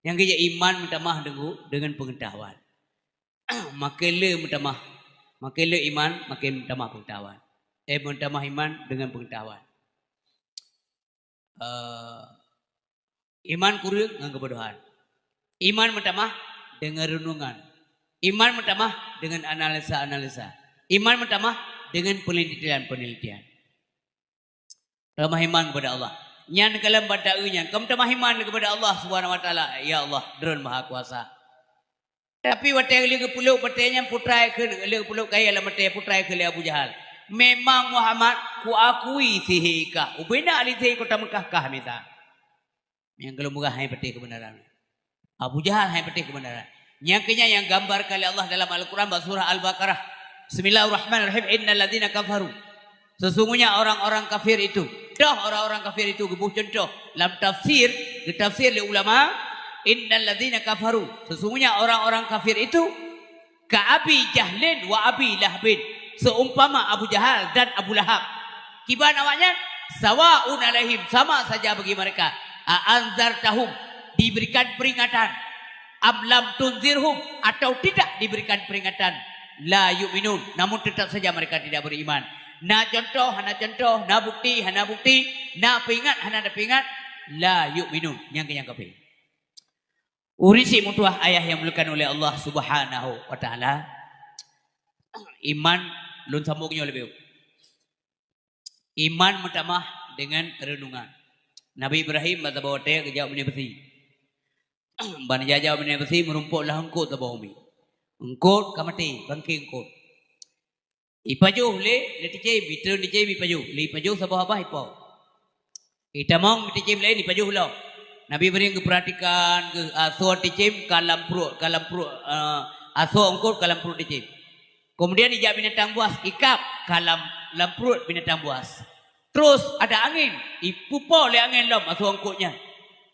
Nyang keu iman meutamah deungon, deungon peungeutahuan. Makin le meutamah, makin le iman, makin meutamah peungeutahuan. Eh, meutamah iman deungon peungeutahuan. Eh, iman kureueng ngon keubodohan. Iman meutamah deungon reunungan. Iman meutamah deungon analisa-analisa. Iman meutamah deungon peunelitian-peunelitian. Tamah iman kepada Allah. Nyan kalon bak taeu nyan, ka meutamah iman kepada Allah Subhanahu wa Taala. Ya Allah, Droen Maha Kuasa. Tapi watée lheueh geupeuleuk batée nyan, putra kheun, lheueh geupeuleuk kayée lam batée, putra kheun lé Abu Jahal, "Memang Muhammad, kuakui sihé kah. Ubena lé sihé kota Meukah kah mita." Nyang keuleumeurah hai patéh keubeunaran. Abu Jahal hai patéh keubeunaran. Nyang keu nyan nyang gambarkan lé Allah dalam Al-Quran bak surah Al-Baqarah. Bismillahirrahmanirrahim. "Innal ladzina kafaru." Sesungguhnya orang-orang kafir itu. Toh orang-orang kafir itu geuboh contoh. Lam tafsir, geutafsir lé ulama, "Innal ladzina kafaru." Sesungguhnya orang-orang kafir itu ka Abi Jahlin wa Abi Lahabin, seumpama Abu Jahal dan Abu Lahab. Kiban awaknyan, "Sawaun alaihim," sama saja bagi mereka, "a anzartahum," diberikan peringatan, "am lam tunzirhum," atau tidak diberikan peringatan, "la yu'minun," namun tetap saja mereka tidak beriman. Na contoh, hana contoh, na bukti, hana bukti, na peuingat, hana na peuingat, "la yu'minun," nyang keu nyang kafé. Ureuëng syiek meutuwah ayah nyang dimuliakan oleh Allah Subhanahu wa Taala, iman lôn sambung nyoe leubeh. Iman meutamah deungon reunungan. Nabi Ibrahim bak saboh watée geujak u binéh beusi. Ban jijak u binéh beusi, meurumpok lam eungkot saboh umiek. Eungkot ka maté, bangké eungkot. Ipajoh lé, lé ticém, itreun ticém ipajoh. Lé ipajoh saboh babah ipo. Itamong ticém laén ipajoh lom. Nabi Ibrahim geupeuratikan geuh asoe ticém ka lam pruet, ka lam pruet, eh, asoe eungkot ka lam pruet ticém. Kemudian ijak binatang buas, ikab ka lam, lam pruet binatang buas. Terus ada angén, ipupo lé angén lom asoe eungkot nyan.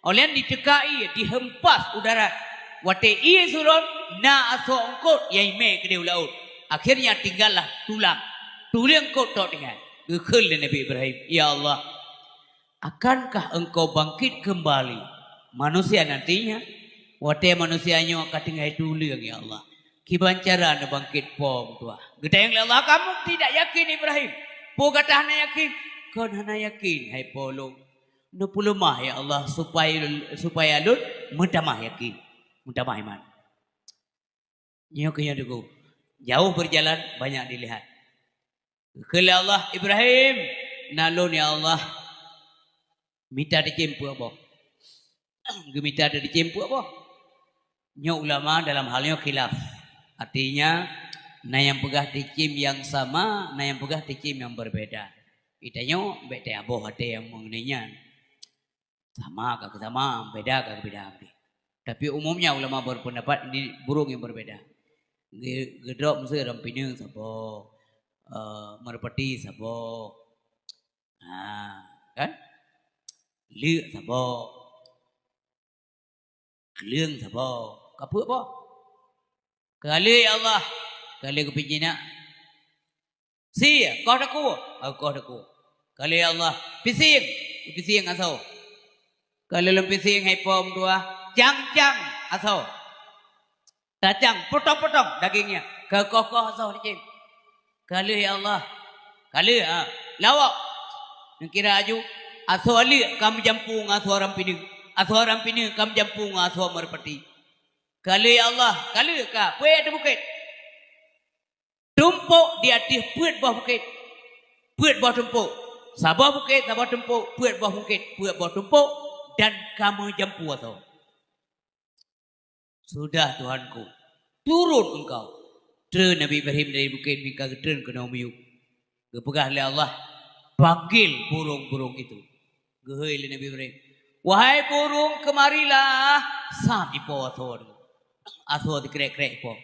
Óh lheueh nyan diteuka ié, dihempas u darat. Watée ié surot, na asoe eungkot nyang imé keudeh u laôt. Akhirnya tinggallah tulang. Tulang eungkot tok tinggai. Geukheun lé Nabi Ibrahim, "Ya Allah, akankah Engkau bangkit kembali manusia nantinya?" Watée manusia nyoe ka tinggai tuleueng, ya Allah, kiban cara neubangkit po meutuwah? Geutanyong lé Allah, "Kamu tidak yakin, Ibrahim? Peue gata hana yakin?" "Kon hana yakin, hai po lôn." Neupeuleumah, ya Allah, supaya, supaya lôn meutamah yakin, meutamah iman. Nyoe keuh nyoe teungku. Jauh berjalan, banyak dilihat. Kheun lé Allah, "Ibrahim, na lôn, ya Allah, mita ticém peuet boh." Geumita ticém peuet boh. Nyoe ulama dalam hal nyoe khilaf. Artinya, na nyang peugah ticém nyang sama, na nyang peugah ticém nyang berbeda. Geutanyoe bèk taboh até nyang mengenai nyan. Sama ka keusama, beda ka keubeda. Tapi umumnya ulama berpendapat ini burung yang berbeda. Ge-, geudrop meusé rampineung saboh, eh, merpati saboh. Ha, kan? Leuk saboh. Kleueng saboh. Ka peuet boh. Ka lheueh ya Allah. Ka lheueh keupijinak. Sie, koh takue. Oh, koh takue. Ka lheueh ya Allah. Pisieng. Pisieng asoe. Ka lheueh lôn pisieng hai po meutuah. Cang-cang asoe. Tacang, potong-potong dagingnya. Ka koh-koh asoe licin. Ka lheueh ya Allah. Ka lheueh, ha. Lawok. Neukira aju, asoe leuk ka meujampu ngon asoe rampineung. Asoe rampineung ka meujampu ngon asoe merpati. Ka lheueh ya Allah, ka lheueh ka. Peuet di bukét. Tumpôk di ateueh peuet boh bukét. Peuet boh tumpôk. Saboh bukét, saboh tumpôk, peuet boh bukét, peuet boh tumpôk, dan ka meujampu asoe. Sudah, Tuhanku, turun engkau. Treun Nabi Ibrahim dari bukét meuka geutreun keunoe miyueb. Geupeugah lé Allah, "Panggil burung-burung itu." Geuhôi lé Nabi Ibrahim, "Wahai burung, kemarilah!" Sam ipo asoe. Asoe sikrek-krek ipo.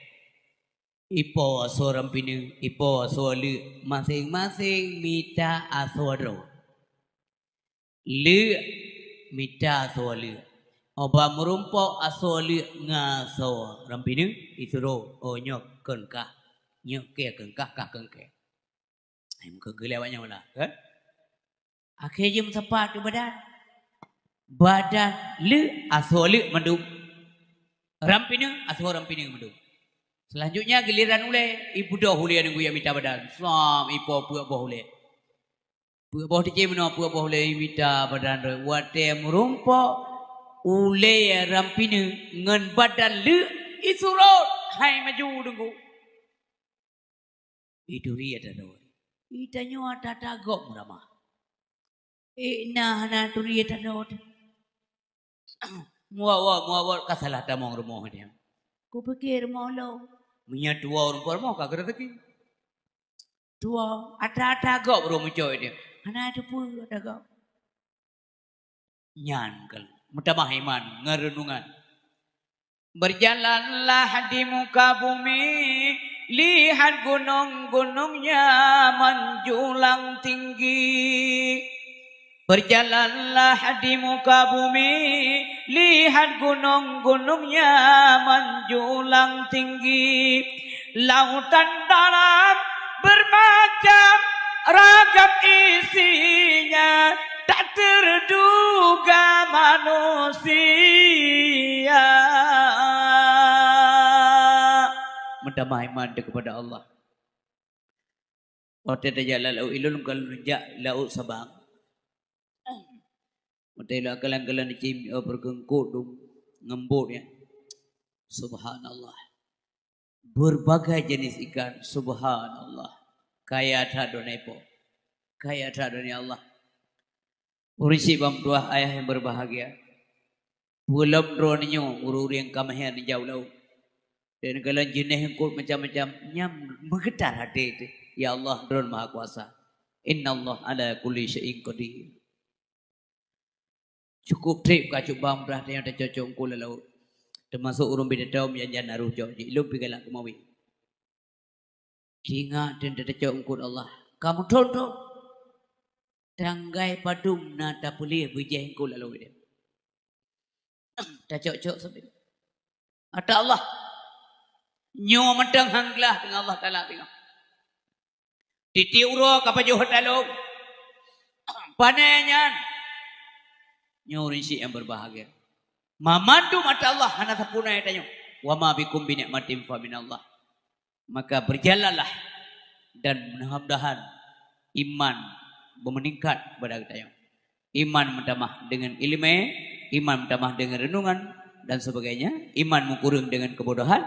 Ipo asoe rampineung, ipo asoe leuk, maséng-maséng mita asoe droe. Leuk mita asoe leuk. Óh ban meurumpok asoe leuk ngon asoe rampineung, isuroh, "Oh, nyoe kon kah. Nyoe kèe kon kah, kah kon kèe." Ai, meukeugeuh lé awak nyan lah, kan? Akhé jeuem sapat keu badan. Badan leuk, asoe leuk mandum. Rampineung, asoe rampineung mandum. Selanjutnya giliran ulèe, ibeudôh ulèe nunggu nyang mita badan. Sam ipo peuet boh ulèe. Peuet boh ticém meunoe, peuet boh ulèe mita badan droe. Watèe meurumpok, ulèe rampineung ngon badan leuk isurot, hai maju deungoe. Ituri ata droe. Itanyoe ata-ata gob meuramah. Ék na hana turi ata droe. Muwat-wat, muwat-wat ka salah tamong rumoh dia. Kupikir rumoh lôn. Meunyoe tuwoe rumoh ka geureuzeukii. Tuwoe, ata-ata gob ureueng meucok dia. Hana teupeue ata gob. Nyan keuh meutamah iman ngon reunungan. Berjalanlah di muka bumi, lihat gunung-gunungnya menjulang tinggi. Berjalanlah di muka bumi, lihat gunung-gunungnya menjulang tinggi. Lautan dalam bermacam ragam isinya, tak terduga manusia. Meutamah iman teuh kepada Allah. Watèe tajak lam laôt, ilôn ka lôn jak laôt Sabang. Watèe lôn kalon-kalon cit, oh, peukeungkot dum ngon bot nyan. Subhanallah. Berbagai jenis ikan, subhanallah. Kaya that droeneuh po. Kaya that droeneuh ya Allah. Ureueng syiek ban meutuah, ayah yang berbahagia. Peulom droeneuh nyoe ureueng-ureueng ka meuhèn neujak u laôt. Dan kalon jeunèh eungkôt macam-macam, nyan meugeutar até teuh. Ya Allah, Droen Maha Kuasa. Innallaha ala kulli syai'in qadir. Cukup trép ka cuba meubrah tanyoe tacok-cok eungkôt lam laôt. Teumasok ureueng bit atau meujan-jan arôh cok jih, lôn pih galak keumawe. Ingat dan tacok eungkôt Allah. Ka meuthon-thon. Tanggai padum na tapeuleueh beujih eungkôt lam laôt. Tacok-cok sabe. Ata Allah. Nyoe mantong han glah deungon Allah Taala singoh. Tiep-tiep uroe ka pajoh ata lôn. Pane nyan. Nyoe ureueng syiek nyang berbahagia. Mamandum ata Allah hana sapeue na tanyoe. Wa ma bikum bi ni'matin fa minallah. Maka berjalanlah dan mudah-mudahan iman meningkat pada geutanyoe. Iman meutamah dengan ileumèe, iman meutamah dengan reunungan dan sebagainya, iman meukureueng dengan keubodohan,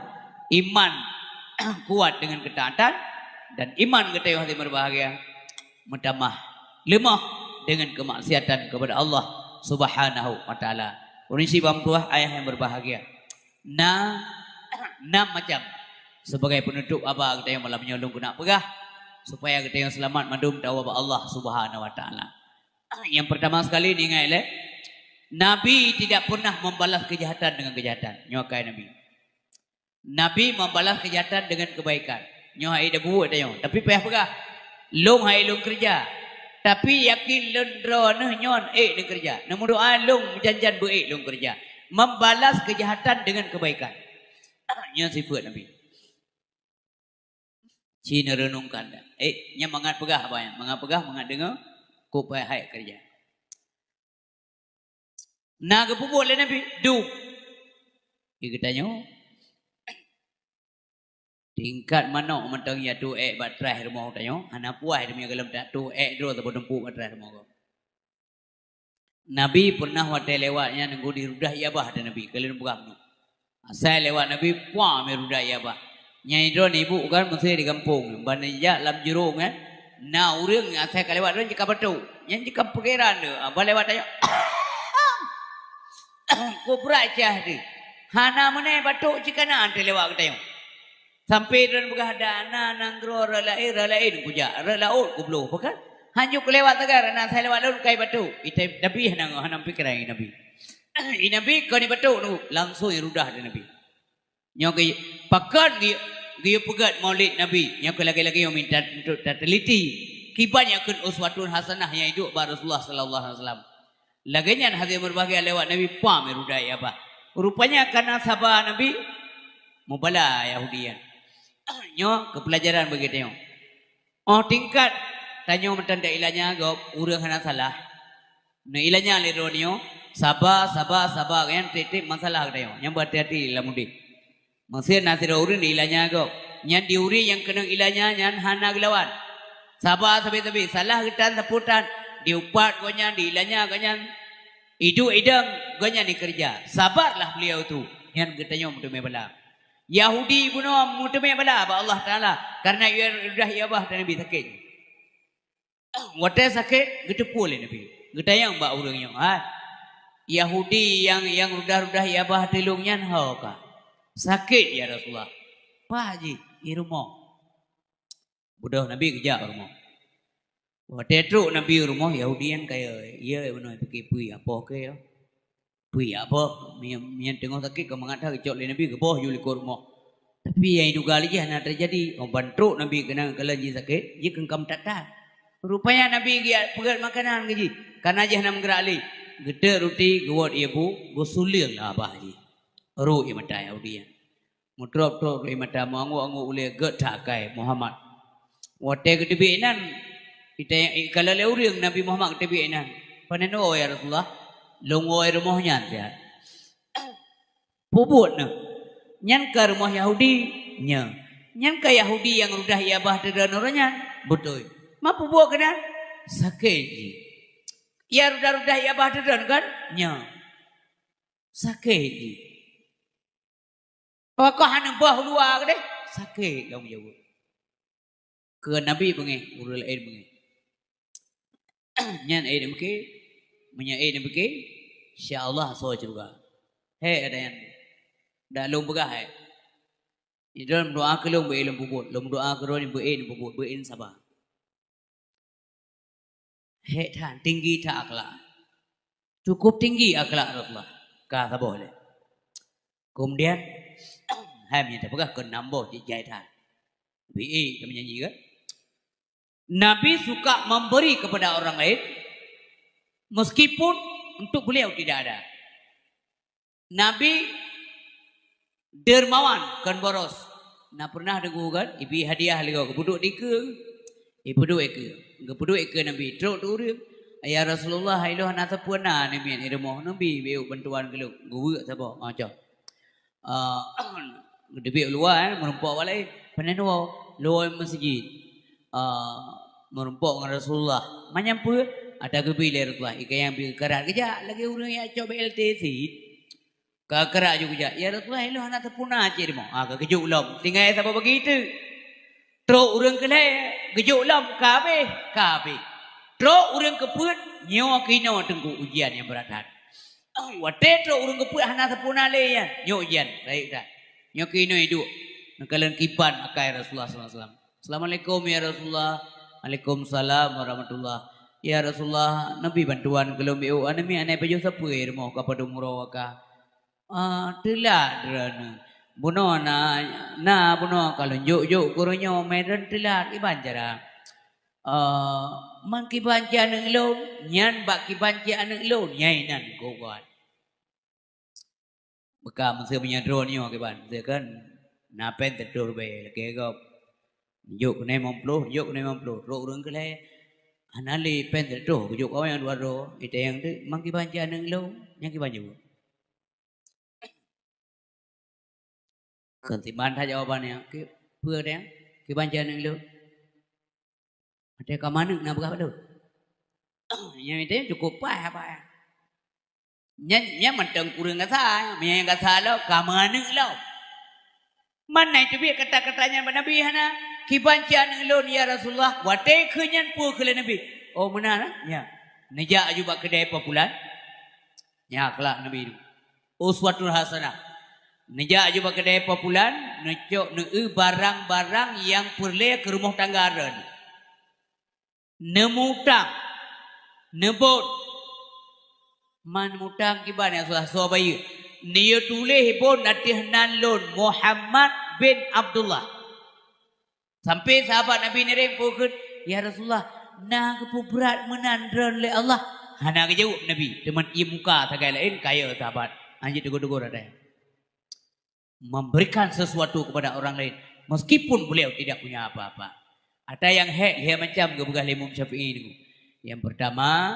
iman kuat dengan keutaatan, dan iman geutanyoe hati berbahagia meutamah leumoh dengan kemaksiatan kepada Allah Subhanahu wa Taala. Ureueng syiek ban meutuah, ayah yang berbahagia. Na, nam macam. Sebagai penutup haba geutanyoe malam nyoe lôn keuneuk peugah, supaya geutanyoe seulamat mandum tawoe bak Allah Subhanahu wa Taala. Nyang peurtama sekali, ingat lé, Nabi tidak pernah membalas kejahatan dengan kejahatan. Nyoe akai Nabi. Nabi membalas kejahatan dengan kebaikan. Nyoe hai dah buet tanyoe, tapi payah peugah, "Lôn hai lôn keureuja." Tapi yakin lôn droeneuh nyoe ék lôn keureuja. Neumeudoa lôn janjan beu ék lôn keureuja. Membalas kejahatan dengan kebaikan. Nyoe sifeuet Nabi. Ci neureunungkan dah. Eh, nyan mangat peugah apa nyan? Mangat peugah, mangat deungoe, kok payah hai keureuja. Na geupeubuet lé Nabi, dum. Di geutanyoe, tingkat manok mantong ya tu ék bak traih rumoh tanyoe, hana puas demi gohlom tak tu ék droe saboh tumpuk bak traih rumoh gob. Nabi pernah watée lewat nyan nunggu di rudah ié abah ada Nabi, kalian peugah bunoe. Asai lewat Nabi, puang mi rudah ié abah. Nyang idroe ibu kan meusti di gampông, ban jak lam jurông nyan, na ureuëng asai ka lewat droe jika batuk. Nyan jika pikiran tu, ah, ban lewat tanyoe. Kubra cah tu. Hana meunai batuk cika na antre lewat geutanyoe. Sampai droe peugah dana nanggroe rot laén, rot laén kujak, rot laôt kubloh, bukan? Hanjeuet kulewat sagai, na asai lewat lôn kai batuk. Itai Nabi hana, hana pikiran Nabi. I Nabi kon ibatuk tu, langsung irudah di Nabi. Nyoe geu-, pakon geu-, geuyue peugét Maulid Nabi. Nyoe keu lagée-lagée nyoe minta untuk tateliti. Kiban nyang kheun uswatun hasanah nyang iduek bak Rasulullah sallallahu alaihi wasallam. Lagée nyan hase meubahgia lewat Nabi pam rudah ié abah. Rupanya kana saba Nabi mubala Yahudi nyan. Nyoe keu peulajaran bagi tanyoe. Oh tingkat tanyoe meutan dak ilanya gob ureuëng hana salah. Neuilanya lé droe nyoe, saba, saba, saba, nyan tieb-tieb masalah geutanyoe. Nyang beuhati-hati lam udeb. Meusé na sidroe ureuëng neuilanya gob. Nyan di ureuëng nyang keunong ilanya nyan hana geulawan. Saba sabe-sabe, salah geutan sapeue tan, diupat gobnyan, diilanya gobnyan, iduek idong gobnyan dikeureuja. Sabarlah beliau tu. Nyan geutanyoe meuteumé bala. Yahudi bunoe meuteumé bala bak Allah Taala kareuna ia rudah ié abah dan Nabi sakét. Watée sakét, geuteupeue lé Nabi. Geutanyong bak ureuëng nyoe, "Hai, Yahudi nyang, nyang rudah-rudah ié abah teulông nyan ho ka?" "Sakét, ya Rasulullah." "Paih jih?" "I rumoh." Beudôh Nabi geujak u rumoh. Watée trok Nabi u rumoh, Yahudi nyan kaya, "Iya, bunoe pike peue apoh keu ya?" Peue apoh, meunyan, meunyan teungoh sakét ka mangat that geucok lé Nabi geuboh ju likot rumoh. Tapi nyang iduga lé jih hana teujadi. Oh, ban trok Nabi keunan kalon jih sakét, jih keunkam that-that. Rupanya Nabi geujak peugét makanan keu jih, kana jih hana meugerak lé. Geutek ruti, geuwot ié bu, geusuleung lam babah jih. Rhot ié mata Yahudi nyan. Meutrôp-trôp rhot ié mata, meuangguk-angguk ulée, gét that akai Muhammad. Watée geuteubiet inan, ita-, ikalon lé ureuëng Nabi Muhammad geuteubiet inan. "Pane neuwoe, ya Rasulullah?" "Lôn woe rumoh nyan siat." "Peue buet neuh?" "Nyan ka rumoh Yahudi." "Nyo." "Nyan ka Yahudi nyang rudah ié abah teudroe nurôh nyan?" "Beutôi." "Ma peue buet keunan?" "Sakét jih." "Ia rudah-rudah ié abah teudroe kan?" "Nyo." "Sakét jih." "Pakon hana boh luwa keudeh?" "Sakét," lôn jaweueb. Keu Nabi beungéh, ureuëng laén beungéh. Nyan ék neumeuké, meunyoe ék neumeuké, insya Allah asoe syeuruga. Hék ada nyan. Dak lôn peugah hék. Nyoe droe meudoá keu lôn beu ék lôn peubuet, lôn meudoá keu droe nyoe beu ék lôn peubuet, beu ék lôn saba. Hék that, tinggi that akhlak. Cukup tinggi akhlak Rasulullah. Ka saboh lé. Kemudian, hai meunyoe tapeugah keu nam boh jih jai that. Bi ék ka meunyanyi kan? Nabi suka memberi kepada orang lain meskipun untuk beliau tidak ada. Nabi dermawan, kon boros. Na pernah deungoe kan, ibi hadiah lé gob, geupeuduek dikeue, geupeuduek dikeue. Geupeuduek dikeue Nabi, trok tu ureuëng, "Ya Rasulullah, hai lôn hana sapeue na neumiet di rumoh, neubi beu bantuan keu lôn." Geuweuek saboh, macam. Ah, geuteubiet u luwa, eh, meurumpok awak laén. Pane neuwoe, lôn woe meuseujid. Ah, meurumpok ngon Rasulullah. Manyang peue? Ata geubi lé Rasulullah. Ié nyang bi geukarat geujak lagée ureuëng nyang cok B L T sit. Ka karat ju geujak. "Ya Rasulullah, ilôn hana sapeue na cit rumoh." Ah, ka geujok lom. Tinggai saboh bagi teuk. Trok ureuëng keu lhée, geujok lom, ka habéh, ka habéh. Trok ureuëng keu peuet, nyoe keunoe teungku ujian nyang brat that. Watée trok ureuëng keu peuet hana sapeue na lé nyan, nyoe ujian, rayeuk that. Nyoe keunoe iduek, neukalon kiban akai Rasulullah sallallahu alaihi wasallam. "Assalamualaikum ya Rasulullah." "Waalaikumsalam warahmatullah." "Ya Rasulullah, neubi bantuan keu lôn, biôh aneuk miet hana pajoh sapeue rumoh ka padum uroe ka." "Ah, teulat droeneuh. Bunoe na, na bunoe ka lôn jok-jok keu uroe nyoe, meunan teulat, kiban cara?" "Ah, man kiban cit aneuk lôn, nyan bak kiban cit aneuk lôn, nyang inan keu gob." Beuka meuseu meunyoe droeneuh nyoe kiban, meuseu kan na péng teutoh ribèe lakèe gob. Jok keunoe limong ploh, jok keunoe limong ploh, trok ureueng keu lhèe. Hana lé péng teutoh, geujok awai nyang dua droe, itayang teuk, "Man kiban cit aneuk lôn, nyan kiban jeuet." Kon siman that jawaban nyan, "Ki-, peue tayang? Kiban cit aneuk lôn?" "Watèe ka meuaneuk na peugah bak lôn." Nyan itayang cukôp paih haba nyan. Nyan, nyan mantong kureueng gasa, meunyo nyang gasa lom, ka meuaneuk lom. Man na iteubiet kata-kata nyan bak Nabi hana? "Kiban cit aneuk lôn, ya Rasulullah?" Watèe kheun nyan peue kheun lé Nabi? "Oh, meunan, ah?" Nya. Neujak aju bak keudè po pulan. Nya akhlak Nabi nyoe. Uswatun hasanah. Neujak aju bak keudè po pulan, neucok, neueu barang-barang nyang peureulèe keu rumoh tangga droeneuh. Neumutang, neubon. Man mutang kiban nyang susah-susah bayeue. Neuyue tuléh bon ateueh nan lôn, Muhammad bin Abdullah. Sampai sahabat Nabi ngirim peue kheun, "Ya Rasulullah, na geupeu brat meunan droen lé Allah?" Hana geujaweueb Nabi, teuma ie muka sagai laén kaya sahabat. Anjing tegur-tegur ada. Memberikan sesuatu kepada orang lain meskipun beliau tidak punya apa-apa. Ada yang hek, hek macam geupeugah lé Imam Syafi'i nyoe. Yang pertama,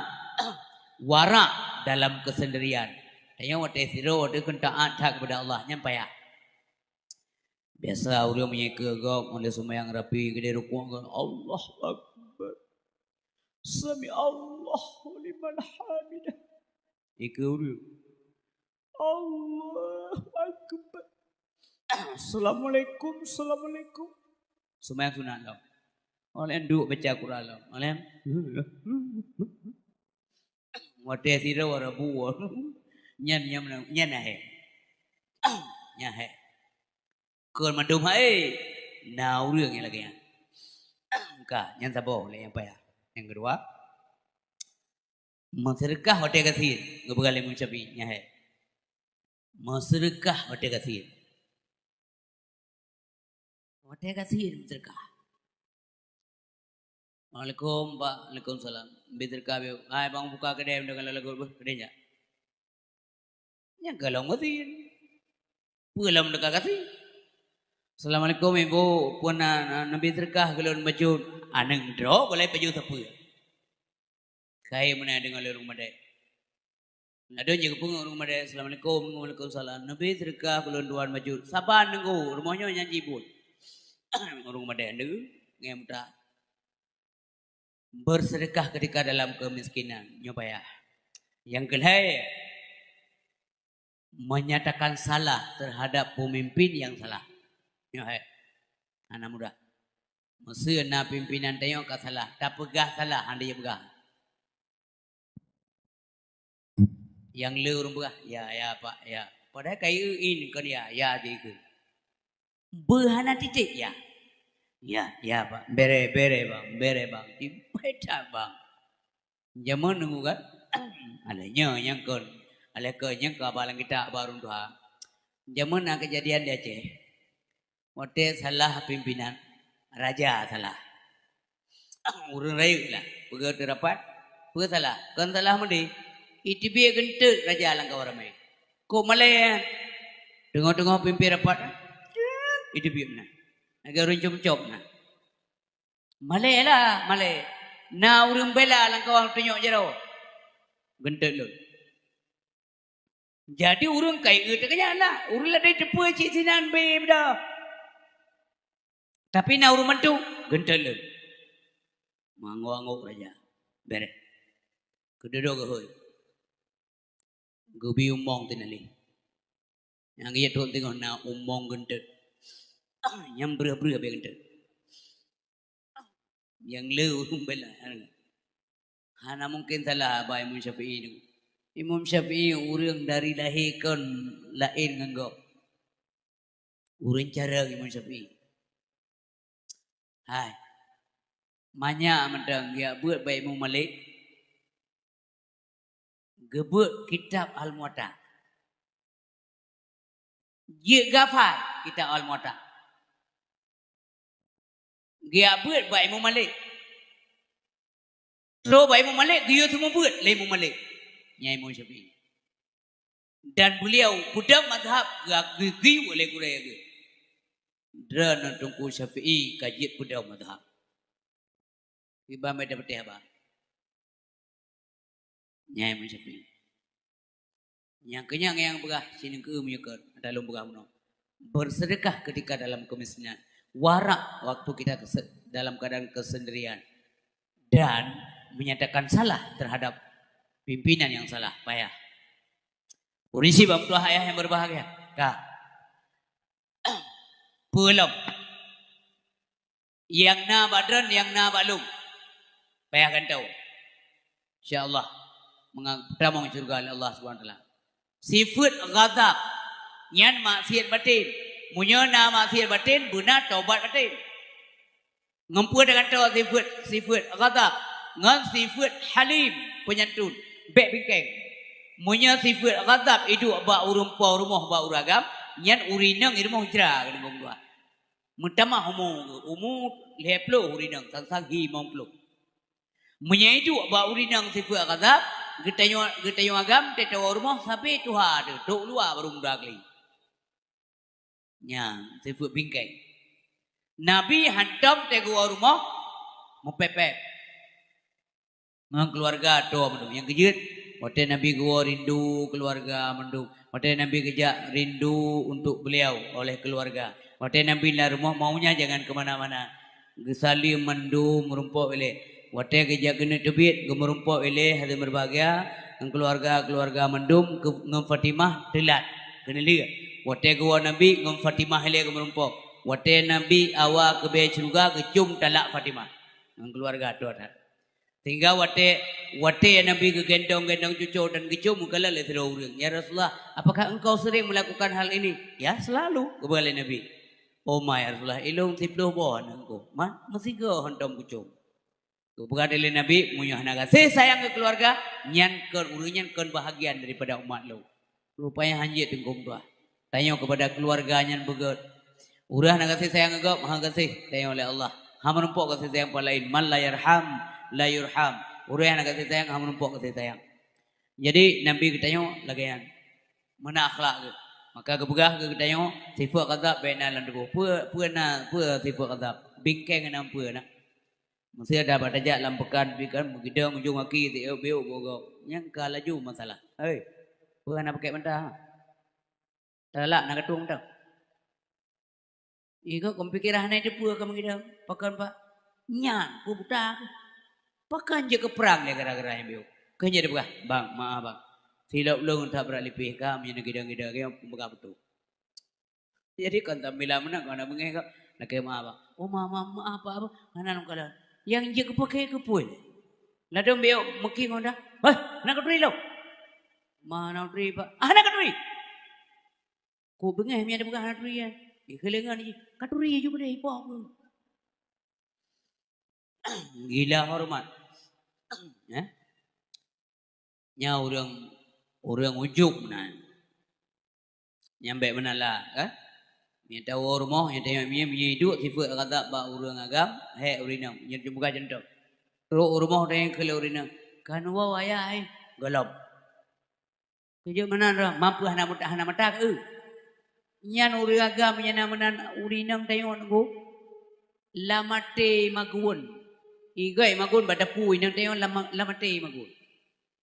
warak dalam kesendirian. Tanyoe watèe sidroe, watèe kheun taat that kepada Allah, nyan payah. Biasa ureueng meunyoe keu gob, ulèe seumayang rapi, keudeh rukuk, Allahu Akbar. Sami Allahu liman hamidah. Ikeu ureueng. Allahu Akbar. Assalamualaikum, assalamualaikum. Seumayang sunat lom. Ulèe duek baca Quran lom. Ulèe. Watèe sidroe rabu. Nyan, nyan, nyan hèk. Nyan hèk. Kon mandum hai. Na ureueng nyang lagèe nyan. Ka, nyan saboh lé nyang payah. Nyang keudua, meuseudeukah watèe gasien, geupeugah lé Imam Syafi'i, nyan hai. Meuseudeukah watèe gasien. Watèe gasien meuseudeukah. "Assalamualaikum, Pak." "Waalaikumsalam." "Bri seudeukah, bri." "Hai, bang, buka keudè, deungon lagu beuh, keudè nyak." Nyang ka lom gasien. Peue lom teuka gasien? "Assalamualaikum, Ibu. Peue na, na, neubi seudeukah keu lôn bacut?" Aneuk droe, gulai pajoh sapeue. Kayém meunan deungon lé ureueng madé. Ladôm jih geupeungeut ureueng madé, "Assalamualaikum." "Waalaikumsalam." "Neubi seudeukah keu lôn dua bacut." Saban nunggu, rumoh nyoe nyan jibuet. Ureueng madé neu, ngon muta. Bersedekah ketika dalam kemiskinan, nyoe payah. Nyang keulhèe, menyatakan salah terhadap pemimpin yang salah. Nyoe hai. Hana mudah. Meuseu na pimpinan tanyoe ka salah, tapeugah salah, hana jipeugah. Nyang le ureueng peugah, "Ya, ya, Pak, ya." Padahai ka ieu in kon ya, ya di itu. Beuhana titik ya. "Ya, ya, Pak. Bere, bere, Bang, bere, Bang." Tibai that, Bang. Jameun nunggu kan? Alah nyoe nyang kon. Alah kon nyang ka balang kita baru tuha. Jameun na kejadian di Aceh. Watèe salah pimpinan, raja salah. Ureueng rayeuk lah, peugah teu rapat, peue salah, kon salah meudeh. Iteubiet geunteut raja lam kawan ramé. Kok malèe, teungoh-teungoh pimpin rapat, iteubiet meunan. Lagèe ureueng com-com na. Malèe lah, malèe. Na ureueng bela lam kawan tunyok jaroe. Geunteut lôn. Jadi ureueng kai eu teukeunyan lah. Ureueng ladai teupeue cit sinan beda. Tapi na ureueng mantu, geunteut lôn. Meuanggô-anggô raja. Bere. Geududoe geuhôi. Geubi umong teunaléh. Nyang geuyak trok teungoh na umong geunteut. Nyang breuh-breuh bèe geunteut. Nyang le ureueng bela. Hana mungken salah haba Imam Syafi'i nyoe. Imam Syafi'i ureueng dari lahé kon laén ngon gob. Ureueng carông Imam Syafi'i. Hai. Manyak mantong geujak beuet bak Imam Malik. Geubeuet kitab Al-Muwatta. Jeuet gafai kitab Al-Muwatta. Geujak beuet bak Imam Malik. Trok bak Imam Malik, geuyue seumeubeuet lé Imam Malik. Nyan Imam Syafi'i. Dan beliau peudong mazhab geu-, geuyue lé gurée geuh. Droeneuh Teungku Syafi'i ka jeuet peudong mazhab. Iban meuda peuteh haba. Nyan Imam Syafi'i. Nyang keunyan nyang peugah sineuk keu meunyeukot, ata lôn peugah bunoe. Bersedekah ketika dalam kemiskinan. Warak waktu kita kese-, dalam keadaan kesendirian. Dan menyatakan salah terhadap pimpinan yang salah. Payah. Ureueng sibang tuah ayah yang berbahagia. Ka. Peulom. Nyang na bak droen, nyang na bak lôn. Payah gantoe. Insya Allah, meunga-, peutamong syeuruga lé Allah Subhanahu Wa Taala. Sifeuet ghadab, nyan maksiat batin. Meunyoe na maksiat batin, beuna tobat batin. Ngon peue tagantoe sifeuet, sifeuet ghadab, ngon sifeuet halim, peunyantun, bèk bingkeng. Meunyoe sifeuet ghadab iduek bak ureueng po rumoh bak ureueng agam, nyan ureueng inong i rumoh jra keuneuk gom dua. Meutamah umu, umu lhèe ploh ureueng inong, sang-sang hi limong ploh. Meunyoe iduek bak ureueng inong sifeuet ghadab, geutanyoe, geutanyoe agam teuh tawoe rumoh sabe tuha teuh, trok luwa barô muda kali. Nyan, sifeuet bingkeng. Nabi hantom teuh geuwoe rumoh, meupéb-péb. Ngon keuluwarga atoe mandum. Nyang keujeuet, watèe Nabi geuwoe rindu keuluwarga mandum. Watèe Nabi geujak rindu untuk beliau oleh keuluwarga. Watèe Nabi lam rumoh maunya jangan ke mana-mana. Geusaleuem mandum meurumpok ilèe. Watèe geujak keuneuk teubiet, geumeurumpok ilèe hadirin berbahagia, ngon keuluwarga-keuluwarga mandum keu-, ngon Fatimah teulat. Keuneuk lheueh. Watèe geuwoe Nabi ngon Fatimah ilèe geumeurumpok. Watèe Nabi awa keubè syeuruga geucôm talak Fatimah. Ngon keuluwarga atoe that. Sehingga watèe, watèe Nabi geugendong-gendong cucoe dan geucôm, geukalon lé sidroe ureueng, "Ya Rasulullah, apakah engkau sering melakukan hal ini?" "Ya, selalu," geupeugah lé Nabi. "Oh ma, ya Rasulullah, ilôn siploh boh aneuk engkau, ma, meusigoe hantom kucôm." Geupeugah lé Nabi, "Meunyoe hana gaséh sayang keu keuluwarga, nyan kon ureueng nyan kon bahagian daripada umat lôn." Rupanya hanjeuet teungku meutuah. Tanyoe keupada keuluwarga nyan beugèt. Ureueng hana gaséh sayang keu gob, hana gaséh tanyoe lé Allah. Hana meurumpok gaséh sayang pah laén. "Man la yarham, la yurham." Ureueng hana gaséh sayang, hana meurumpok gaséh sayang. Jadi, Nabi geutanyoe lagèe nyan. Meunan akhlak geuh. Maka geupeugah geuh geutanyoe, sifeuet ghadab bèk na lam tuboh. Peue, peue na, peue sifeuet ghadab? Bingkeng na peue na. Meusé dah bak tajak lam peukan, pih kan meugeudong ujong aki, tiep-tiep beugob. Nyan ka laju masalah. Hei, peue hana pakèk mata? Talak na katueng teuh. Igob kon pikiran hana teupeue ka meugeudong. Pakon bak nyan, peue buta. Pakon jeuet keu prang lé gara-gara nyang beuh. Keu nyan dipeugah, "Bang, maaf bang. Silop lôn that brat lipéh ka, meunyoe neugidong-gidong lagèe nyoe peue peugah beutôi." Jadi kon tambilang meunan kon na beungèh kok. Lakèe maaf, Bang. Oh, maaf, maaf, maaf, Pak, Bang. Hana lôn kalon. Nyang jeuet keu pakèe keu peue? Ladôm beuh meuki ngon dah. Heh, hana katuri lôn. Ma hana katuri, Pak. Ah, hana katuri. Ku beungèh meunyo tapeugah hana turi, ya. Ikeulengan jih. Katuri ju beudeh, ipoh ku. Gila hormat. Eh? Nyan ureueng, ureueng ujub meunan. Nyan bèk meunan lah, kan? Meunyo tawoe rumoh, nyan tanyoe, meunyo, meunyo iduek sifeuet ghadab bak ureueng agam, hék ureueng inong. Nyan bukan contoh. Trok u rumoh tanyoe keu lé ureueng inong. Kan woe ayah, eh, gohlom. Keujeuet meunan roh, mampu hana mut-, hana mata keu. Nyan ureueng agam nyan na meunan ureueng inong tanyoe nunggu. Lam até magun. Igoe magun bak dapu inong tanyoe lam, lam até magun.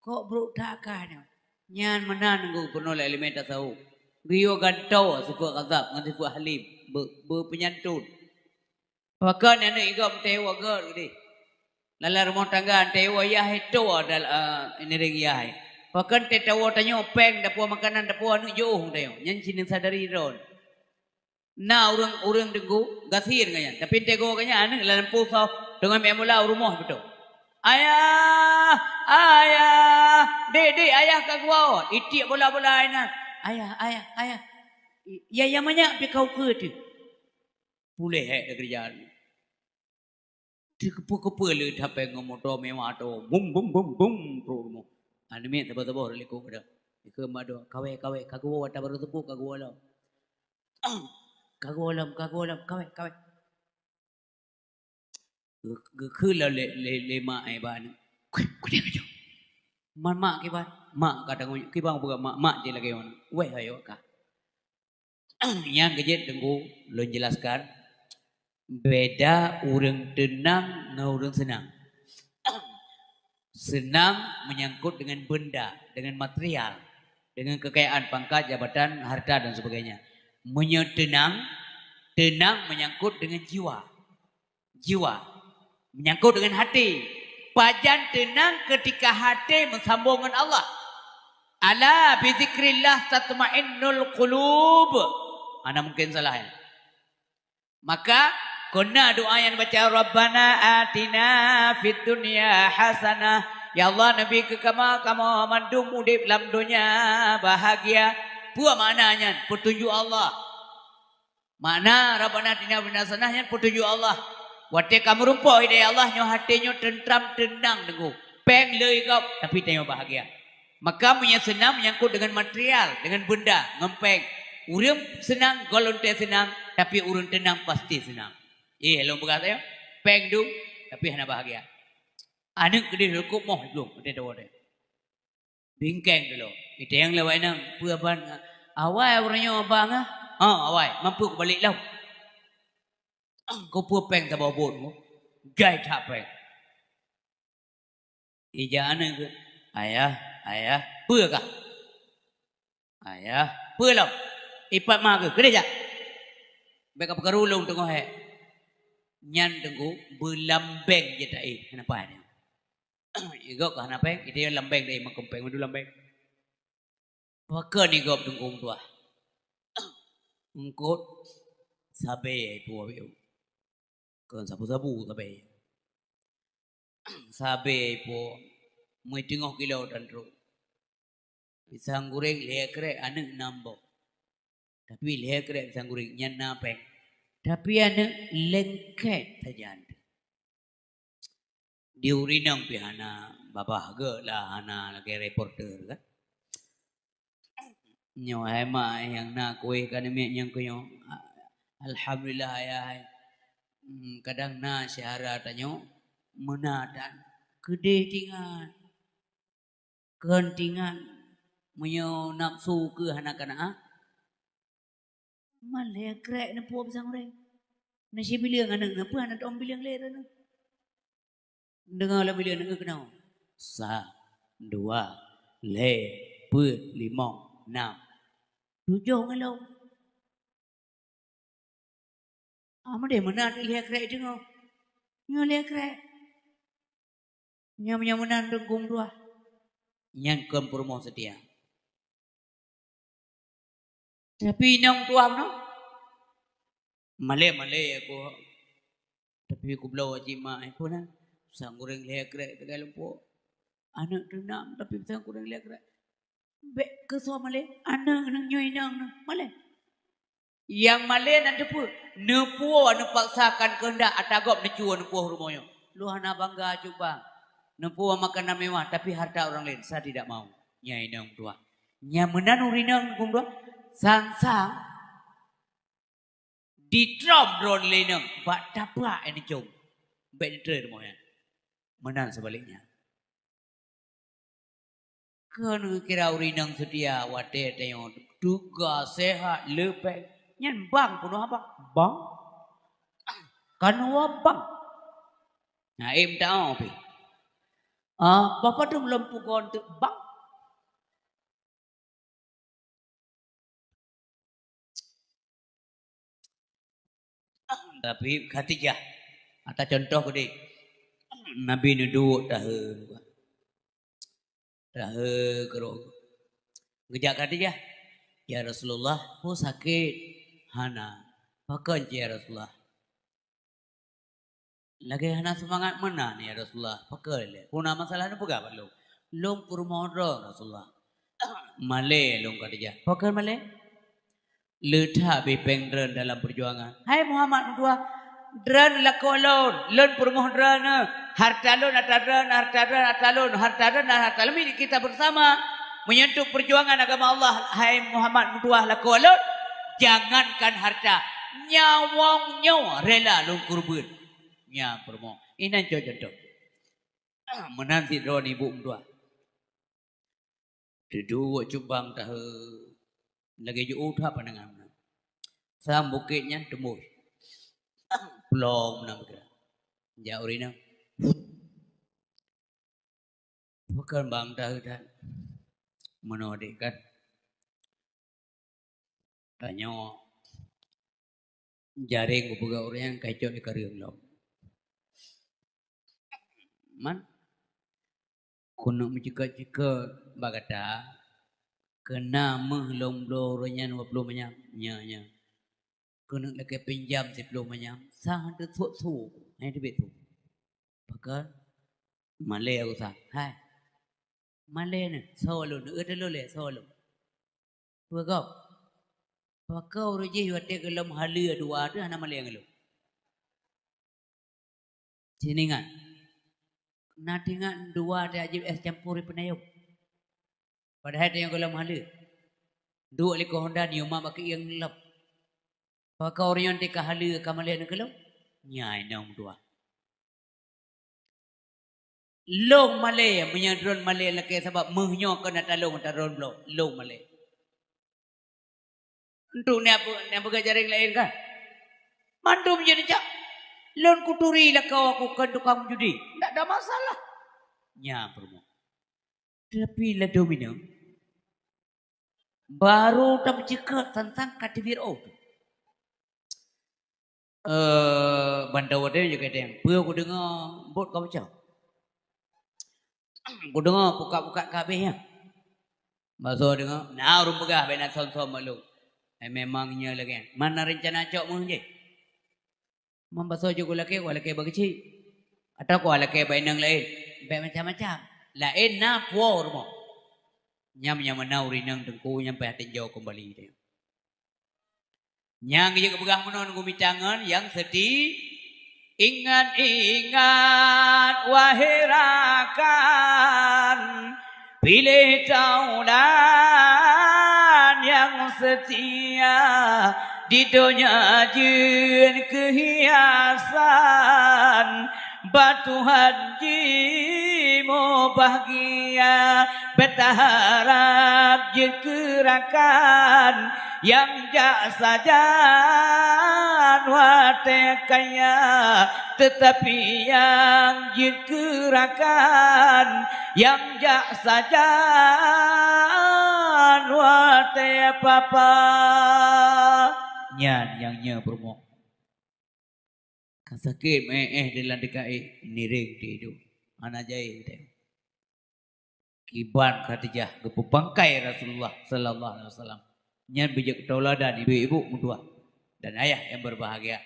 Kok brok that ka nyoe? Nyan meunan nunggu peunoh lé ileumèe tasawuf. Geuyue gantoe sifeuet ghadab ngon sifeuet halim, be-, beupeunyantun. Pakon aneuk igob teuwoe gèt udeh. Lam rumoh tangga teuwoe yah itu dal-, eh, iring yah. Pakon teuwoe tanyoe péng, dapu makanan, dapu aneuk jiôh tanyoe. Nyan cit neusadari droe. Na ureueng, ureueng teungku gasien ngon nyan. Tapi teugoe ngon nyan aneuk lam lampôh soe teungoh meu'en bola u rumoh beutôi. "Ayah, ayah, dek, dek, ayah ka geuwoe." Itiek bola-bola inan. "Ayah, ayah, ayah. Ya, ya manyak pih ka ukeue teuh." Puléh hék dari keureuja. Teukeupeu-keupeu le that péng ngon moto mewah tu. Bum, bum, bum, bum, trok rumoh. Aneuk miet saboh-saboh rot likot pada. Ikeu mado, "Kawé, kawé, ka geuwoe, ata barô seupôt ka geuwoe lom." "Ka geuwoe lom, ka geuwoe lom, kawé, kawé." Geu-, geukheun lom lé, lé, lé mak, eh, bak aneuk. "Kudeh, kudeh, kudeh." Man mak kiban, mak ka tanggong, kiban peugah mak, mak jih lagèe nyoe. Wéh, ayo ka. Nyang keujeuet Teungku lôn jelaskan, beda ureueng teunang ngon ureueng seunang. Seunang menyangkut dengan benda, dengan material, dengan kekayaan, pangkat, jabatan, harta dan sebagainya. Meunyoe teunang, teunang menyangkut dengan jiwa. Jiwa. Menyangkut dengan hati. Pajan teunang ketika hati meusambong ngon Allah. "Ala bizikrillah tatmainnul qulub." Hana mungkin salah, ya. Maka, kon na doa nyang baca, "Rabbana atina fid dunya hasanah." Ya Allah, neubi keu kamoe, kamoe mandum udép lam donya bahagia. Peue makna nyan? Peutunjuk Allah. Makna Rabbana atina fid dunya hasanah nyan peutunjuk Allah. Watèe ka meurumpok hidayah Allah, nyoe até nyoe teuntram, teunang Teungku. Péng le gob, tapi tanyoe bahagia. Maka meunyoe seunang menyangkut dengan material, dengan benda, ngon péng. Ureueng seunang, gohlom teuh seunang, tapi ureueng teunang pasti seunang. Eh, lôn peugah saja. Péng dum, tapi hana bahagia. Aneuk keudeh leukup moh dum, watèe tawoe. Bingkeng dulu. Itayang lewat inong, "Peue abang?" "Awai uroe nyoe abang ah." "Ha, awai, mampu kubalek lom." Keupeue péng saboh buet nyoe? Jai that péng. Ija aneuk, "Ayah, ayah, peue kah?" "Ayah, peue lom?" "Ipat ma keuh, keudeh jak." "Bèk ka peukaru lôn teungoh hék." Nyan Teungku beulambeng jih taéh, kenapa nyan? Igob ka hana péng, itayang lambeng deh, makon péng mandum lambeng. Pakon igob Teungku meutuah? Eungkôt sabé ipo, kon sabu-sabu sabé. Sabé ipo, meuteungoh kilo tan trok. Pisang goreng lhèe krek aneuk nam boh. Tapi lhèe krek pisang goreng nyan na péng. Tapi aneuk lengket sajan. Di ureueng inong pih hana babah geuh lah, hana lagèe reporter kan. Nyoe hai mak nyang na kueh ka namiet nyang keu nyoe. Alhamdulillah ayah hai. Hmm, kadang na syedara tanyoe meunan dan keudeh tingat. Kheun tingat, meunyoe nafsu keu hana kana, ah, malèe krek neupuwoe pisang goreng. Na sibileueng aneuk neupeue hana tom bileueng lé droeneuh. Neudeungoe lam bileueng aneuk keunoe. Sa, dua, lhèe, peuet, limong, nam, tujoh ngon lom. Ah, meudeh meunan lhèe krek deungoe. Nyoe lhèe krek. Nyoe, nyoe meunan deunggong dua. Nyan kon peurumoh seutia. Tapi inong tuha meunan. Malèe-malèe aku. Tapi kubloe cit mak, eh, peue na? Pisang goreng lhèe krek teuka lumpoe. Aneuk teunam tapi pisang goreng lhèe krek. Bèk keusoe malèe, aneuk nyoe inong nyoe malèe. Nyang malèe nan teupeue, neupuwoe neupaksakan keuheundak ata gob neucue neupuwoe rumoh nyoe. Lôn hana bangga cut bang. Neupuwoe makanan mewah, tapi harta orang lain, saya tidak mau. Nyan inong tuha. Nyang meunan ureueng inong geumbroe, sang-sang ditrom droe lé inong bak tapak nyang neucom. Bèk neutré rumoh nyan. Meunan seubaliknya. Keuneukira ureueng inong seutia watèe tanyoe teuga, sehat, leupeng, nyan bang peunoh abang. Bang? Kanoe bang. Na, eh, meutanyoe pih. Ah, peue padum lom pugon teuk bang? Tapi Khadijah, ata contoh keudeh, Nabi neuduek tahe, tahe keudroe. Geujak Khadijah, "Ya Rasulullah, peue sakét?" "Hana." "Pakon cit ya Rasulullah?" "Lagèe hana seumangat meunan, ya Rasulullah." "Pakon lé? Peue na masalah neupeugah bak lôn?" "Lôn peurumoh droe, Rasulullah." "Malèe lôn," Khadijah. "Pakon malèe?" "Le that bipeng droe dalam peujuangan." "Hai Muhammad meutuah, Droeneuh lakoe lôn, lôn peurumoh droeneuh, hareuta lôn atra droeneuh, hareuta droeneuh atra lôn, hareuta droeneuh hareuta lôn milik kita bersama. Meunyoe untuk perjuangan agama Allah, hai Muhammad meutuah lakoe lôn, jangankan hareuta, nyawöng nyoe rela lôn keureubeuen. Nyan peurumoh. Inan cok contoh. Meunan sidroe ibu meutuah. Teuduek cumbang tahe lagèe jiôh that pandangan. Sang bukét nyan teumbôi. Plong meunan bukét. Jak ureueng inong. Pakon bang tahe that. Meunoe dek kan. Tanyoe jareng geupeugah ureueng nyang ka icok di kareueng lom. Man, keuneuk meucikot-cikot bak gata, keu na meuh lom bloe ureueng nyan dua ploh manyam, nya, nya. Keuneuk lakèe pinjam siploh manyam, sang han teusuet-suet, hana teubiet su. Pakon? Malèe usah. Hai. Malèe nyoe, soe lôn, eu teulôn lé, soe lôn. Peue gob? Pakon ureueng jih watèe gohlom haleue dua teuh hana malèe ngon lôn? Seuningat. Na teuingat dua teuh jieb es campur di peunayong. Padahai tanyoe gohlom haleue. Duek likot honda nyoe ma bak keuieng lom. Pakon ureueng nyan teuka haleue ka malèe ngon lôn? Nyan inong dua. Lôn malèe, meunyoe droen malèe lakèe sabab meuh nyoe keuneuk talông atra droen bloe, lôn malèe. Untuk nyang peu-, nyang peugah jareng laén kan? Mandum jeuet jak. Lôn kuturi lakoe aku kon tukang judi. Ndak ada masalah. Nyan peurumoh. Tapi ladôm inong, baru tameuceukeut sang-sang ka teubiet ôh. Eh, ban tawoe teuh jeuet keu teueng. Peue kudeungoe bot ka bocor. Kudeungoe pukat-pukat ka habéh nyan. Basoe deungoe, na ureueng peugah bèk na som-som bak lôn. Eh, memang nyoe lagèe nyan. Man na reuncana cok meuh jih. Man basoe jeuet kulakèe, kulakèe bak keuchik. Atawa kulakèe bak inong laén. Bèk macam-macam. Laén na puwoe rumoh. Nyan, nyan meunan ureueng inong teungku nyan payah tinjau keumbali teuh. Nyang jeuet geupeugah meunan geumitangan nyang seuti, ingat-ingat wahé rakan, piléh taulan nyang seutia, di donya jeuet keu hiasan, bak Tuhan jimubahgia, beuta harab jeuet keu rakan, nyang jak sajan watèe kaya, teutapi nyang jeuet keu rakan, nyang jak sajan watèe papa. Nyan nyang nyoe peurumoh. Ka sakét meu'éh-éh di lam deuka éh, nireng di idup. Hana jai teuh. Kiban Khadijah geupeubangkai Rasulullah sallallahu alaihi wasallam. Nyan beujeuet tauladan ibu-ibu meutuah dan ayah nyang berbahagia.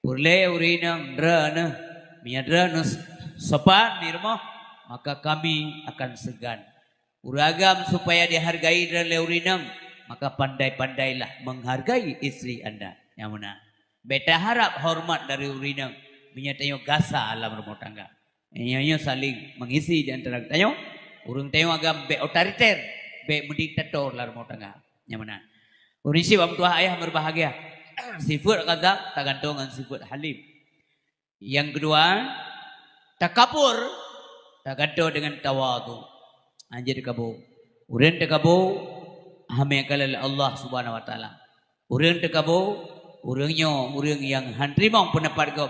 Peureulèe ureueng inong droeneuh, meunyoe droeneuh sopan di rumoh, maka kami akan segan. Ureueng agam supaya dihargai droe lé ureueng inong, maka pandai-pandailah menghargai istri anda. Nyang meunan. Bèk taharab hormat dari ureueng inong, meunyoe tanyoe gasa lam rumoh tangga. Nyoe-nyoe saling mengisi di antara tanyoe. Ureueng tanyoe agam bèk otoriter, bèk meudiktator lam rumoh tangga. Nyang meunan. Ureueng syiek bak meutuah ayah berbahagia. Sifeuet ghadab tagantung ngon sifeuet halim. Nyang keudua, takabur tagantung deungon tawadhu. Hanjeuet takabur. Ureueng takabur, hamé kalon lé Allah Subhanahu wa Taala. Ureueng takabur, ureueng nyoe, ureueng nyang han teurimong peundapat gob.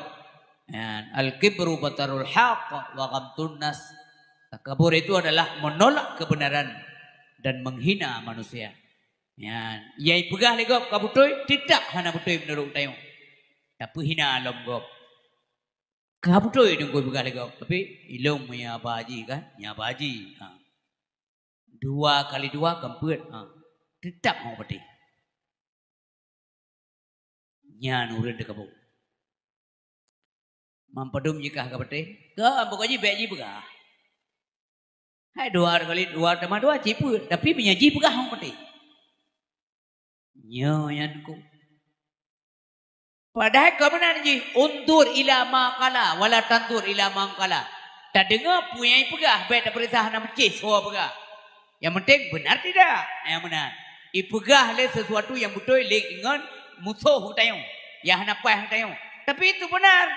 Nyan, al-kibru batarul haq wa ghamtun nas. Takabur itu adalah menolak kebenaran dan menghina manusia. Nyan, nyang peugah lé gob ka beutôi, teutab hana beutôi meunurot tanyoe. Tapeuhina lom gob. Ka beutôi teungku peugah lé gob, tapi ilôn meunyoe haba jih kan, nyan haba jih. Ha. Dua kali dua kan peuet. Ha. Teutab hana patéh. Nyan ureueng takabur. Man padum jikah ka patéh? Ka, pokok jih bèk jipeugah. Hai dua kali dua tambah dua cit peuet, tapi meunyoe jipeugah hana patéh. Nyoe nyan ku. Padahai ka meunan jih, "Unzur ila ma qala, wala tanzur ila man qala." Tadeungoe peue nyang ipeugah, bék tapeuriksa hana meucéh soe peugah. Nyang penting benar tidak? Nyang meunan. Ipeugah lé sesuatu nyang beutôi lé ngon musoh geutanyoe, nyang hana paih geutanyoe. Tapi itu benar.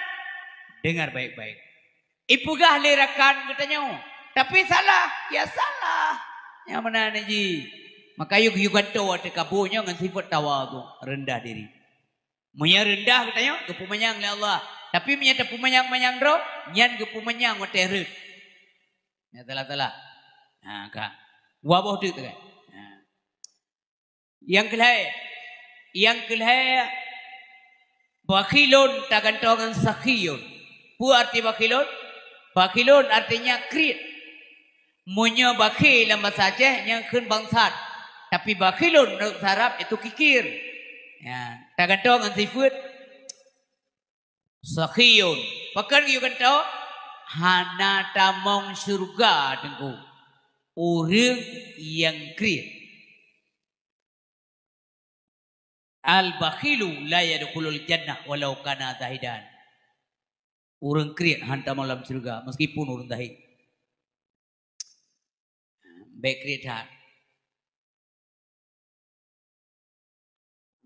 Dengar baik-baik. Ipeugah lé rakan geutanyoe, tapi salah, ya salah. Nyang meunan jih. Maka yuk, yuk gantoe teuka buet nyoe ngon sifat tawadhu, rendah diri. Meunyoe rendah geutanyoe, geupeumanyang lé Allah. Tapi meunyoe tapeumanyang-manyang droe, nyan geupeumanyang watée rhot. Nyan salah-salah. Ha, ka. Dua boh teuk teuka. Ha. Nyang keulhée, nyang keulhée, bakhilun tagantoe ngon sakhiyun. Peue arti bakhilun? Bakhilun artinya kriet. Meunyoe bakhil lam basa Aceh, nyan kheun bangsat. Tapi bakhilun meunurot basa Arab, itu kikir. Ya, tagantoe ngon sifat sakhiyun. Pakon geuyue gantoe? Hana tamong syeuruga, Teungku, ureuëng nyang kriet. "Al-bakhilu la yadkhulul jannah walau kana zahidan." Ureuëng kriet hana tamong lam syeuruga, meskipun ureuëng zahid. Bék kriet that.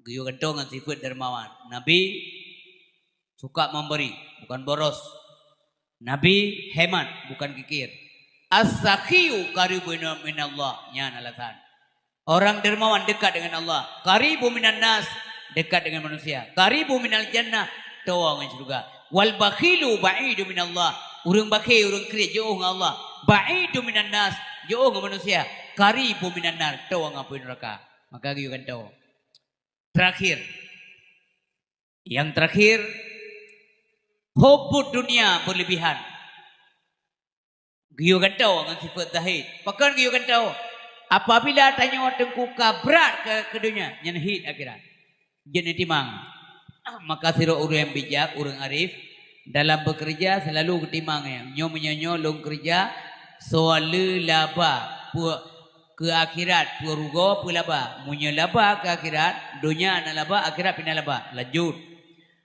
Geuyue gantoe ngon sifat dermawan. Nabi suka memberi, bukan boros. Nabi hemat, bukan kikir. "As-sakhiyu qaribun minallah." Nyan alasan. Orang dermawan dekat dengan Allah. "Qaribun minan nas," dekat dengan manusia. "Qaribun minal jannah," towa ngon syeuruga. "Wal bakhilu ba'idu minallah." Ureuëng bakhil, ureuëng kriet, jiôh ngon Allah. "Ba'idu minan nas," jiôh ngon manusia. "Qaribun minan nar," towa ngon apui neuraka. Maka geuyue gantoe. Terakhir. Yang terakhir, hubbud dunia berlebihan. Geuyue gantoe ngon sifat zahid. Pakon geuyue gantoe? Apabila tanyoe Teungku ka brat keu, keu donya, nyan hit akhirat. Jeuet neutimang. Maka sidroe ureuëng nyang bijak, ureuëng arif, dalam bekerja selalu geutimang, ya. Nyoe meunyoe nyoe lôn keureuja, soe le laba, peue keu akhirat, peue rugoe, peue laba. Meunyoe laba keu akhirat, donya na laba, akhirat pih na laba. Lanjut.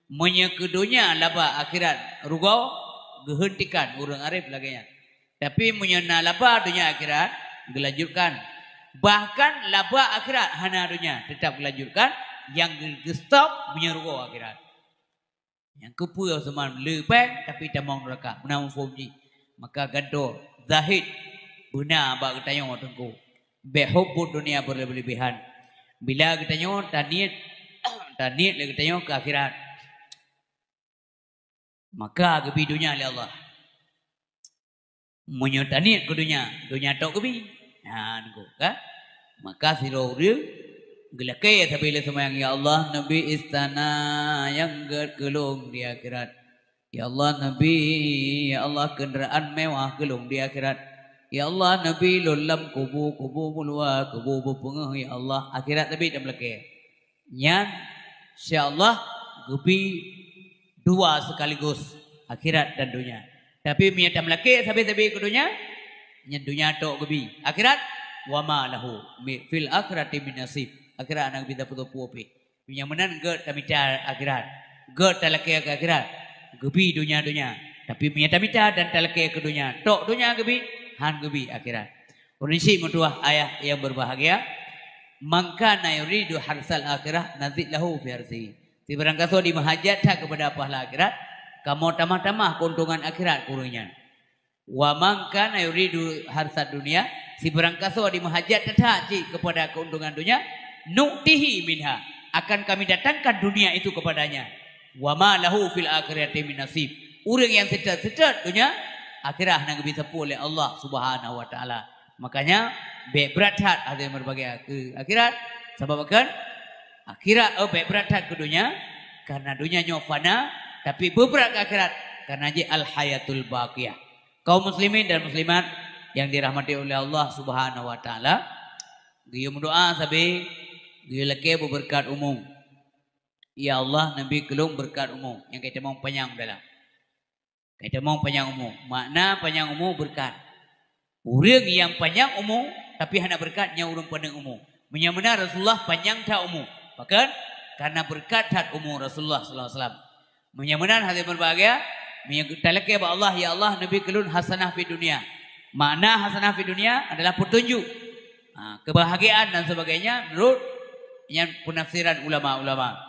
Meunyoe keu donya laba, akhirat rugoe, geuheuntikan, ureuëng arif lagée nyan. Tapi meunyoe na laba donya akhirat, geulanjutkan. Bahkan laba akhirat hana donya, teutap geulanjutkan, nyang geu-, geustop meunyoe rugoe akhirat. Nyang keupeue seumah le péng, tapi tamong neuraka, meunan muphom jih. Maka gantoe zahid beuna bak geutanyoe Teungku. Bék hubbud dunia berlebihan. Bila geutanyoe taniet, taniet lé geutanyoe keu akhirat, maka geubi donya lé Allah. Meunyoe taniet keu donya, donya tok geubi. Ha, nyan ka. Maka sidroe ureuëng geulakée sabe lé seumayang, "Ya Allah, neubi istana nyang gét keu lôn di akhirat. Ya Allah, neubi, ya Allah, keundaraan mewah keu lôn di akhirat. Ya Allah, neubi lôn lam kubu, kubu meuluwa, kubu beupeungéh, ya Allah." Akhirat teubiet lam lakée. Nyan, insya Allah, geubi dua sekaligus, akhirat dan donya. Tapi meunyoe tameulakée sabe-sabe keu donya, nyan donya tok geubi. Akhirat, "Wa ma lahu mi-, fil akhirati min nasib." Akhirat hana geubi sapeue-sapeue pih. Meunyoe meunan gét tamita akhirat, gét talakée keu akhirat, geubi donya-donya. Tapi meunyoe tamita dan talakée keu donya, tok donya geubi, han geubi akhirat. Ureuëng syiek meutuwah ayah yang berbahagia, "Man kana yuridu harsal akhirah nazid lahu fi harsihi." Sibarang kasoe jimeuhajat that keupada pahala akhirat, kamoe tamah-tamah keuntungan akhirat keu ureuëng nyan. "Wa man kana yuridu harsad dunya," sibarang kasoe jimeuhajat that cit keupada keuntungan donya, "nu'tihi minha," akan Kami datangkan dunia itu kepadanya. "Wa ma lahu fil akhirati min nasib." Ureuëng nyang seutôt-seutôt donya, akhirat hana geubi sapeue lé Allah Subhanahu wa Taala. Makanya, bék brat that hati meureubagia keu akhirat. Sabab pakon? Akhirat, oh, bék brat that keu donya, karena donya nyoe fana, tapi beubrat keu akhirat, karena jih al-hayatul baqiyah. Kaum muslimin dan muslimat yang dirahmati oleh Allah Subhanahu wa Taala, geuyue meudoa sabe, geuyue lakée beubeureukat umu. "Ya Allah, neubi keu lôn beureukat umu nyang ka itamong panyang dalam." Ka itamong panyang umu. Makna panyang umu beureukat. Ureuëng nyang panyang umu, tapi hana beureukat, nyan ureuëng paneuk umu. Meunyoe meunan Rasulullah panyang that umu. Pakon? Karena beureukat that umu Rasulullah sallallahu alaihi wasallam. Meunyoe meunan hadirin berbahagia, meunyoe talakée bak Allah, "Ya Allah, neubi keu lôn hasanah fid dunya." Makna hasanah fid dunya adalah petunjuk, ha, kebahagiaan dan sebagainya menurut nyan penafsiran ulama-ulama.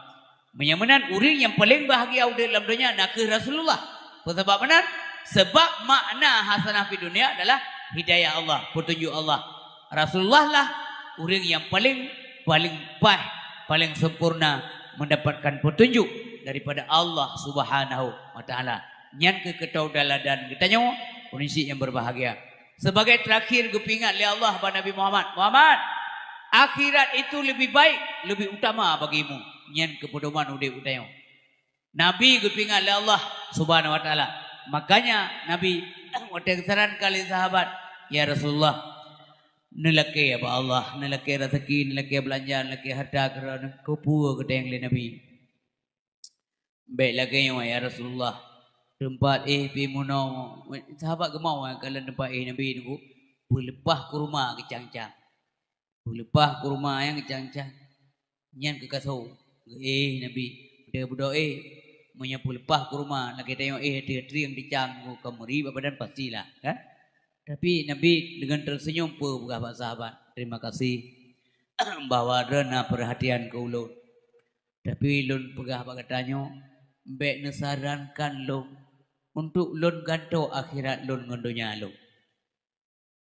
Meunyoe meunan, ureuëng nyang paleng bahagia udeb lam donya nakeuh Rasulullah. Peue sabab meunan? Sebab makna hasanah fid dunya adalah hidayah Allah, petunjuk Allah. Rasulullah lah ureuëng nyang paleng, paleng paih, paleng sempurna mendapatkan petunjuk daripada Allah Subhanahu wa Taala. Nyan keuh keutau dan ladan geutanyoe, ureuëng syiek nyang berbahagia. Sebagai terakhir geupeuingat lé Allah bak Nabi Muhammad, "Muhammad, akhirat itu lebih baik, lebih utama bagimu." Nyan keuh peudoman udeb geutanyoe. Nabi geupeuingat lé Allah Subhanahu wa Taala. Makanya Nabi watée geusarankan lé sahabat, "Ya Rasulullah, neulakée bak Allah, neulakée raseuki, neulakée beulanja, neulakée hareuta keu droeneuh, keu peue?" Geutanyong lé Nabi. "Bék lagée nyoe, ya Rasulullah. Teumpat éh pih meunoe." Sahabat geumawai ka lam teumpat éh Nabi nunggu, peuleupah kurma geucang-cang. Peuleupah kurma nyang geucang-cang. Nyan keuh ka so, geuéh Nabi. Watée beudôh éh, meunyoe peuleupah kurma, lagée tanyoe éh ateueh trieng dicang, ka meuri bak badan pastilah, kan? Tapi Nabi deungon teusenyum peue peugah bak sahabat, "Terima kasih bahwa droeneuh na peurhatian keu ulôn. Tapi lôn peugah bak geutanyoe, bék neusarankan lôn untuk lôn gantoe akhirat lôn ngon donya lôn.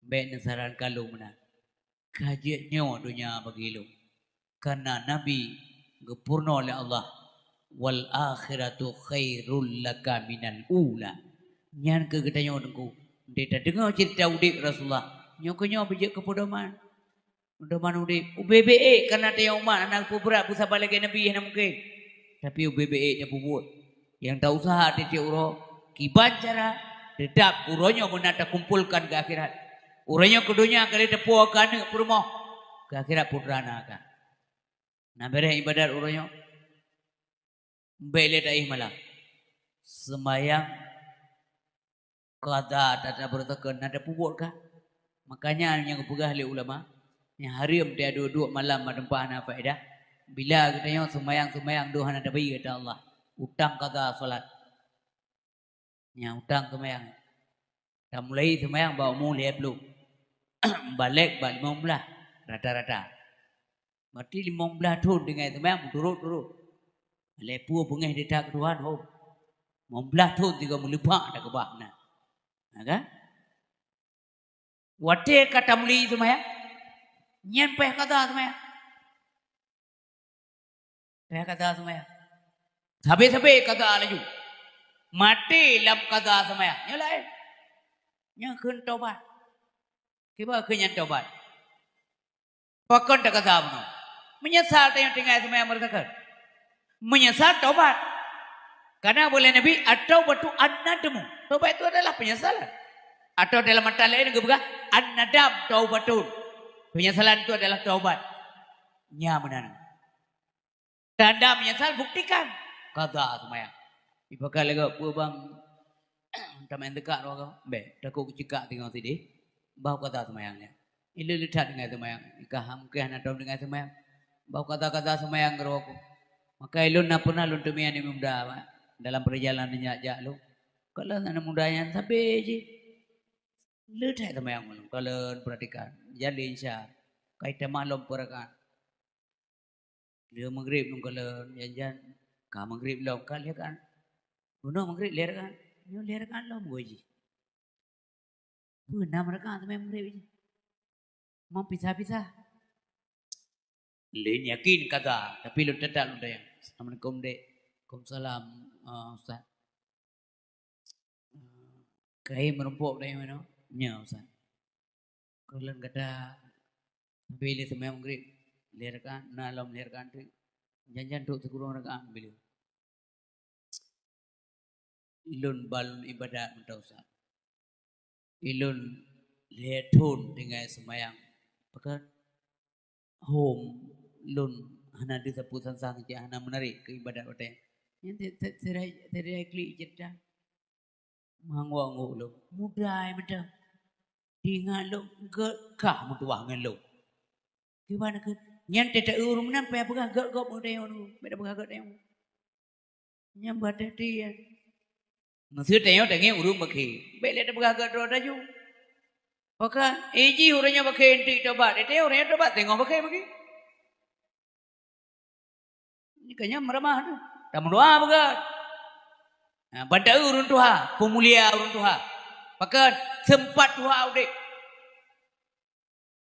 Bék neusarankan lôn meunan. Ka jeuet nyoe donya bagi lôn." Karena Nabi geupeurunoe lé Allah, "Wal akhiratu khairul laka minal ula." Nyan keuh geutanyoe teungku. Dek tadeungoe ceurita udeb Rasulullah, nyoe keuh nyoe beujeuet keu peudoman. Peudoman udeb. Ubé-bé ék, karena tanyoe umat hana peubeurat peusaban lagée Nabi, hana mungken. Tapi ubé-bé ék tapeubuet. Nyang ta-useuha tieb-tieb uroe, kiban cara, teutap uroe nyoe meunan takumpolkan keu akhirat. Uroe nyoe keu donya ka lheueh tapuwoe keu aneuk peurumoh, keu akhirat putra na ka. Na beureh ibadat uroe nyoe, bék lé taéh malam. Seumayang qadha, tata beureutokeun, na tapeubuet ka. Makanya nyang geupeugah lé ulama, nyang hareuem teuduek-duek malam bak teumpat hana faedah. Bila geutanyoe seumayang-seumayang dum hana tabayeue ata Allah, utang qadha salat. Nyang utang seumayang. Tamulai seumayang bak umu lhée ploh. Balek bak limong blaih rata-rata. Berarti limong blaih thon tinggai seumayang meuturot-turot. Lhée ploh beungéh ditak keu Tuhan, ho. Limong blaih thon tiga meuleubak dah keubah na. Ha, kan? Watée ka tamulai seumayang, nyan paih qadha seumayang. Paih qadha seumayang. Sabe-sabe qadha laju. Maté lam qadha seumayang. Nyoe laén. Nyoe kheun tobat. Kiban kheun nyan tobat? Pakon taqadha bunoe? Meunyeusal tanyoe tinggai seumayang meureusakan. Meunyeusal tobat. Karena buet lé Nabi, "At-taubatu an-nadmu." Tobat itu adalah penyesalan. Atau dalam matan laén geupeugah, "An-nadam taubatun." Penyesalan itu adalah taubat. Nya meunan. Tanda menyesal, buktikan. Qadha seumayang. Ipakat lagée peue bang, tameuin teuka roh kah? Bék, takot keucikak teungoh sideh. Bah qadha seumayang nyan. Ilée le that deungon seumayang. Ikah mungken hana tom deungon seumayang. Bah qadha-qadha seumayang keudroe ku. Maka ilôn na pernah lôn teumé aneuk muda, Pak. Dalam perjalanan jak-jak lôn. Kalon aneuk muda nyan sabe jih. Le that seumayang lôn. Kalon perhatikan. Jan lé insya. Kai tamah lom peurakan. Lheueh maghrib lôn kalon, jan-jan ka maghrib lom, ka lheueh kan. Bunoe maghrib lheueh kan. Nyoe lheueh kan lom goi jih. Peue nam rakaat teuma maghrib jih. Mau pisah-pisah. Lôn yakin qadha, tapi lôn teutap lôn tanyong. Assalamualaikum, Dek. Waalaikumsalam, ah, Ustaz. Kayém meurumpok dayah meunoe? Nyoe, Ustaz. Keu lôn gata, sabe lé seumayang maghrib, lheueh rakaat, na lom lheueh rakaat teuk. Jan-jan trok sikureueng rakaat bileu. Lôn ba lôn ibadat mantong, Ustaz. Ilôn lhée thon tinggai seumayang. Pakon? Hom lôn hana deuh sapeue sang-sang cit, hana meunarek keu ibadat watée nyan. Nyan si-, si-, sira-, sira klik ceurita. Meuanggôk-anggôk lôn. Muda mantong. Teuingat lôn gét kah meutuwah ngon lôn. Kiban kheun, Nyan teuta ureuëng meunan payah peugah gét gob meudayong nyoe, bèk tapeugah gét dayong. Nyan beuhati-hati nyan. Meuseu tanyoe tangieng ureuëng bakhe, bèk lé tapeugah gét droe taju. Pakon, eh, jih ureuëng nyan bakhe enteuk tobat, eh, tanyoe ureuëng nyan tobat teungoh bakhe-bakhe. Nyan ka nyan meuramah tu. Tameudoa beugét. Ha, ban taeu ureuëng tuha, peumulia ureuëng tuha. Pakon, seumpat tuha udeb.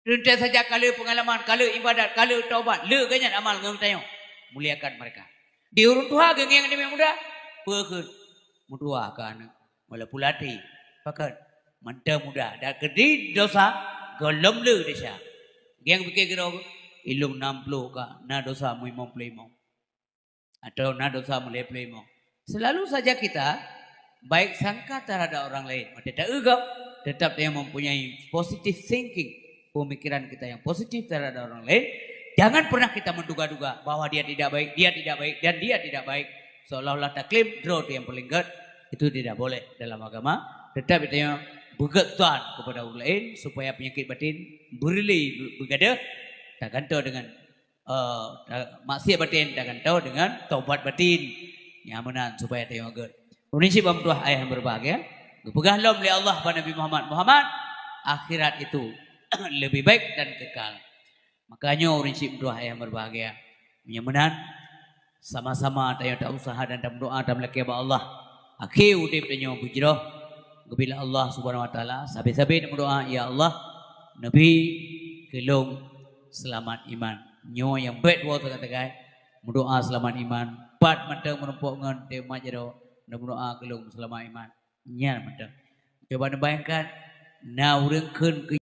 Teuntèe saja ka le peungalaman, ka le ibadat, ka le taubat, le geuh nyan amal ngon tanyoe. Muliakan mereka. Di ureuëng tuha geungieng di muda, peue kheun? Meutuha keu aneuk. Walaupun latih, pakon? Mantong muda, dan keudeh dosa gohlom le desya. Gieng pike keudroe, ilong nam ploh ka, na dosa meulimong ploh limong. Atau na dosa meuleplémo. Selalu saja kita baik sangka terhadap orang lain. Maka tetap, tetap dia mempunyai positive thinking, pemikiran kita yang positif terhadap orang lain. Jangan pernah kita menduga-duga bahwa dia tidak baik, dia tidak baik, dan dia tidak baik. Seolah-olah taklaim droe tu yang paling gét. Itu tidak boleh dalam agama. Tetap kita beugét tuan kepada orang lain supaya penyakit batin berlebih begadah, tagantoe dengan eh, ta-, maksiat batin tagantoe dengan taubat batin. Nyang meunan supaya tanyoe gét. Ureuëng syiek bak meutuah ayah yang berbahagia, geupeugah lom lé Allah bak Nabi Muhammad, "Muhammad, akhirat itu lebih baik dan kekal." Makanya ureuëng syiek bak meutuah ayah yang berbahagia, nyang meunan sama-sama tanyoe tausaha dan tameudoa, tameulakée bak Allah. Akhé udeb tanyoe beujroh geubila Allah Subhanahu Wa Taala. Sabe-sabe tameudoa, "Ya Allah, neubi keu lôn seulamat iman." Nyoe nyang bèk tuwoe sagai-sagai, meudoa seulamat iman. Pat mantong meurumpok ngon teumat jaroe, dan meudoa keu lôn seulamat iman. Nyan mantong. Coba neubayangkan, na ureuëng kheun keu